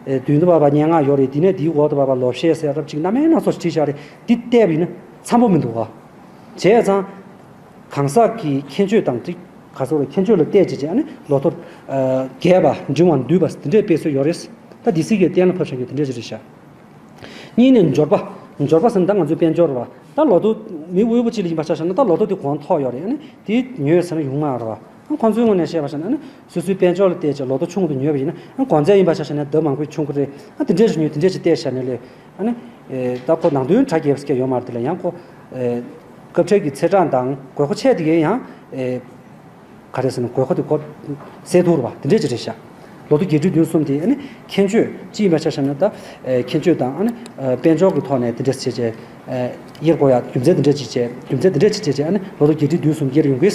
ཨེ། མདུན་དུ་བབ་པ་སྙན་ངག་ཡོད་རེད། འདི་ནས་འདིའི་འོག་ཏུ་བབ་པ་ལོ་བཤད་ཟེར་རབ་ཅིག་སྣ་མིན་སྣ་ཚོགས་ཤིག་བྲིས་བཞག་རེད། འདི་བལྟས་པ་ཡིན་ན་འཚམ་པོ་མི་འདུག་བ། བྱས་ཙང་། གང་ཟག་གི་ཁྱད་ཆོས་དང་ཅིག་ག་སོ་རེད། ཁྱད་ཆོས་ལ་བལྟས་བྱས་བྱས། ཨ་ནི་ལོ་ཐོ། ཨ། རྒྱས་པ། འབྲིང་བ། བསྡུས་པ་དེ་འདྲའི་དཔེ་སྲོལ་ཡོད་རེད། ད་འདི་སྲིད་ཀྱི་གཏན་ལ་ཕབ་བཞག་རྒྱུ་དེ་འདྲ་ཅིག་རེད་ཤག་གཉིས་ནས་འབྱོར་པ། འབྱོར་པ་ཟེར་ན་ད་ང་ཚོའི་དཔལ་འབྱོར་རེད་བ། ད་ལོ་ཐོ་མི་དབུལ་པོ་ཅིག་ལ་ཡིན་པ་ཆ་བཞག་ན་ད་ལོ་ཐོ་དེ་གོང་མཐོ་ཡོད་རེད། ཨ་ནི་དེ་ཉོས་ཟེར་ན་ཡོང་མ་རེད་བ། ཨ། ཁོང་ཚོའི་ངོས་ནས་བཤད་པ་བྱས་ན། ཨ་ནི་སོ་སོའི་དཔལ་འབྱོར་ལ་བལྟས་བྱས་ལོ་ཐོ་ཆུང་དུ་ཉོས་པ་ཡིན་ན། ཨ། གོང་ཚད་ཡིན་པ་ཆ་བཞག་ན་ལྡབ་མང་པོ་ཆུང་གི་རེད། ཨ། དེ་འདྲས་ཞིག་ཉོས། དེ་འདྲས་ཞིག་བལྟས་བཞག་ནས་ལས། ཨ་ནི། ཨེ། ད་ཁོ་ནང་དོན་དྲ་རྒྱས་སྐྱེ་ཡོད་མ་རེད། དེ་ལ་ཡང་ཁོ། ཨེ། སྐབས་འཕྲལ་གྱི་ཚེས་གྲངས་དང་དགོས་མཁོ་ཆེ་དེ་གའི་ཡང་། ཨེ། ག་རེ་ཟེར་ན་དགོས་མཁོ་དེ་ཁོ་སེལ་ཐུབ་རེད་བ། དེ་འདྲས་ཅིག་རེད་ཤག་ལོ་ཐོ་བརྒྱད་ཁྲི་བདུན་གསུམ་དེ། ཨ་ནི་ཁྱད་ཆོས་ཅི་ཡིན་པ་ཆ་བཞག་ན་ད། ཨེ། ཁྱད་ཆོས་དང་། ཨ་ནི་ཨ། དཔལ་འབྱོར་གྱི་ཐོག་ནས་དེ་འདྲས་བྱས་བྱས། ཨེ། དབྱེ་དགོས་ཡ་རྒྱུ་མཚན་དེ་འདྲས་ཅིག་བྱས། རྒྱུ་མཚན་དེ་འདྲས་ཅིག་བྱས་བྱས། ཨ་ནི་ལོ་ཐོ་བརྒྱད་ཁྲི་བདུན་གསུམ་དབྱེ་ཡོང་གི།